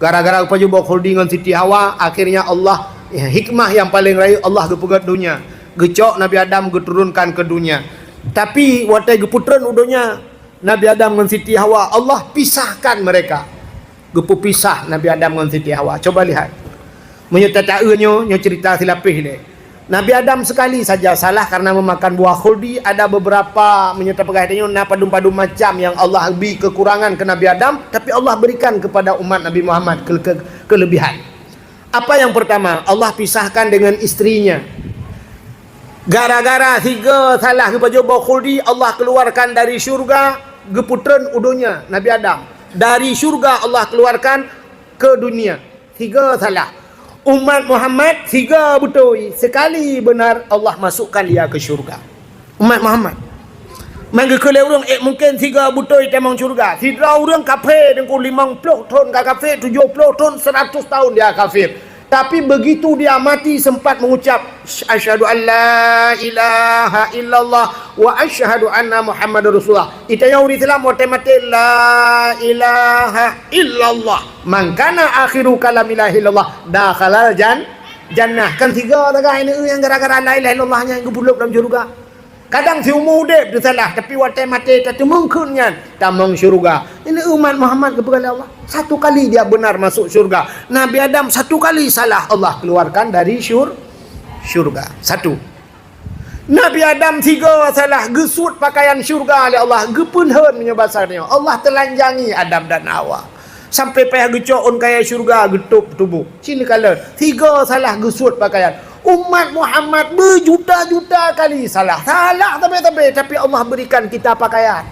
Gara-gara geupajoh buah khuldi ngon Siti Hawa, akhirnya Allah, ya, hikmah nyang paleng rayeuk, Allah geupeugét donya. Geucok Nabi Adam geuturunkan keu donya. Tapi watée geupeutreun u donya, Nabi Adam ngon Siti Hawa, Allah pisahkan mereka. Geupeupisah Nabi Adam ngon Siti Hawa. Coba lihat. Meunyoe tataeu nyoe, nyoe cerita silapéh lé. Nabi Adam sekali saja salah karena memakan buah khuldi. Ada beberapa, meunyoe tapeugah tanyoe, na padum-padum macam nyang Allah bri kekurangan keu Nabi Adam, tapi Allah berikan kepada umat Nabi Muhammad ke-, ke-, kelebihan. Apa yang pertama? Allah pisahkan dengan istrinya. Gara-gara sigoe salah geupajoh buah khuldi, Allah keluarkan dari syurga, geupeutreun u donya Nabi Adam. Dari syurga Allah keluarkan ke dunia. Sigoe salah. Umat Muhammad sigoe beutôi, sekali benar Allah masukkan dia ke syurga. Umat Muhammad. Meunyoe geukheun lé ureuëng, eh, mungkin sigoe beutôi tamong syurga. Sidroe ureuëng kafé, teungku, limong ploh thon ka kafé, tujoh ploh thon, seratus tahun dia kafir. Tapi begitu dia mati sempat mengucap, "Asyhadu an la ilaha illallah wa asyhadu anna Muhammadar Rasulullah." Di tanyoe ureuëng Islam watée maté, "La ilaha illallah. Man kana akhiru kalami la ilaha illallah dakhalal jan-, jannah." Kan tiga lagée ini nyang gara-gara la ilaha illallah nyang geupulop dalam syurga. Kadang siumu udeb teusalah, tapi watée maté tateumeung kheun nyan, tamong syurga. Ini umat Muhammad geupeugah lé Allah. Satu kali dia benar masuk syurga. Nabi Adam satu kali salah, Allah keluarkan dari syur-, syurga. Satu. Nabi Adam tiga salah, geusuet pakaian syurga lé Allah, geupeulhon meunyoe basa nyoe. Allah telanjangi Adam dan Hawa. Sampai payah geucok ôn kayée syurga geutôb tuboh. Cit neukalon, tiga salah geusuet pakaian. Umat Muhammad beujuta-juta kali salah. Salah sabe-sabe, tapi Allah berikan kita pakaian.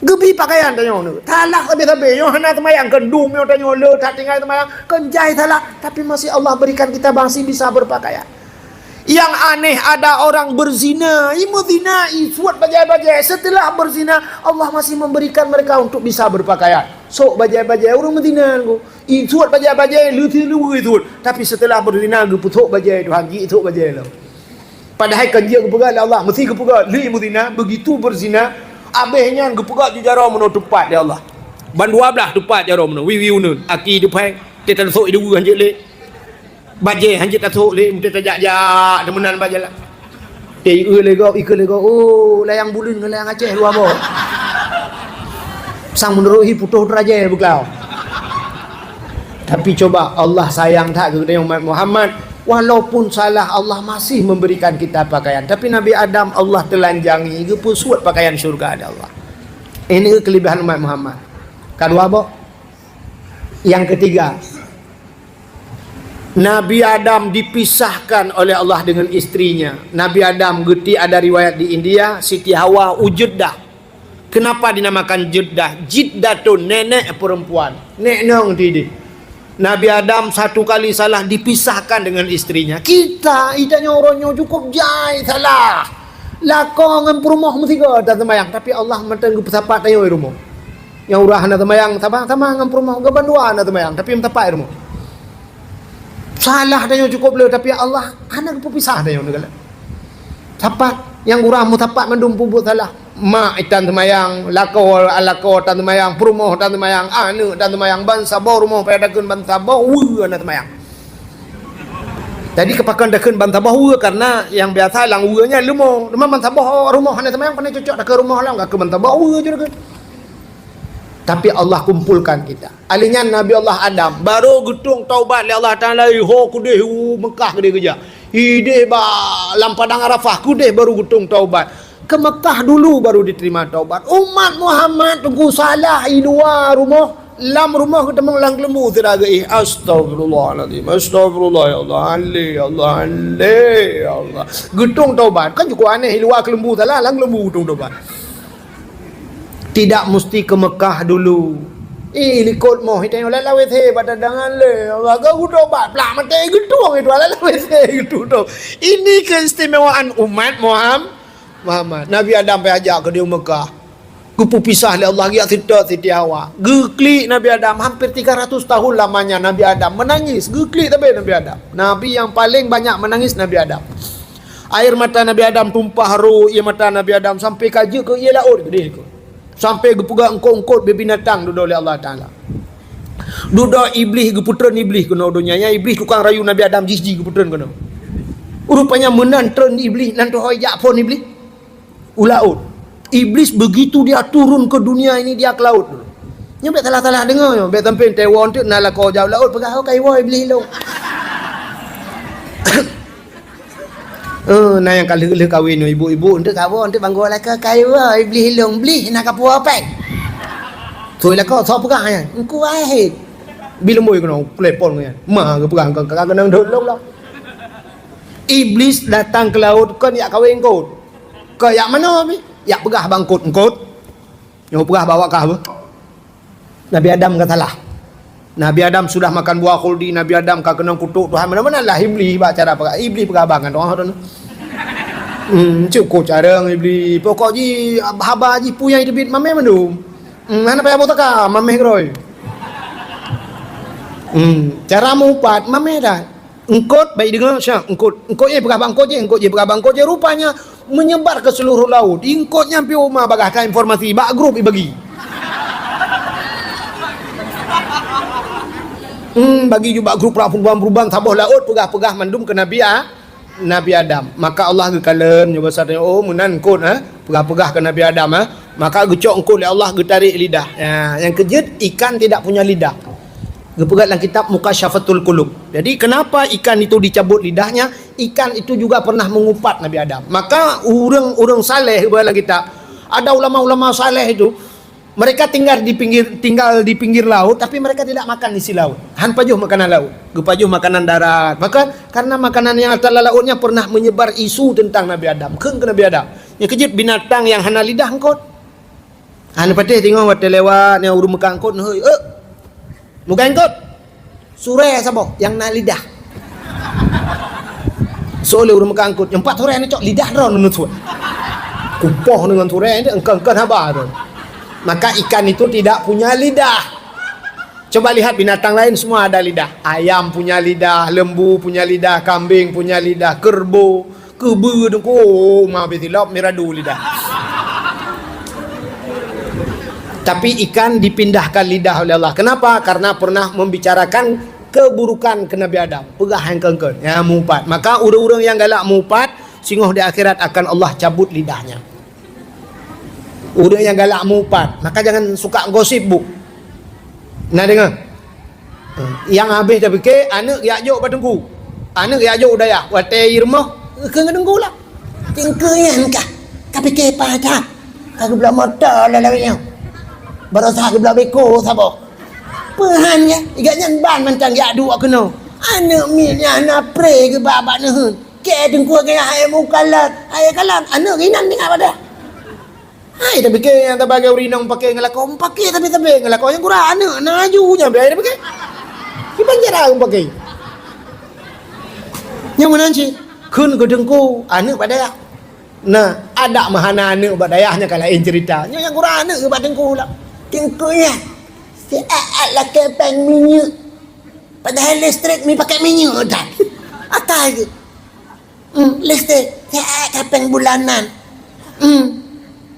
Geubi pakaian tanyoe nyoe. Salah sabe-sabe. Nyoe hana seumayang, keu dum nyoe tanyoe le that tinggai seumayang, keu jai salah, tapi masih Allah berikan kita masih bisa berpakaian. Yang aneh, ada orang berzina, i meuzina, i suet bajée-bajée. Setelah berzina, Allah masih memberikan mereka untuk bisa berpakaian. Sok bajée-bajée ureuëng meuzina nyoe. I suet bajée-bajée, leuti luweue suet. Tapi setelah berzina, geupeusok bajée Tuhan, jisok bajée lom. Padahai kan jeuet geupeugah lé Allah, meusti geupeugah, "Lé meuzina, begitu berzina." Abéh nyan geupeugah ju jaroe meunoe teupat lé Allah. Ban dua blaih teupat jaroe meunoe, wiwi uneun, aki depan, teutan sok i luweue hanjeuet lé. Bajée hanjeuet tasok lé, meuntée tajak-jak deungon bajée lah. Eh, ikeu lego, ikeu lego. Oh, layang buleuen ngon layang Aceh dua boh. Sang meunurut hi putôh derajat beuklau. Tapi coba Allah sayang that keu umat Muhammad. Walaupun salah, Allah masih memberikan kita pakaian. Tapi Nabi Adam Allah telanjangi, geupeusuet pakaian syurga lé Allah. Ini kelebihan umat Muhammad. Kedua boh. Yang ketiga, Nabi Adam dipisahkan oleh Allah dengan istrinya. Nabi Adam, geuti ada riwayat di India, Siti Hawa u Jeddah. Kenapa dinamakan Jeddah? Jiddatun, nenek perempuan. Nek nong tidih. Nabi Adam satu kali salah dipisahkan dengan istrinya. Kita, ita nyoe uroe nyoe cukup jai salah. Lakoe ngon peurumoh meusigoe taseumayang, tapi Allah mantong geupeusapat tanyoe i rumoh. Nyang uroe hana seumayang sama-sama ngon peurumoh, geuban dua hana seumayang, tapi meusapat i rumoh. Salah tanyoe cukup le, tapi Allah hana geupeupisah tanyoe ngon geuh. Sapat, nyang uroe meusapat mandum peubuet salah. Mak itan seumayang, lakoe, lakoe tan seumayang, peurumoh tan seumayang, aneuk tan seumayang, bansaboh rumoh payah takheun bansaboh weue hana seumayang. Jadi keupakon takheun bansaboh weue karena nyang biasa lam weue nyan leumo. Teuma bansaboh rumoh hana seumayang, pane cocok takheun rumoh lam, ka keu bansaboh weue ju takheun. Tapi Allah kumpulkan kita. Ahli nyan Nabi Allah Adam baru geutueng taubat lé Allah Taala, ho keudeh u Mekah keudeh geujak. Ideh ba lam padang Arafah keudeh baru geutueng taubat. Ke Mekah dulu baru diterima taubat. Umat Muhammad teungku salah i luwa rumoh, lam rumoh geutamong lam keuleumbu sira geuih. Astagfirullahalazim. Astagfirullah ya Allah. Ale ya Allah. Ale ya Allah. Geutueng taubat. Kan cukup aneh i luwa keuleumbu salah, lam keuleumbu geutueng taubat. Tidak musti ke Mekah dulu. Ih, likot moh, itanyoe lam W C, pada dangan le. Raga geutobat, plak maté geutueng itu lam W C geutueng. Ini keistimewaan umat Muham-, Muhammad. Nabi Adam payah jak keudeh u Mekah. Geupeupisah lé Allah, geujak seutôt Siti Hawa. Geuklik Nabi Adam, hampir tiga ratus tahun lamanya Nabi Adam menangis. Geuklik tapi Nabi Adam. Nabi yang paling banyak menangis Nabi Adam. Air mata Nabi Adam tumpah ro, ie mata Nabi Adam sampai ka jeuet keu ie laôt keudeh keu. Sampai geupeugah eungkôt-eungkôt binatang dudoe lé Allah Taala. Dudoe Iblih, geupeutreun Iblih keunoe donya. Nyan Iblih tukang rayu Nabi Adam jih-jih geupeutreun keunoe. Rupanya meunan treun Iblih, nan teuhôi jak phon Iblih u laôt. Iblis begitu dia turun ke dunia ini, dia ke laut dulu. Nyoe bèk salah-salah deungoe nyoe, bèk sampai teuwoe teuk na lakoe jak laôt peugah, "Oh, ka iwoe Iblis lôn." Eh, na nyang ka lheueh-lheueh kawin nyoe, ibu-ibu, enteuk ka woe, enteuk banggô lakoe, "Ka iwoe Iblis lôn, blih na ka puwoe péng." Sôi lakoe, soe peugah nyan? Engku Wahid. Bi lumbôi keunoe, telepon nyan. Ma geupeugah, "Engkau ka keunong dot lôn lom." Iblis datang ke laut kon jak kawin eungkôt. Keu jak manoe pih, jak peugah bak eungkôt, "Eungkôt, nyoe peugah bak awak kah beuh." Nabi Adam ka salah. Nabi Adam sudah makan buah khuldi, Nabi Adam ka keunong kutok Tuhan. Mana-mana lah Iblih bak cara peugah. Iblih peugah abang kan doa tu. Hmm, cukup carang Iblih. Pokok jih haba jih puyang teubiet mameh mandum. Hmm, hana payah botaka, mameh keurôi. Hmm, cara meuupat mameh dah. Eungkôt, baik deungoe, siap, eungkôt. Eungkôt jih peugah bak eungkôt jih, eungkôt jih peugah bak eungkôt jih. Rupanya menyebar ke seluruh laut. Eungkôt nyan pih uma bagah ka informasi, bak grup ibagi. Hmm, bagi ju bak grup perubahan-perubahan saboh laôt, peugah-peugah mandum ke Nabi A-, Nabi Adam. Maka Allah geukalon, nyoe basa tanya, oh, meunan eungkôt, ha? Peugah-peugah ke Nabi Adam, ha? Maka geucok eungkôt lé Allah, geutarék lidah. Ya, nyang keujeuet, ikan tidak punya lidah. Geupeugah lam kitab Mukasyafatul Qulub. Jadi, kenapa ikan itu dicabut lidahnya? Ikan itu juga pernah mengupat Nabi Adam. Maka, ureuëng-ureuëng saleh, geupeugah lam kitab, ada ulama-ulama saleh itu, mereka tinggal di pinggir, tinggal di pinggir laut, tapi mereka tidak makan isi laut. Han pajoh makanan laut, geupajoh makanan darat. Maka, karena makanan yang ada dalam lautnya pernah menyebar isu tentang Nabi Adam. Kheun ke Nabi Adam, nyang keujeuet binatang nyang hana lidah eungkôt. Hana patéh teungoh watée lewat, nyang ureuëng meukat eungkôt, neuhôi, "Eh, muka eungkôt." Surée saboh nyang na lidah. Soe lé ureuëng meukat eungkôt, nyang pat surée neucok lidah droe neuneuk. Kupoh deungon surée, engkén-engkén haba tu. Maka ikan itu tidak punya lidah. Coba lihat binatang lain, semua ada lidah. Ayam punya lidah, lembu punya lidah, kambing punya lidah, kerbau, keubeu tu, oh, ma bitilop miradu lidah. Tapi ikan dipindahkan lidah oleh Allah. Kenapa? Karena pernah membicarakan keburukan ke Nabi Adam. Peugah nyang keungkeut, nyang meuupat. Maka ureuëng-ureuëng nyang galak meuupat, singoh di akhirat akan Allah cabut lidahnya. Ureuëng nyang galak meuupat, maka jangan suka gosip, Bu. Na deungoe? Nyang habéh tapike, aneuëk jak jok bak teungku. Aneuëk jak jok u dayah, watée i rumoh, keu ngon teungku lah. Teungku nyan kah, ka pike paih that. Ka geubloe moto lé lawét nyoe. Baroesa geubloe beko saboh. Peuhan ya, igak nyan ban mantong jak duek keunoe. Aneuëk miet nyan hana pré geuba bak neuheun. Kée teungku gaya hai mukalat, hai kalam, aneuëk inan tinggai pada. Hai, tapike nyang tabagi ureuëng inong pake ngeulakon, pake tapi-tapi ngeulakon nyang kurang aneuëk na aju nyan bri tapike. Kiban cara pake. Nyang meunan cit, kheun keu teungku, aneuëk bak dayah. Nah, adak meuhana aneuëk bak dayah nyan ka laén cerita. Nyoe nyang kurang aneuëk bak teungku lah. Teungku nyan, siat-at lakée péng minyeuk. Padahai listrik mi pakai minyeuk dah. Atai ke? Hmm, listrik, siat ka péng bulanan. Hmm,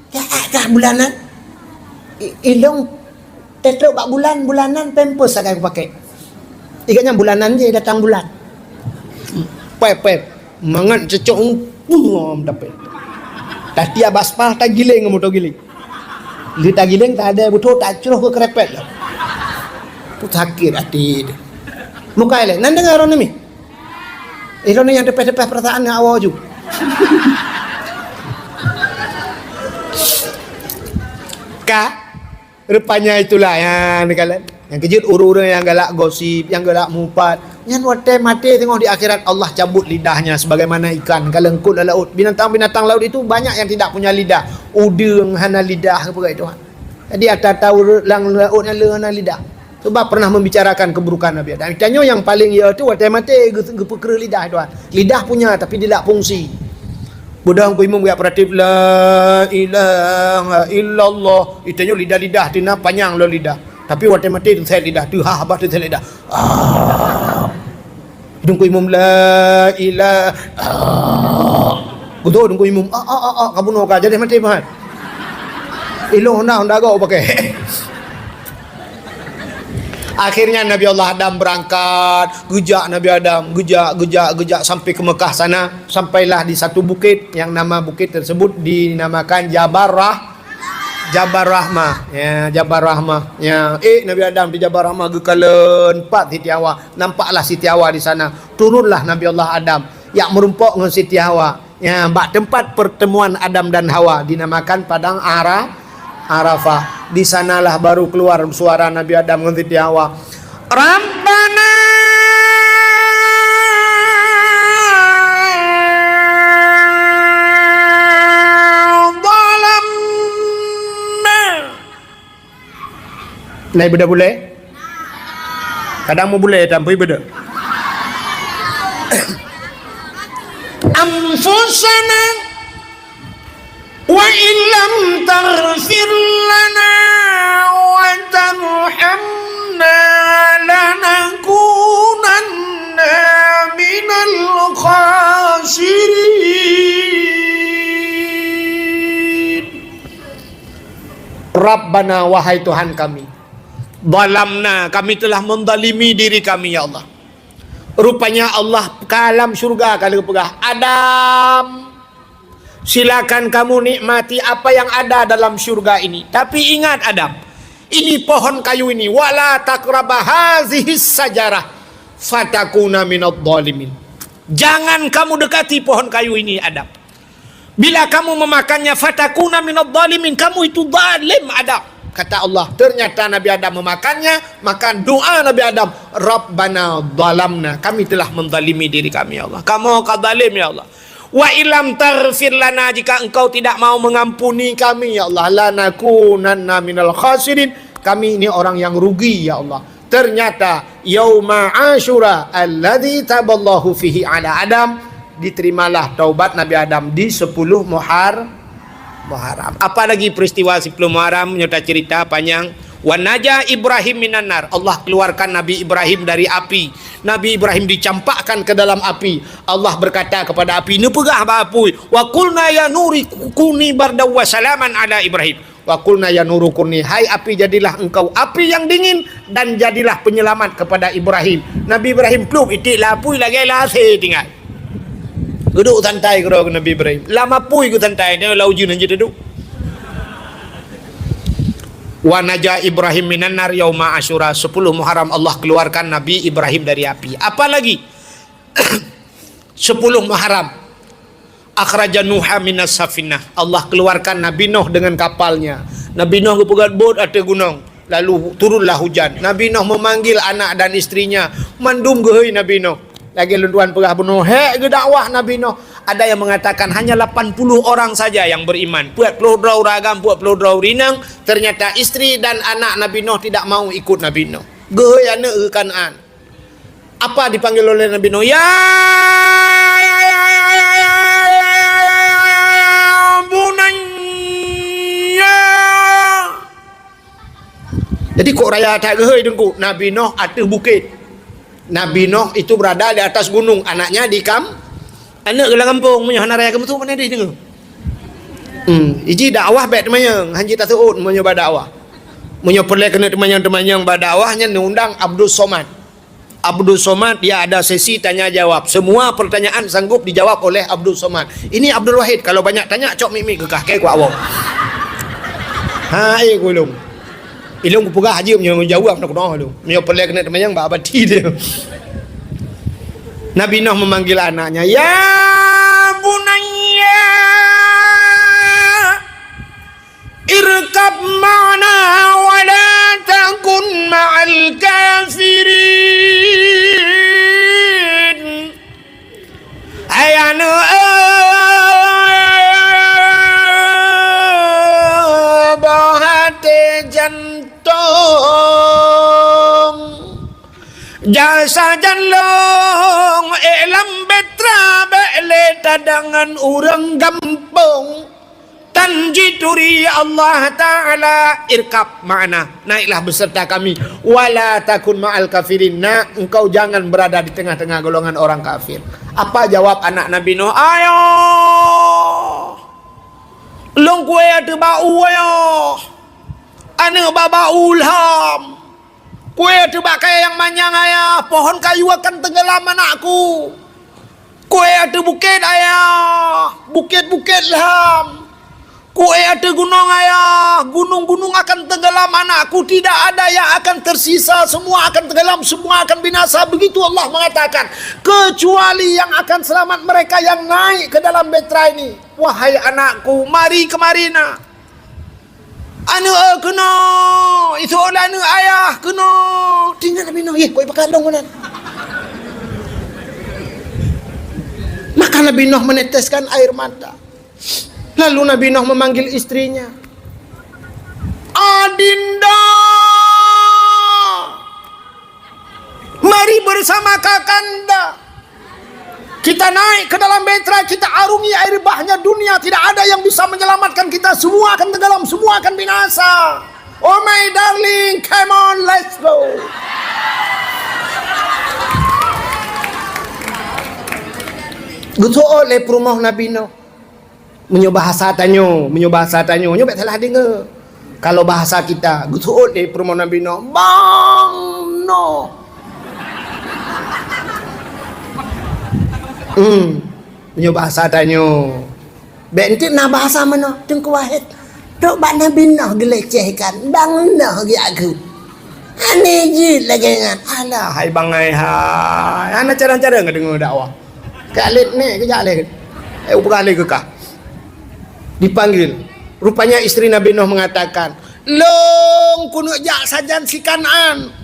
siat ka bulanan. I-, ilong tetrok bak bulan, bulanan pampers sagai kupake. Igak nyan bulanan je datang bulan. Hmm, pep, pep. Mangat cecok ngom dapet. Tati abas pah tagiling moto giling. Lheueh tagiling, tadée beutôi tacroh keu keurepet lom. Sakét até teuh. Mukai lé, nan deungoe droeneuh mi? Eh, droeneuh nyang teupeh-teupeh peurasaan ngon awak ju. Ka, rupanya itulah nyang neukalon. Nyang keujeuet ureuëng-ureuëng nyang galak gosip, nyang galak mupat, nyan watée maté teungoh di akhirat Allah cabut lidahnya sebagaimana ikan ka leungkot lam laôt. Binatang-binatang laut itu banyak yang tidak punya lidah. Udeueng hana lidah, peugah Tuhan. Jadi ata-ata ureuëng lam laôt nyan le hana lidah. Sebab pernah membicarakan keburukan Nabi Adam. Tanyoe nyang paling ya tu watée maté geu-, geupeukreue lidah Tuhan. Lidah punya tapi tidak fungsi. Beudang ku imum geujak peuratif, "La ilaha illallah." Itanyoe lidah-lidah tina panyang lom lidah. Tapi watée maté teusét lidah, teuhah bah teusét lidah. Ah. Dong ku imum, "La ilaha." Ah. Beutôi dong ku imum, "Ah, ah, ah, ah, kabunoe ka, jadi maté bah." Ilong honda, honda gok pakai. Akhirnya Nabi Allah Adam berangkat, geujak Nabi Adam, geujak, geujak, geujak sampai ke Mekah sana. Sampailah di satu bukit yang nama bukit tersebut dinamakan Jabal Rah-, Jabal Rahmah. Ya, Jabal Rahmah. Ya, eh, Nabi Adam di Jabal Rahmah geukalon pat Siti Hawa. Nampaklah Siti Hawa di sana. Turunlah Nabi Allah Adam. Yak meurumpok ngon Siti Hawa. Ya, bak tempat pertemuan Adam dan Hawa dinamakan Padang Ara-, Arafah. Di sanalah baru keluar suara Nabi Adam ngon Siti Hawa. Rabbana zalamna. Nai beda bulai? Kadang mau bulai tapi beda. Anfusana wa illam taghfir lana wa tarhamna lanakunanna Rabbana, wahai Tuhan kami, zalamna, kami telah menzalimi diri kami, ya Allah. Rupanya Allah ka lam syurga ka lheueh peugah, "Adam, silakan kamu nikmati apa yang ada dalam syurga ini. Tapi ingat, Adam, ini pohon kayu ini, wala taqraba hazihis sajarah, fatakuna minadh dhalimin." Jangan kamu dekati pohon kayu ini, Adam. Bila kamu memakannya, fatakuna minadh dhalimin, kamu itu zalim, Adam. Kata Allah, ternyata Nabi Adam memakannya, maka doa Nabi Adam, "Rabbana zalamna, kami telah menzalimi diri kami, ya Allah. Kamoe ka zalim, ya Allah. Wa illam taghfir lana, jika Engkau tidak mau mengampuni kami, ya Allah, lanakunanna minal khasirin, kami ini orang yang rugi, ya Allah." Ternyata, yauma Asyura alladzi taballahu fihi ala Adam, diterimalah taubat Nabi Adam di sepuluh Muhar-, Muharram. Apalagi peristiwa sepuluh Muharram, nyoe tacerita panjang. "Wa naja Ibrahim minan nar." Allah keluarkan Nabi Ibrahim dari api. Nabi Ibrahim dicampakkan ke dalam api. Allah berkata kepada api, neupeugah bak api, "Wa qulna ya nuri kuni bardaw wa salaman ala Ibrahim." "Wa qulna ya nuru kuni, hai api, jadilah engkau api yang dingin dan jadilah penyelamat kepada Ibrahim." Nabi Ibrahim plup itik lam apui lagèe lam asèe tinggai. Geuduek santai keudroe Nabi Ibrahim. Lam apui geusantai, dia lam ujeuen hana jeuet duek. "Wa naja Ibrahim minan nar yauma Asyura." Sepuluh Muharram Allah keluarkan Nabi Ibrahim dari api. Apalagi? Sepuluh Muharram. "Akhraja Nuha minas safinah." Allah keluarkan Nabi Nuh dengan kapalnya. Nabi Nuh geupeugöt bot ateueh gunong, lalu turunlah hujan. Nabi Nuh memanggil anak dan istrinya, mandum geuhôi Nabi Nuh. Lagèe lôn tuan peugah bunoe, hék geudakwah Nabi Nuh. Ada yang mengatakan hanya lapan puluh orang saja yang beriman. Peuet ploh droe ureueng agam, peuet ploh droe ureueng inong. Ternyata istri dan anak Nabi Nuh tidak mau ikut Nabi Nuh. Geuhôi aneuk keu Kanaan. Apa dipanggil oleh Nabi Nuh? "Ya, ya, ya, bunayya." Jadi kok raya that geuhôi Teungku? Nabi Nuh ateueh bukét. Nabi Nuh itu berada di atas gunung, anaknya di kam-, aneuk geuh lam gampông, meunyoe hana raya keumeusut, mana deh deungö? Hmm, iji dakwah bèk teumanyong, hanjeuet taseuôt meunyoe bak dakwah. Meunyoe peureulèe keuneuk teumanyong-teumanyong bak dakwah, nyan undang Abdul Somad. Abdul Somad, dia ada sesi tanya jawab. Semua pertanyaan sanggup dijawab oleh Abdul Somad. Ini Abdul Wahid, kalau banyak tanya, cok mik-mik keu kah, keu kuak woe. Ha, eh, ku ilong. Ilong kupeugah aja meunyoe jawab nak keunoe ilong. Meunyoe peureulèe keuneuk teumanyong bak abati dia. Nabi Nuh memanggil anaknya, "Ya bunayya, irkab ma'ana wa la takun ma'al kafirin." Hai aneuk, boh até jantong, jak sajan lôn ék lam beutra, bèk lé tadangan ureueng gampông. Tan jituri Allah Ta'ala, irkab ma'ana, naiklah beserta kami. Wala takun ma'al kafirin, nak, engkau jangan berada di tengah-tengah golongan orang kafir. Apa jawab anak Nabi Nuh? "Ayah, lôn kueh ateueh bak u, ayah. Aneuk bak, bak u lham. Kueh ateueh bak kayèe nyang manyang, ayah. Pohon kayu akan tenggelam, anakku. Kueh ateueh bukét, ayah. Bukét-bukét lham. Kueh ateueh gunong, ayah. Gunung-gunung akan tenggelam, anakku. Tidak ada yang akan tersisa. Semua akan tenggelam, semua akan binasa." Begitu Allah mengatakan. "Kecuali yang akan selamat mereka yang naik ke dalam beutra ini." Wahai anakku, mari kemari, nak. Aneuk, eh, keunoe, iseuôt lé aneuk ayah keunoe. Tinggai Nabi Nuh, yeh, kok ipakat lôn meunan. Maka Nabi Nuh meneteskan air mata. Lalu Nabi Nuh memanggil istrinya, "Adinda, mari bersama kakanda. Kita naik ke dalam beutra, kita arungi air bahnya dunia. Tidak ada yang bisa menyelamatkan kita. Semua akan tenggelam, semua akan binasa. Oh my darling, come on, let's go." Geuseuôt lé peurumoh Nabi Nuh. Meunyoe bahasa tanyoe, meunyoe bahasa tanyoe, nyoe bèk salah deungö. Kalau bahasa kita, geuseuôt lé peurumoh Nabi Noh, "Bang Noh." Hmm, nyoe bahasa tanyoe. Bèk enteuk na bahasa meunoe, Teungku Wahid. Trok bak Nabi Noh geulecehkan, Bang Noh geujak kheun. Aneh jeuet lagèe nyan. Alah, hai bangai hai. Hana carông-carông ka deungö dakwah. Kak Lid ni kejak lé. Eh, upeugah lé keu kah. Dipanggil. Rupanya istri Nabi Nuh mengatakan, "Lôn keuneuk jak sajan si Kan'an.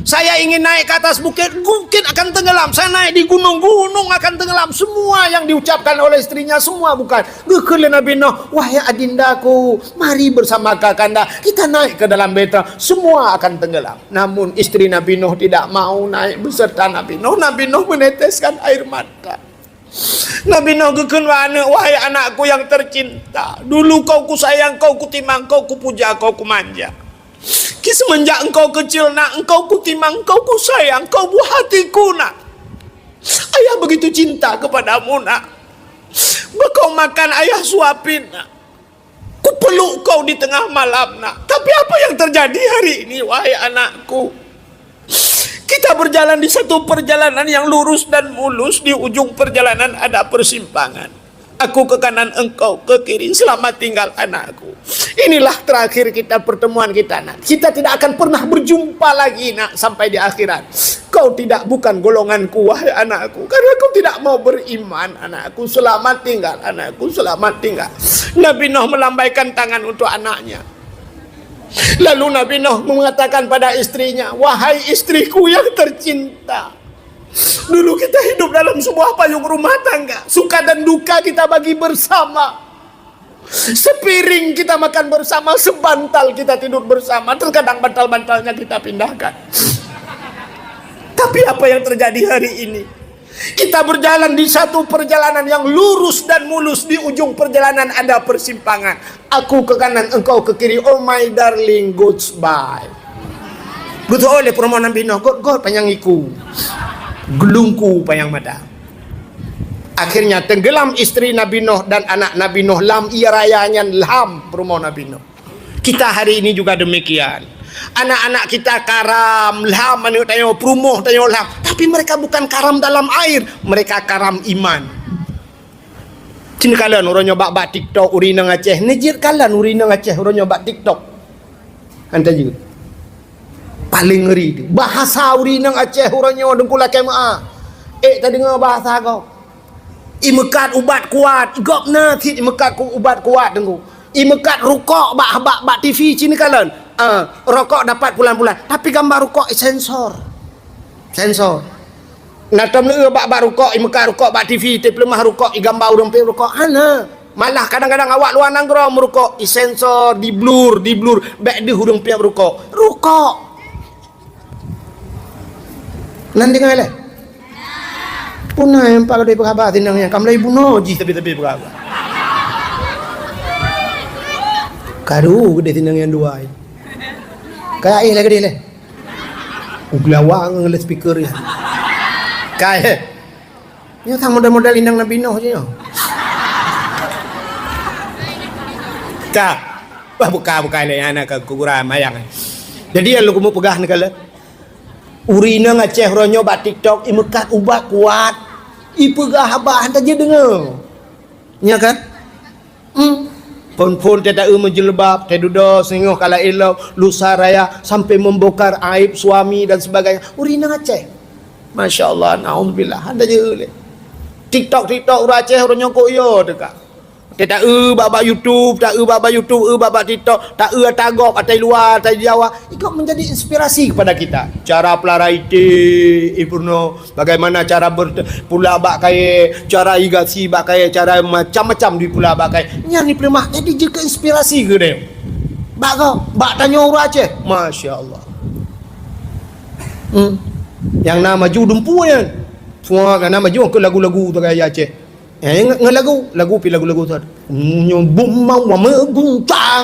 Saya ingin naik ke atas bukit, bukit akan tenggelam. Saya naik di gunung, gunung akan tenggelam." Semua yang diucapkan oleh istrinya, semua bukan. Geukheun lé Nabi Nuh, "Wahai adindaku, mari bersama kakanda, kita naik ke dalam beta, semua akan tenggelam." Namun istri Nabi Nuh tidak mau naik beserta Nabi Nuh. Nabi Nuh meneteskan air mata. Nabi Nuh geukheun bak aneuk, "Wahai anakku yang tercinta, dulu kau kusayang, kau kutimang, kau kupuja, kau kumanja. Ki semenjak engkau kecil, nak, engkau kutimang, engkau kusayang, kau buah hatiku, nak. Ayah begitu cinta kepadamu, nak. Bekau makan ayah suapin, nak. Kupeluk kau di tengah malam, nak. Tapi apa yang terjadi hari ini, wahai anakku? Kita berjalan di satu perjalanan yang lurus dan mulus, di ujung perjalanan ada persimpangan. Aku ke kanan, engkau ke kiri. Selamat tinggal, anakku." Inilah terakhir kita, pertemuan kita, nak. Kita tidak akan pernah berjumpa lagi, nak, sampai di akhirat. Kau tidak, bukan golonganku, wahai anakku, karena kau tidak mau beriman, anakku. Selamat tinggal, anakku, selamat tinggal. Nabi Nuh melambaikan tangan untuk anaknya. Lalu Nabi Nuh mengatakan pada istrinya, "Wahai istriku yang tercinta, dulu kita hidup dalam sebuah payung rumah tangga, suka dan duka kita bagi bersama. Sepiring kita makan bersama, sebantal kita tidur bersama, terkadang bantal-bantalnya kita pindahkan. Tapi apa yang terjadi hari ini? Kita berjalan di satu perjalanan yang lurus dan mulus, di ujung perjalanan ada persimpangan. Aku ke kanan, engkau ke kiri. Oh my darling, goodbye." Beutôi lé peurumoh Nabi Nuh, got-got panyang iku, geulungku panyang mata. Akhirnya tenggelam istri Nabi Nuh dan anak Nabi Nuh lam ie raya nyan, lam peurumoh Nabi Nuh. Kita hari ini juga demikian. Anak-anak kita karam lam, aneuk tanyoe, peurumoh tanyoe lam. Tapi mereka bukan karam dalam air, mereka karam iman. Cit neukalon uroe nyoe bak-bak TikTok ureueng inong Aceh. Neujeuet kalon ureueng inong Aceh uroe nyoe bak TikTok. Hana jeuet. Paléng ngeri tu. Bahasa ureueng inong Aceh uroe nyoe, Teungku, lakèe meu'ah. Ék tadeungoe bahasa gob. Imeukat ubat kuat, gob na cit imeukat ku-, ubat kuat, Teungku. Imeukat rukok bak, bak, bak T V cit neukalon. Ah, rokok dapat pulan-pulan, tapi gambar rukok isensor. Sensor. Na tom neueu bak, bak rukok, imeukat rukok bak T V, teupeuleumah rukok, igambar ureueng piep rukok. Hana. Malah kadang-kadang awak luwa nanggroe meurukok, isensor, di-blur, di-blur. Bèk deuh ureueng piep rukok. Rukok. Nan deungoe lé? Puna nyang pak gadôh peugah haba sinong nyan, ka mulai bunoe jih teupie-teupie peugah haba. Karu geudeh sinong nyang dua. Ka éh lé geudeh lé. Uglawa ngon lé speaker nyan. Ka éh. Nyoe sang model-model inong Nabi Nuh jih nyoe. Ka. Wah, buka-buka lé aneuk keu kuburan mayang. Jadi, nyang lôn keumeung peugah neukalon. Ureueng inong Aceh uroe nyoe bak TikTok, imeukat ubat kuat, ipeugah haba hana jeuet deungoe. Nya kan? Hmm. Phon-phon teuh taeu meujilbab, teududoe singoh kala ilok, lusa raya, sampai membongkar aib suami dan sebagainya. Ureueng inong Aceh. Masya Allah, naudzubillah, hana jeuet lé. TikTok, TikTok ureueng Aceh uroe nyoe kok yo teuka. Teuka eu bak-bak YouTube, ta eu bak-bak YouTube, eu bak-bak TikTok, ta eu ata gob, ata luwa, ata Jawa. Ikut menjadi inspirasi kepada kita. Cara pelara iték, ipeurunoe, bagaimana cara ber-, pula bak kayèe, cara igasi bak kayèe, cara macam-macam dipula bak kayèe. Nyan dipeuleumah, jadi jeuet keu inspirasi keu deh. Bak gob, bak tanyoe ureueng Aceh. Masya Allah. Hmm. Nyang na maju dumpu nyan. Semua nyang na maju keu lagu-lagu tu gaya Aceh. Eh, nge-, nge-, lagu, lagu pi lagu-lagu tu. Nyoe bum mawa meuguncang.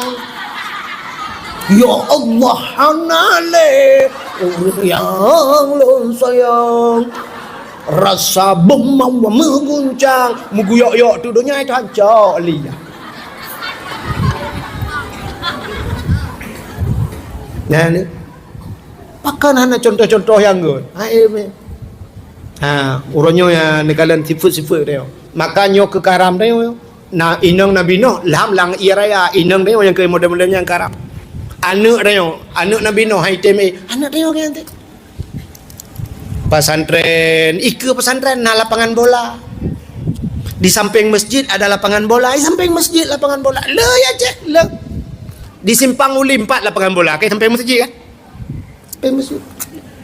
Ya Allah, hana lé ureueng nyang lôn sayang. Rasa bum mawa meuguncang. Meuguyok-yok tu donya itu hancok lé. Nah, ni. Pakon hana contoh-contoh nyang göt. Ha, eh, meh. Ha, uroe nyoe ya neukalon sifeuet-sifeuet tanyoe. Maka nyoe keu karam tanyoe. Na inong Nabi Nuh lam, lam ie raya, inong tanyoe nyang keu model-model nyang karam. Aneuk tanyoe, aneuk Nabi Nuh hai tem, eh, aneuk tanyoe kan teh. Pesantren, ikeue pesantren na lapangan bola. Di samping masjid ada lapangan bola, di samping masjid lapangan bola. Le ya ceh, le. Di Simpang Uli empat lapangan bola, ke samping masjid kan? Samping masjid.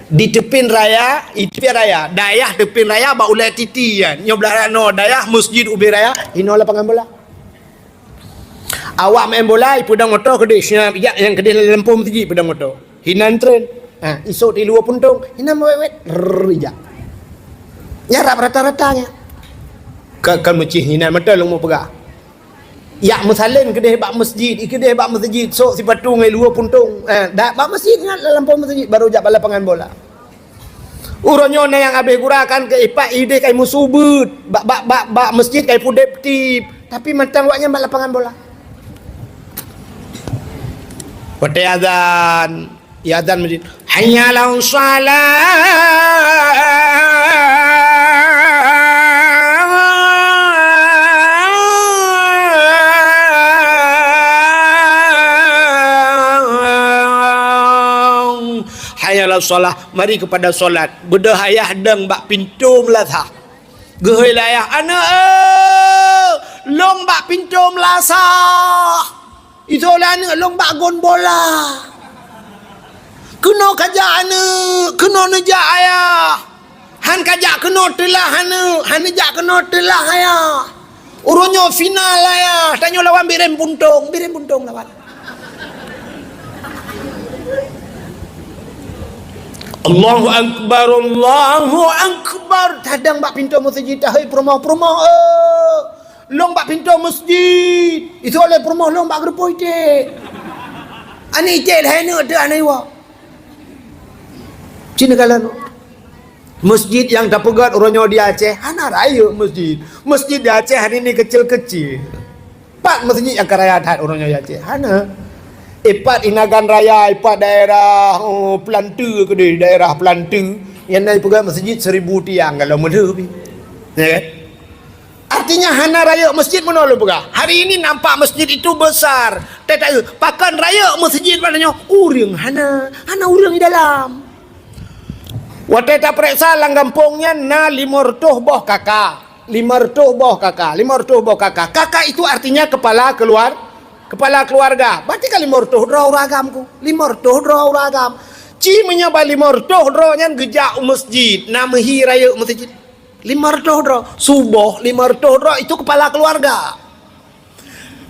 Di teupin raya, di teupin raya, dayah teupin raya bak ulèe titi kan. Nyoe blah raya no dayah masjid ubé raya, inoe lapangan bola. Awak main bola, ipeudong moto keudeh, siap ijak nyang keudeh lam lampôh masjid ipeudong moto. Hinan tren. Ha, isok di luwa puntông, hinan wet-wet, rrrr, ijak. Nyan rab rata-rata nyan. Ka, ka meucih hinan mata lôn meupeugah. Yak meusalén keudeh bak masjid, ikeudeh bak masjid, sok sipatu ngon luwa puntông. Eh, dak bak masjid nyan, lam lampôh masjid, baru jak bak lapangan bola. Uroe nyoe na nyang habéh gura kan keu ipak ideh kai meusubeut, bak, bak, bak, bak masjid kai pudeb tib. Tapi mantong awaknyan bak lapangan bola. Watèe azan, ya azan masjid. Hayya 'alas shalah. Hayya 'alas shalah. Mari kepada solat. Beudôh ayah dong bak pintoe meulasah. Geuhôi lé ayah, "Aneuk, eh, lôn bak pintoe meulasah." Isoe lé aneuk, "Lôn bak gon bola." "Keunoe kajak aneuk, keunoe neujak ayah." "Han kajak keunoe teulah aneuk, han neujak keunoe teulah ayah. Uroe nyoe final ayah, tanyoe lawan Bireuen Puntông, Bireuen Puntông lawan." Allahu Akbar, Allahu Akbar. Tadong bak pintoe masjid, tahôi peurumoh-peurumoh, eh. Lôn bak pintoe masjid. Isoe lé peurumoh lôn bak geureupoh iték. Aneuk iték lhèe neuk teuh aneuk iwa. Cina kalan. Masjid nyang tapeugöt uroe nyoe di Aceh, hana rayeuk masjid. Masjid di Aceh hari ini kecil-kecil. Pat masjid nyang ka raya that uroe nyoe di Aceh? Hana. Ipat Inagan Raya, ipat daerah, oh, Peulanteu keudeh, daerah Peulanteu. Nyang na ipeugöt masjid seribu tiang kalau meulheueh pih. Ya kan? Artinya hana rayeuk masjid meunoe lôn peugah. Hari ini nampak masjid itu besar. Tetapi pakon rayeuk masjid pada nyoe? Ureueng hana, hana ureueng di dalam. Watèe tapareksa lam gampông nyan na limong reutôh boh kaka. Limong reutôh boh kaka, limong reutôh boh kaka. Kaka itu artinya kepala keluar, kepala keluarga. Berarti kan limong reutôh droe ureueng agam ku. Limong reutôh droe ureueng agam. Ci meunyoe ban limong reutôh droe nyan geujak u masjid, na meuhi rayeuk masjid. Limong reutôh droe. Suboh limong reutôh droe itu kepala keluarga.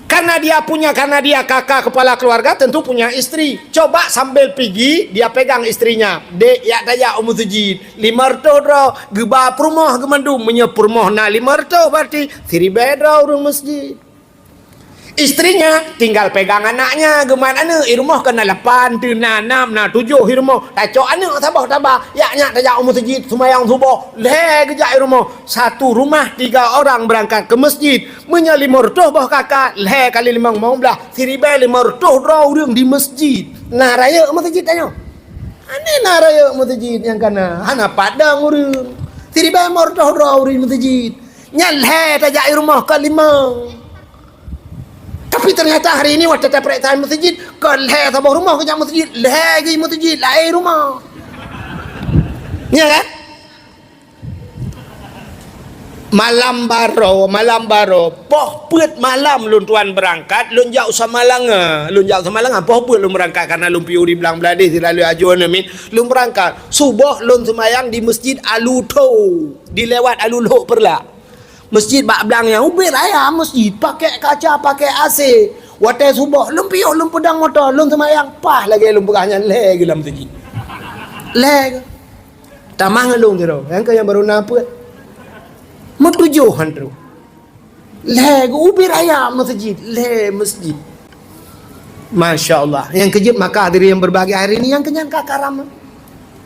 Karena dia punya, karena dia kaka kepala keluarga, tentu punya istri. Coba sambil pigi, dia pegang istrinya. "Dek, yak tajak u masjid." Limong reutôh droe, geuba peurumoh geumandum. Meunyoe peurumoh na limong reutôh, berarti siribèe droe ureueng masjid. Istrinya tinggal pegang anaknya, geumat aneuk, i rumoh keu na lapan, teu na nam, na tujoh i rumoh. Tacok aneuk saboh taba, yak nyak tajak u masjid, seumayang suboh, lhèe geujak i rumoh. Satu rumah tiga orang berangkat ke masjid. Meunyoe limong reutôh boh kaka, lhèe kali limong, limong blah, siribèe limong reutôh droe ureueng di masjid. Na rayeuk masjid tanyoe? Hana na rayeuk masjid nyang kana, hana padang ureueng. Siribèe limong reutôh droe ureueng masjid. Nyan lhèe tajak i rumoh kon limong. Tapi ternyata hari ini watèe tapareksa masjid, kon lhèe saboh rumoh geujak masjid, lhèe geuh masjid, laén rumoh. Ya kan? Malam baroe, malam baroe, poh peuet malam lôn tuan beurangkat, lôn jak u Samalanga. Lôn jak u Samalanga, poh peuet lôn beurangkat, karena lôn piôh di Blang Bladeh, sira lhèe ajoe neumin, lôn beurangkat. Suboh lôn seumayang di Masjid Alutho, di lewat Alulhok Peureulak. Masjid bak blang nyan, ubit raya masjid, pakai kaca, pakai A C. Watèe suboh, lôn piôh, lôn peudong moto, lôn seumayang, paih lagèe lôn peugah nyan, lhèe geuh lam masjid. Lhèe geuh. Tamah ngon lôn sidroe, nyang keu nyang barô na peuet. Meutujoh han troh. Lhèe geuh ubit raya masjid, lhèe masjid. Masya Allah. Nyang keujeuet maka hadirin yang berbahagia hari ini, nyang keu nyan ka karam.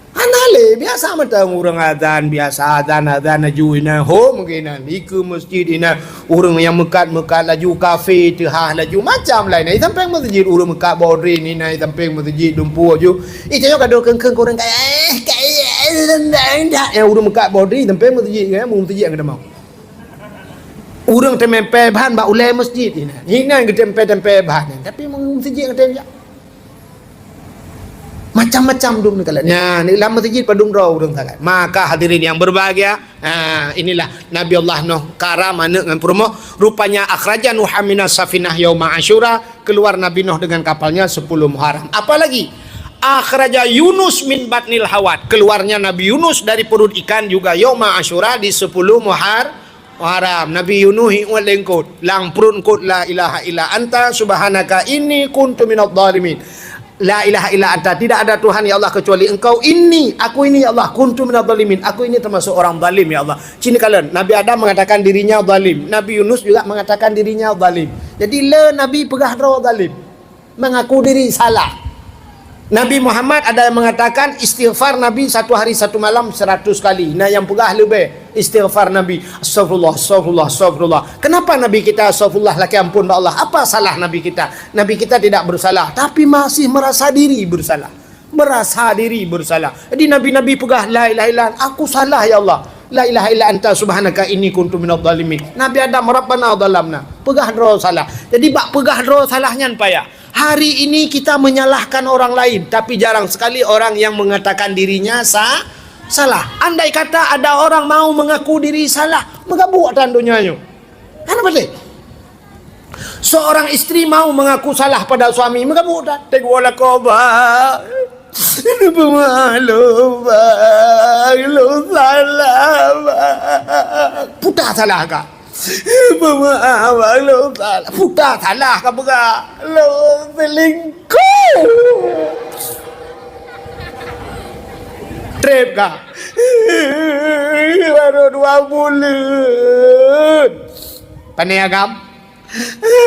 Hana lé, biasa mantong ureuëng azan, biasa azan, azan laju inan, ho mungkin inan, di keu masjid inan, ureuëng nyang meukat-meukat laju, kafe teuhah laju, macam laén. Di sampéng masjid ureuëng meukat bodri inan, di sampéng masjid dumpu laju. Ih, tanyoe ka dok keung-keung ureuëng kaya, eh, kaya, eh, nyang ureuëng meukat bodri di sampéng masjid, kan, masjid nyang keudamong. Ureuëng teumèe pèe ban bak ulèe masjid inan. Inan geuteumpèe-teumpèe ban, tapi masjid nyang keudamong. Macam-macam dum neukalon. Nah, di lam masjid padum droe ureuëng sagai. Maka hadirin yang berbahagia, ha, inilah Nabi Allah Nuh karam aneuk ngon peurumoh. Rupanya akhraja Nuha minas safinah yauma Asyura, keluar Nabi Nuh dengan kapalnya sepuluh Muharram. Apalagi akhraja Yunus min batnil hawat, keluarnya Nabi Yunus dari perut ikan juga yauma Asyura di sepuluh Muhar Muharram. Nabi Yunus iuet lé eungkôt, lam pruet eungkôt, "La ilaha illa anta subhanaka inni kuntu minadh dhalimin." La ilaha illa anta, tidak ada Tuhan ya Allah kecuali Engkau, inni, aku ini ya Allah, kuntu minadh dhalimin, aku ini termasuk orang zalim ya Allah. Cina kalian, Nabi Adam mengatakan dirinya zalim, Nabi Yunus juga mengatakan dirinya zalim. Jadi le Nabi peugah droe zalim. Mengaku diri salah. Nabi Muhammad ada yang mengatakan istighfar Nabi satu hari satu malam seratus kali. Nah, yang peugah leubeh istighfar Nabi, "Astagfirullah, astagfirullah, astagfirullah." Kenapa Nabi kita astagfirullah, lakèe ampôn bak Allah? Apa salah Nabi kita? Nabi kita tidak bersalah, tapi masih merasa diri bersalah. Merasa diri bersalah. Jadi nabi-nabi peugah, "La ilaha illa anta, aku salah ya Allah. La ilaha illa anta subhanaka inni kuntu minadh dhalimin." Nabi Adam, "Rabbana dhalamna." Peugah droe salah. Jadi bak peugah droe salah nyan payah. Hari ini kita menyalahkan orang lain, tapi jarang sekali orang yang mengatakan dirinya sa-, salah. Andai kata ada orang mau mengaku diri salah, meugabuk atan donya nyoe. Hana patéh. Seorang istri mau mengaku salah pada suami, meugabuk atan. Teuk woe lakoe ba. Peumaklum ba, lôn salah ba. Puta salah ka. Peumaklum salah. Puta salah ka peugah. Lôn selingkuh. Trép ka. Baru dua buleuen. Pane agam?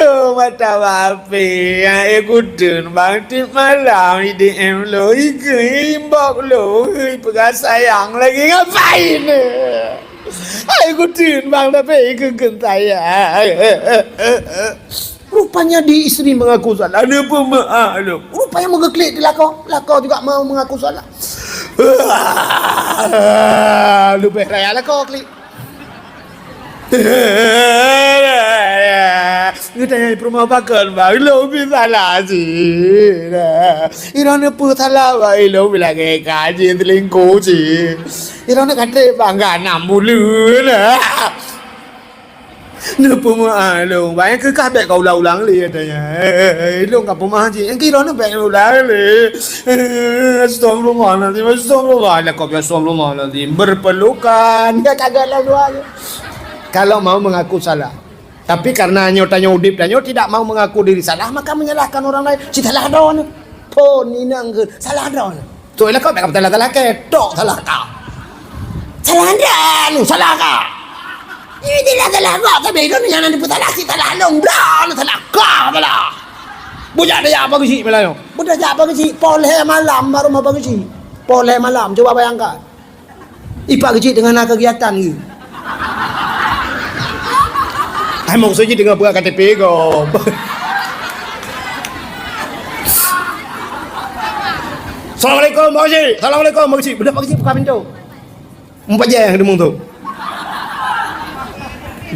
Oh, mata bapé, hai kuteun bang, tiep malam I D M lôn, ikeu inbox lôn, hei, peugah sayang lagi, ngapain? Hai kuteun bang, tapi ikeu keu sayang. Rupanya di istri mengaku salah. Ada pun maklum. Rupanya meugeuklik di lakoe. Lakoe juga mau mengaku salah. Leubeh raya lakoe klik. Geutanyong peurumoh pakon, bang, ilôn pih salah cit. Ilôn neupeu salah, bang, ilôn pih lagèe ka jeuet selingkuh cit. Ilôn ka trép, bang, ka nam buleuen. Neupeu meu'ah lôn, bang, nyang keu kah bèk ka ulang-ulang lé, katanya. Eh, lôn ka peumeu'ah jih. Nyang keu droeneuh bèk ulang lé. Astagfirullahalazim, astagfirullah. Lakoe, astagfirullahalazim. Berpelukan. Ka, ka, ka, lôn dua. Kalau mau mengaku salah. Tapi karena nyoe tanyoe udép tanyoe tidak mau mengaku diri salah, maka menyalahkan orang lain. Cit salah droeneuh. Phôn inong keu salah droeneuh. Trôk lakoe bèk ka peusalah-salah kèe, tok salah ka. Salah droeneuh, salah ka. Ini jeulaih salah ka, tapi droeneuh nyang na neupeusalah, cit salah lôn, droeneuh salah ka, salah. Beujak tajak Pak Geuchik malam nyoe. Beujak tajak Pak Geuchik, poh lhèe malam baru ma Pak Geuchik. Poh lhèe malam, cuba bayangkan. I Pak Geuchik teungoh na keugiatan geuh. Hai, maksud jih teungoh peugah K T P gob. Assalamualaikum, Pak Geuchik. Assalamualaikum, Pak Geuchik. Beudôh Pak Geuchik buka pintoe. Meupajan deungon tu.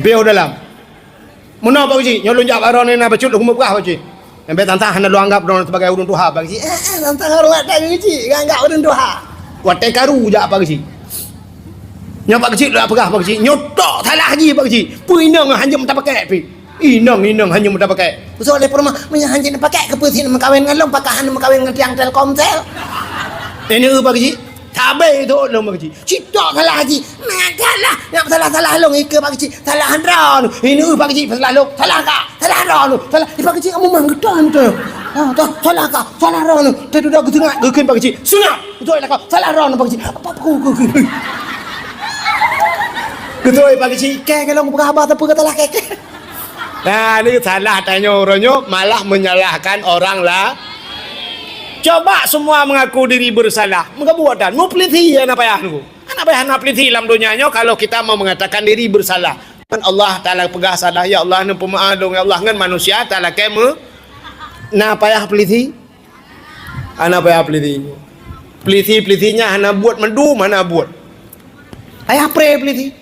Piôh dalam. Meunoe Pak Geuchik, nyoe lôn jak bak droeneuh na bacut lôn keumeung peugah Pak Geuchik. Nyang bèk tantang hana lôn anggap droeneuh sibagai ureueng tuha Pak Geuchik. Eh, eh, tantang horeumat that Pak Geuchik, geuanggap ureueng tuha. Watèe karu jak Pak Geuchik. Nyoe Pak Geuchik lôn peugah Pak Geuchik, nyoe tok salah jih Pak Geuchik. Peue inong hanjeuet tapakèk pih. Inong, inong hanjeuet tapakèk. Usô lé peurumoh, meunyoe hanjeuet tapakèk, keupeue sit meukawen ngon lôn, pakon hana meukawen ngon tiang Telkomsel? Ini Pak Geuchik. Sabe itu lôn Pak Geuchik. Cit tok salah jih. Meukalah, nyang salah-salah lôn ikeu Pak Geuchik. Salah droeneuh. Ini Pak Geuchik salah lôn. Salah ka. Salah droeneuh. Salah. Di Pak Geuchik kamoe mang geutan tu. Ha, tu salah ka. Salah droeneuh. Teududoe geuseungap, geukheun Pak Geuchik. Seungap. Beutôi lah kau. Salah droeneuh Pak Geuchik. Apa aku, aku, aku. Beutôi Pak Geuchik. Kèe kalau buka haba tapi kata lah kèe. Nah, ini salah tanyoe uroe nyoe malah menyalahkan orang lah. Coba semua mengaku diri bersalah. Meugabuek tan. Meupeulisi hana payah nunggu. Hana payah na peulisi lam donya nyoe kalau kita mau mengatakan diri bersalah. Kan Allah Taala peugah salah, "Ya Allah, neupeumaaf lôn, ya Allah," ngon manusia talakée meu-, na payah peulisi? Hana payah peulisi. Peulisi-peulisi nyan hana buet, mandum hana buet. Payah preh peulisi.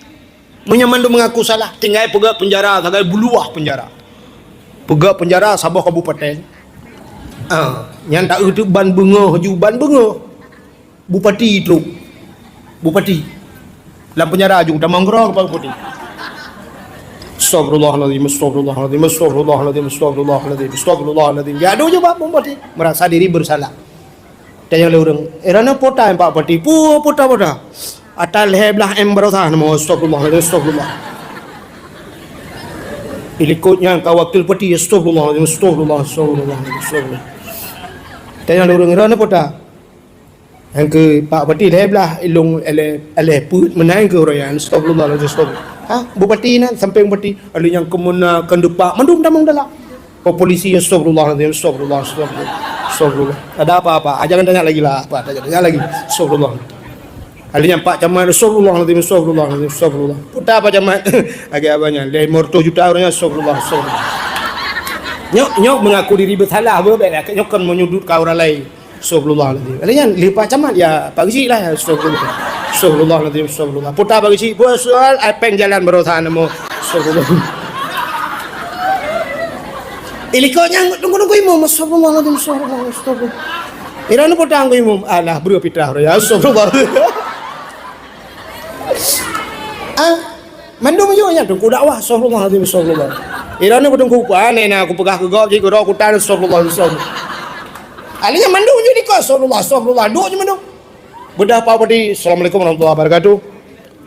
Meunyoe mandum mengaku salah, tinggai peugöt peunjara sagai buluwah peunjara. Peugöt peunjara saboh kabupaten. Ah, nyan taeu teuk ban beungoh ju, ban beungoh. Bupati trok. Bupati. Lam peunjara ju tamong keudroe kepala bupati. Astagfirullahalazim, astagfirullahalazim, astagfirullahalazim, astagfirullahalazim, astagfirullahalazim. Geujak ju bak bupati, merasa diri bersalah. Tanyong lé ureuëng, "Eh, droeneuh peue ata, Pak Bupati?" "Peue, peue ata, peue ata?" "Ata lhée blaih M baroesa." "Nama?" "Astagfirullahalazim, astagfirullah." Ilikot nyan ka wakil bupati, "Astagfirullahalazim, astagfirullah, astagfirullah, astagfirullah." Tanyong lé ureuëng, "Droeneuh peue ata?" Nyang keu Pak Bupati lhée blaih, ilong éh lhée, éh lhée peuet meunan keu uroe nyan. Astagfirullahalazim, astagfirullah. Ha, bupati nyan, sampéng bupati. Alheuh nyan keumeuna keudepak, mandum tamong dalam. Oh, polisi, astagfirullahalazim, astagfirullah, astagfirullah, astagfirullah. Ada apa-apa? Ah, jangan tanya lagi lah, apa? Tanya, tanya lagi. Astagfirullah. Alheuh nyan Pak Camat, astagfirullahalazim, astagfirullahalazim, astagfirullah. Peue ata Pak Camat? Lagée abang nyan, lhée reutôh juta uroe nyan, astagfirullah, astagfirullah. Nyoe, nyoe mengaku diri bersalah, beuh, bék lah. Nyoe kon menyudutkan orang lain. Astagfirullahalazim. Alheuh nyan lé Pak Camat, ya, Pak Geuchik lah, ya, astagfirullah. Astagfirullahalazim, astagfirullah. Peue ata Pak Geuchik, peue soal, ai péng jalan baroesa nama. Astagfirullah. Ilikot nyan tunggu-tunggu imum, astagfirullahalazim, astagfirullah, astagfirullah. Ira ni peue ata tunggu imum, alah, breueh pitrah, ya, astagfirullah. Ah, Mandum ju nyan teungku dakwah, astagfirullahalazim, astagfirullah. Ira ni teungku, pane na kupeugah keu gob, jih keudroe kutan, astagfirullah, astagfirullah. Alheuh nyan mandum ju dikeue, astagfirullah, astagfirullah. Duek ju mandum. Beudah Pak Bupati, "Assalamualaikum warahmatullahi wabarakatuh."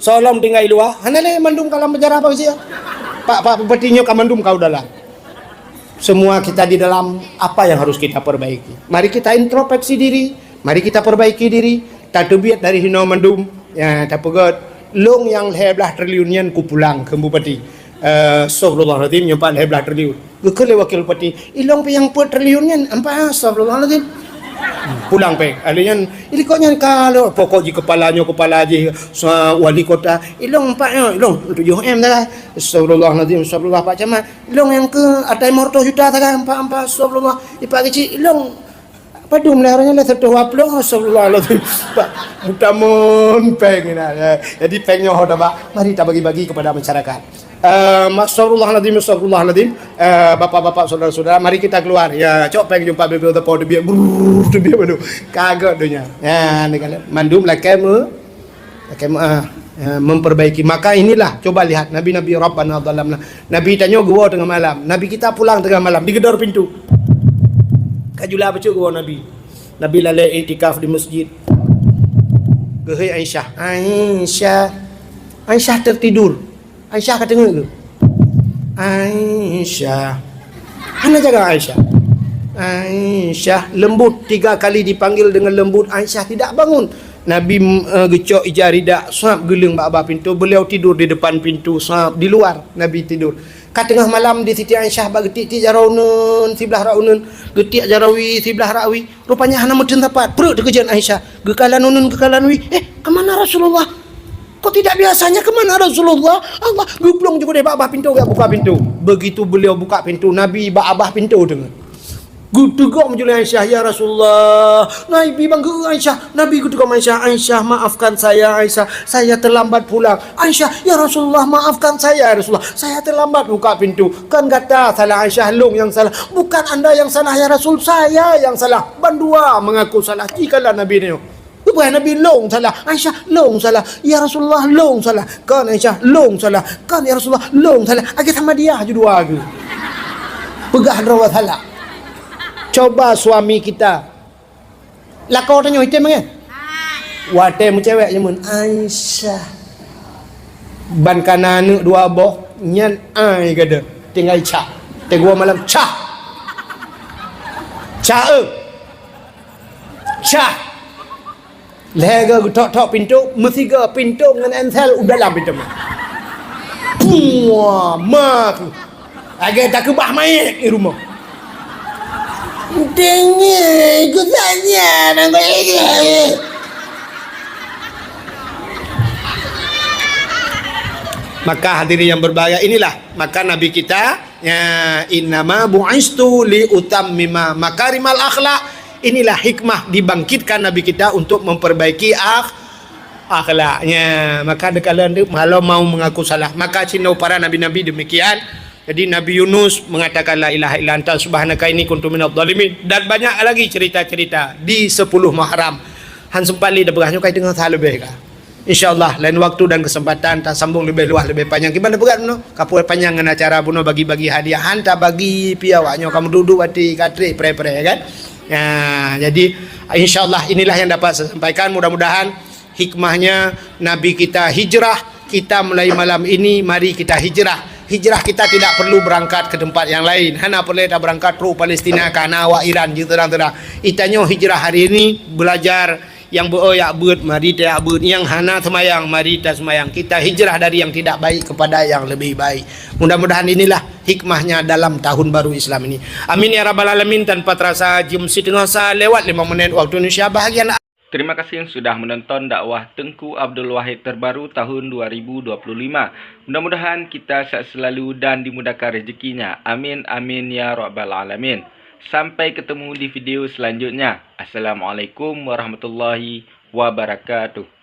Salam tinggai luwa, hana lé mandum ka lam penjara Pak Geuchik. Pak, Pak Bupati nyoe ka mandum ka u dalam. Semua kita di dalam, apa yang harus kita perbaiki? Mari kita introspeksi diri, mari kita perbaiki diri, tateubiet dari hinoe mandum. Ya, tapeugöt, "Lôn nyang lhée blaih triliun nyan kupulang," kheun bupati. Eh, astagfirullahalazim, nyoe pat lhée blaih triliun. Geukheun lé wakil bupati, "Ilong pih nyang peuet triliun nyan, ampa, astagfirullahalazim." Pulang péng. Alheuh nyan, ilikot nyan ka lôn, pokok jih kepala nyoe, kepala jih, sa-, wali kota. "Ilong ampa nyoe, ilong tujoh M dah." "Astagfirullahalazim, astagfirullah Pak Camat. Ilong nyang keu ata limong reutôh juta sagai, ampa, ampa, astagfirullah. Pak Geuchik, ilong." Padum lé uroe nyan lé seratus dua puluh, astagfirullahalazim. Pak, meutamon péng ina, ya. Jadi péng nyoe ho tabak, mari tabagi-bagi kepada masyarakat. Eh, astagfirullahalazim, astagfirullahalazim. Eh, bapak-bapak, saudara-saudara, mari kita keluar. Ya, cok péng jumpa bibir tepo teubiet, brrr, teubiet baru. Kagak donya. Ya, ni kan mandum lakée me Pakai ma-, ah, ah, memperbaiki. Maka inilah, coba lihat, nabi-nabi, "Rabbana zalamna." Nabi tanyoe geuwoe teungoh malam. Nabi kita pulang teungoh malam, digedor pintu. Ka jula bacut geuwoe Nabi. Nabi lalée iktikaf di masjid. Geuhôi Aisyah. "Aisyah." Aisyah tertidur. Aisyah ka teungeut geuh. "Aisyah." Hana jaga Aisyah. "Aisyah." Lembut, tiga kali dipanggil dengan lembut, Aisyah tidak bangun. Nabi, eh, geucok ija ridak, sab geuleueng bak babah pintu. Beliau tidur di depan pintu, sab di luar Nabi tidur. Ka teungoh malam di Siti Aisyah bak geutiek-tiek jaroe uneuen, siblah rak uneuen, geutiek jaroe wie, siblah rak wie. Rupanya hana meuteun sapat. Pruet teukeujot Aisyah. Geukalon uneuen, geukalon wie. "Eh, ka mana Rasulullah? Kok tidak biasanya, ke mana Rasulullah?" Allah geuplueng ju keudeh bak babah pintu, geujak buka pintu. Begitu beliau buka pintu, Nabi bak babah pintu teungoh. Geuteugok meujulai Aisyah, "Ya Rasulullah." Nabi bangga Aisyah. Nabi geuteugok Aisyah, "Aisyah, maafkan saya, Aisyah. Saya terlambat pulang." "Aisyah, ya Rasulullah, maafkan saya, ya Rasulullah. Saya terlambat buka pintu." "Kan gata salah, Aisyah, lôn nyang salah." "Bukan anda yang salah, ya Rasul, saya yang salah." Bandua mengaku salah. Jikalau Nabi nyoe. Bukan Nabi lôn salah, Aisyah lôn salah, ya Rasulullah lôn salah, kan Aisyah lôn salah, kan ya Rasulullah lôn salah. Akhé sama dia ju dua geuh. Peugah droe salah. Coba suami kita. Lakoe tanyoe item kan? Watée meucewek jameun, Aisyah. Ban kana aneuk dua boh, nyan ai gada. Tinggai cah. Teugua malam cah. Cah, eh. Cah. Lhée geutok-tok pintu, meusiga pintu ngon ensel u dalam pintu. Pua, ma tu. Lagée takeubah manyét di rumoh. Dengar, ku tanya, nampak ini. Maka hadirin yang berbahagia, inilah maka Nabi kita, ya, innama bu'istu li utammima makarimal akhlak. Inilah hikmah dibangkitkan Nabi kita untuk memperbaiki akh-, akhlaknya. Maka dikala kalau mau mengaku salah, maka cino para nabi-nabi demikian. Jadi Nabi Yunus mengatakan, "La ilaha illa anta subhanaka inni kuntu minadh dhalimin." Dan banyak lagi cerita-cerita di sepuluh Muharram. Han sempat lé dapeugah nyoe kai teungoh that leubeh ka. Insya Allah lain waktu dan kesempatan tasambung lebih luas lebih panjang. Kiban dapeugah bunoe, ka puai panjang ngon acara bunoe bagi-bagi hadiah. Han tabagi pih awak nyoe ka meuduek-duek bati ka trek preh-preh kan. Ya, jadi insya Allah inilah yang dapat saya sampaikan. Mudah-mudahan hikmahnya Nabi kita hijrah, kita mulai malam ini mari kita hijrah. Hijrah kita tidak perlu berangkat ke tempat yang lain. Hana peureulée tabeurangkat trok Palestina kana awak Iran jeuet seudang-seudang. Itanyoe hijrah hari ini belajar nyang beu-o jak beuet mari tajak beuet, nyang hana seumayang mari taseumayang. Kita hijrah dari yang tidak baik kepada yang lebih baik. Mudah-mudahan inilah hikmahnya dalam tahun baru Islam ini. Amin ya rabbal alamin. Tanpa terasa jeuem siteungoh sa lewat lima menit waktu Indonesia bahagian. Terima kasih sudah menonton dakwah Tengku Abdul Wahid terbaru tahun dua ribu dua puluh lima. Mudah-mudahan kita sehat selalu dan dimudahkan rezekinya. Amin, amin, ya rabbal alamin. Sampai ketemu di video selanjutnya. Assalamualaikum warahmatullahi wabarakatuh.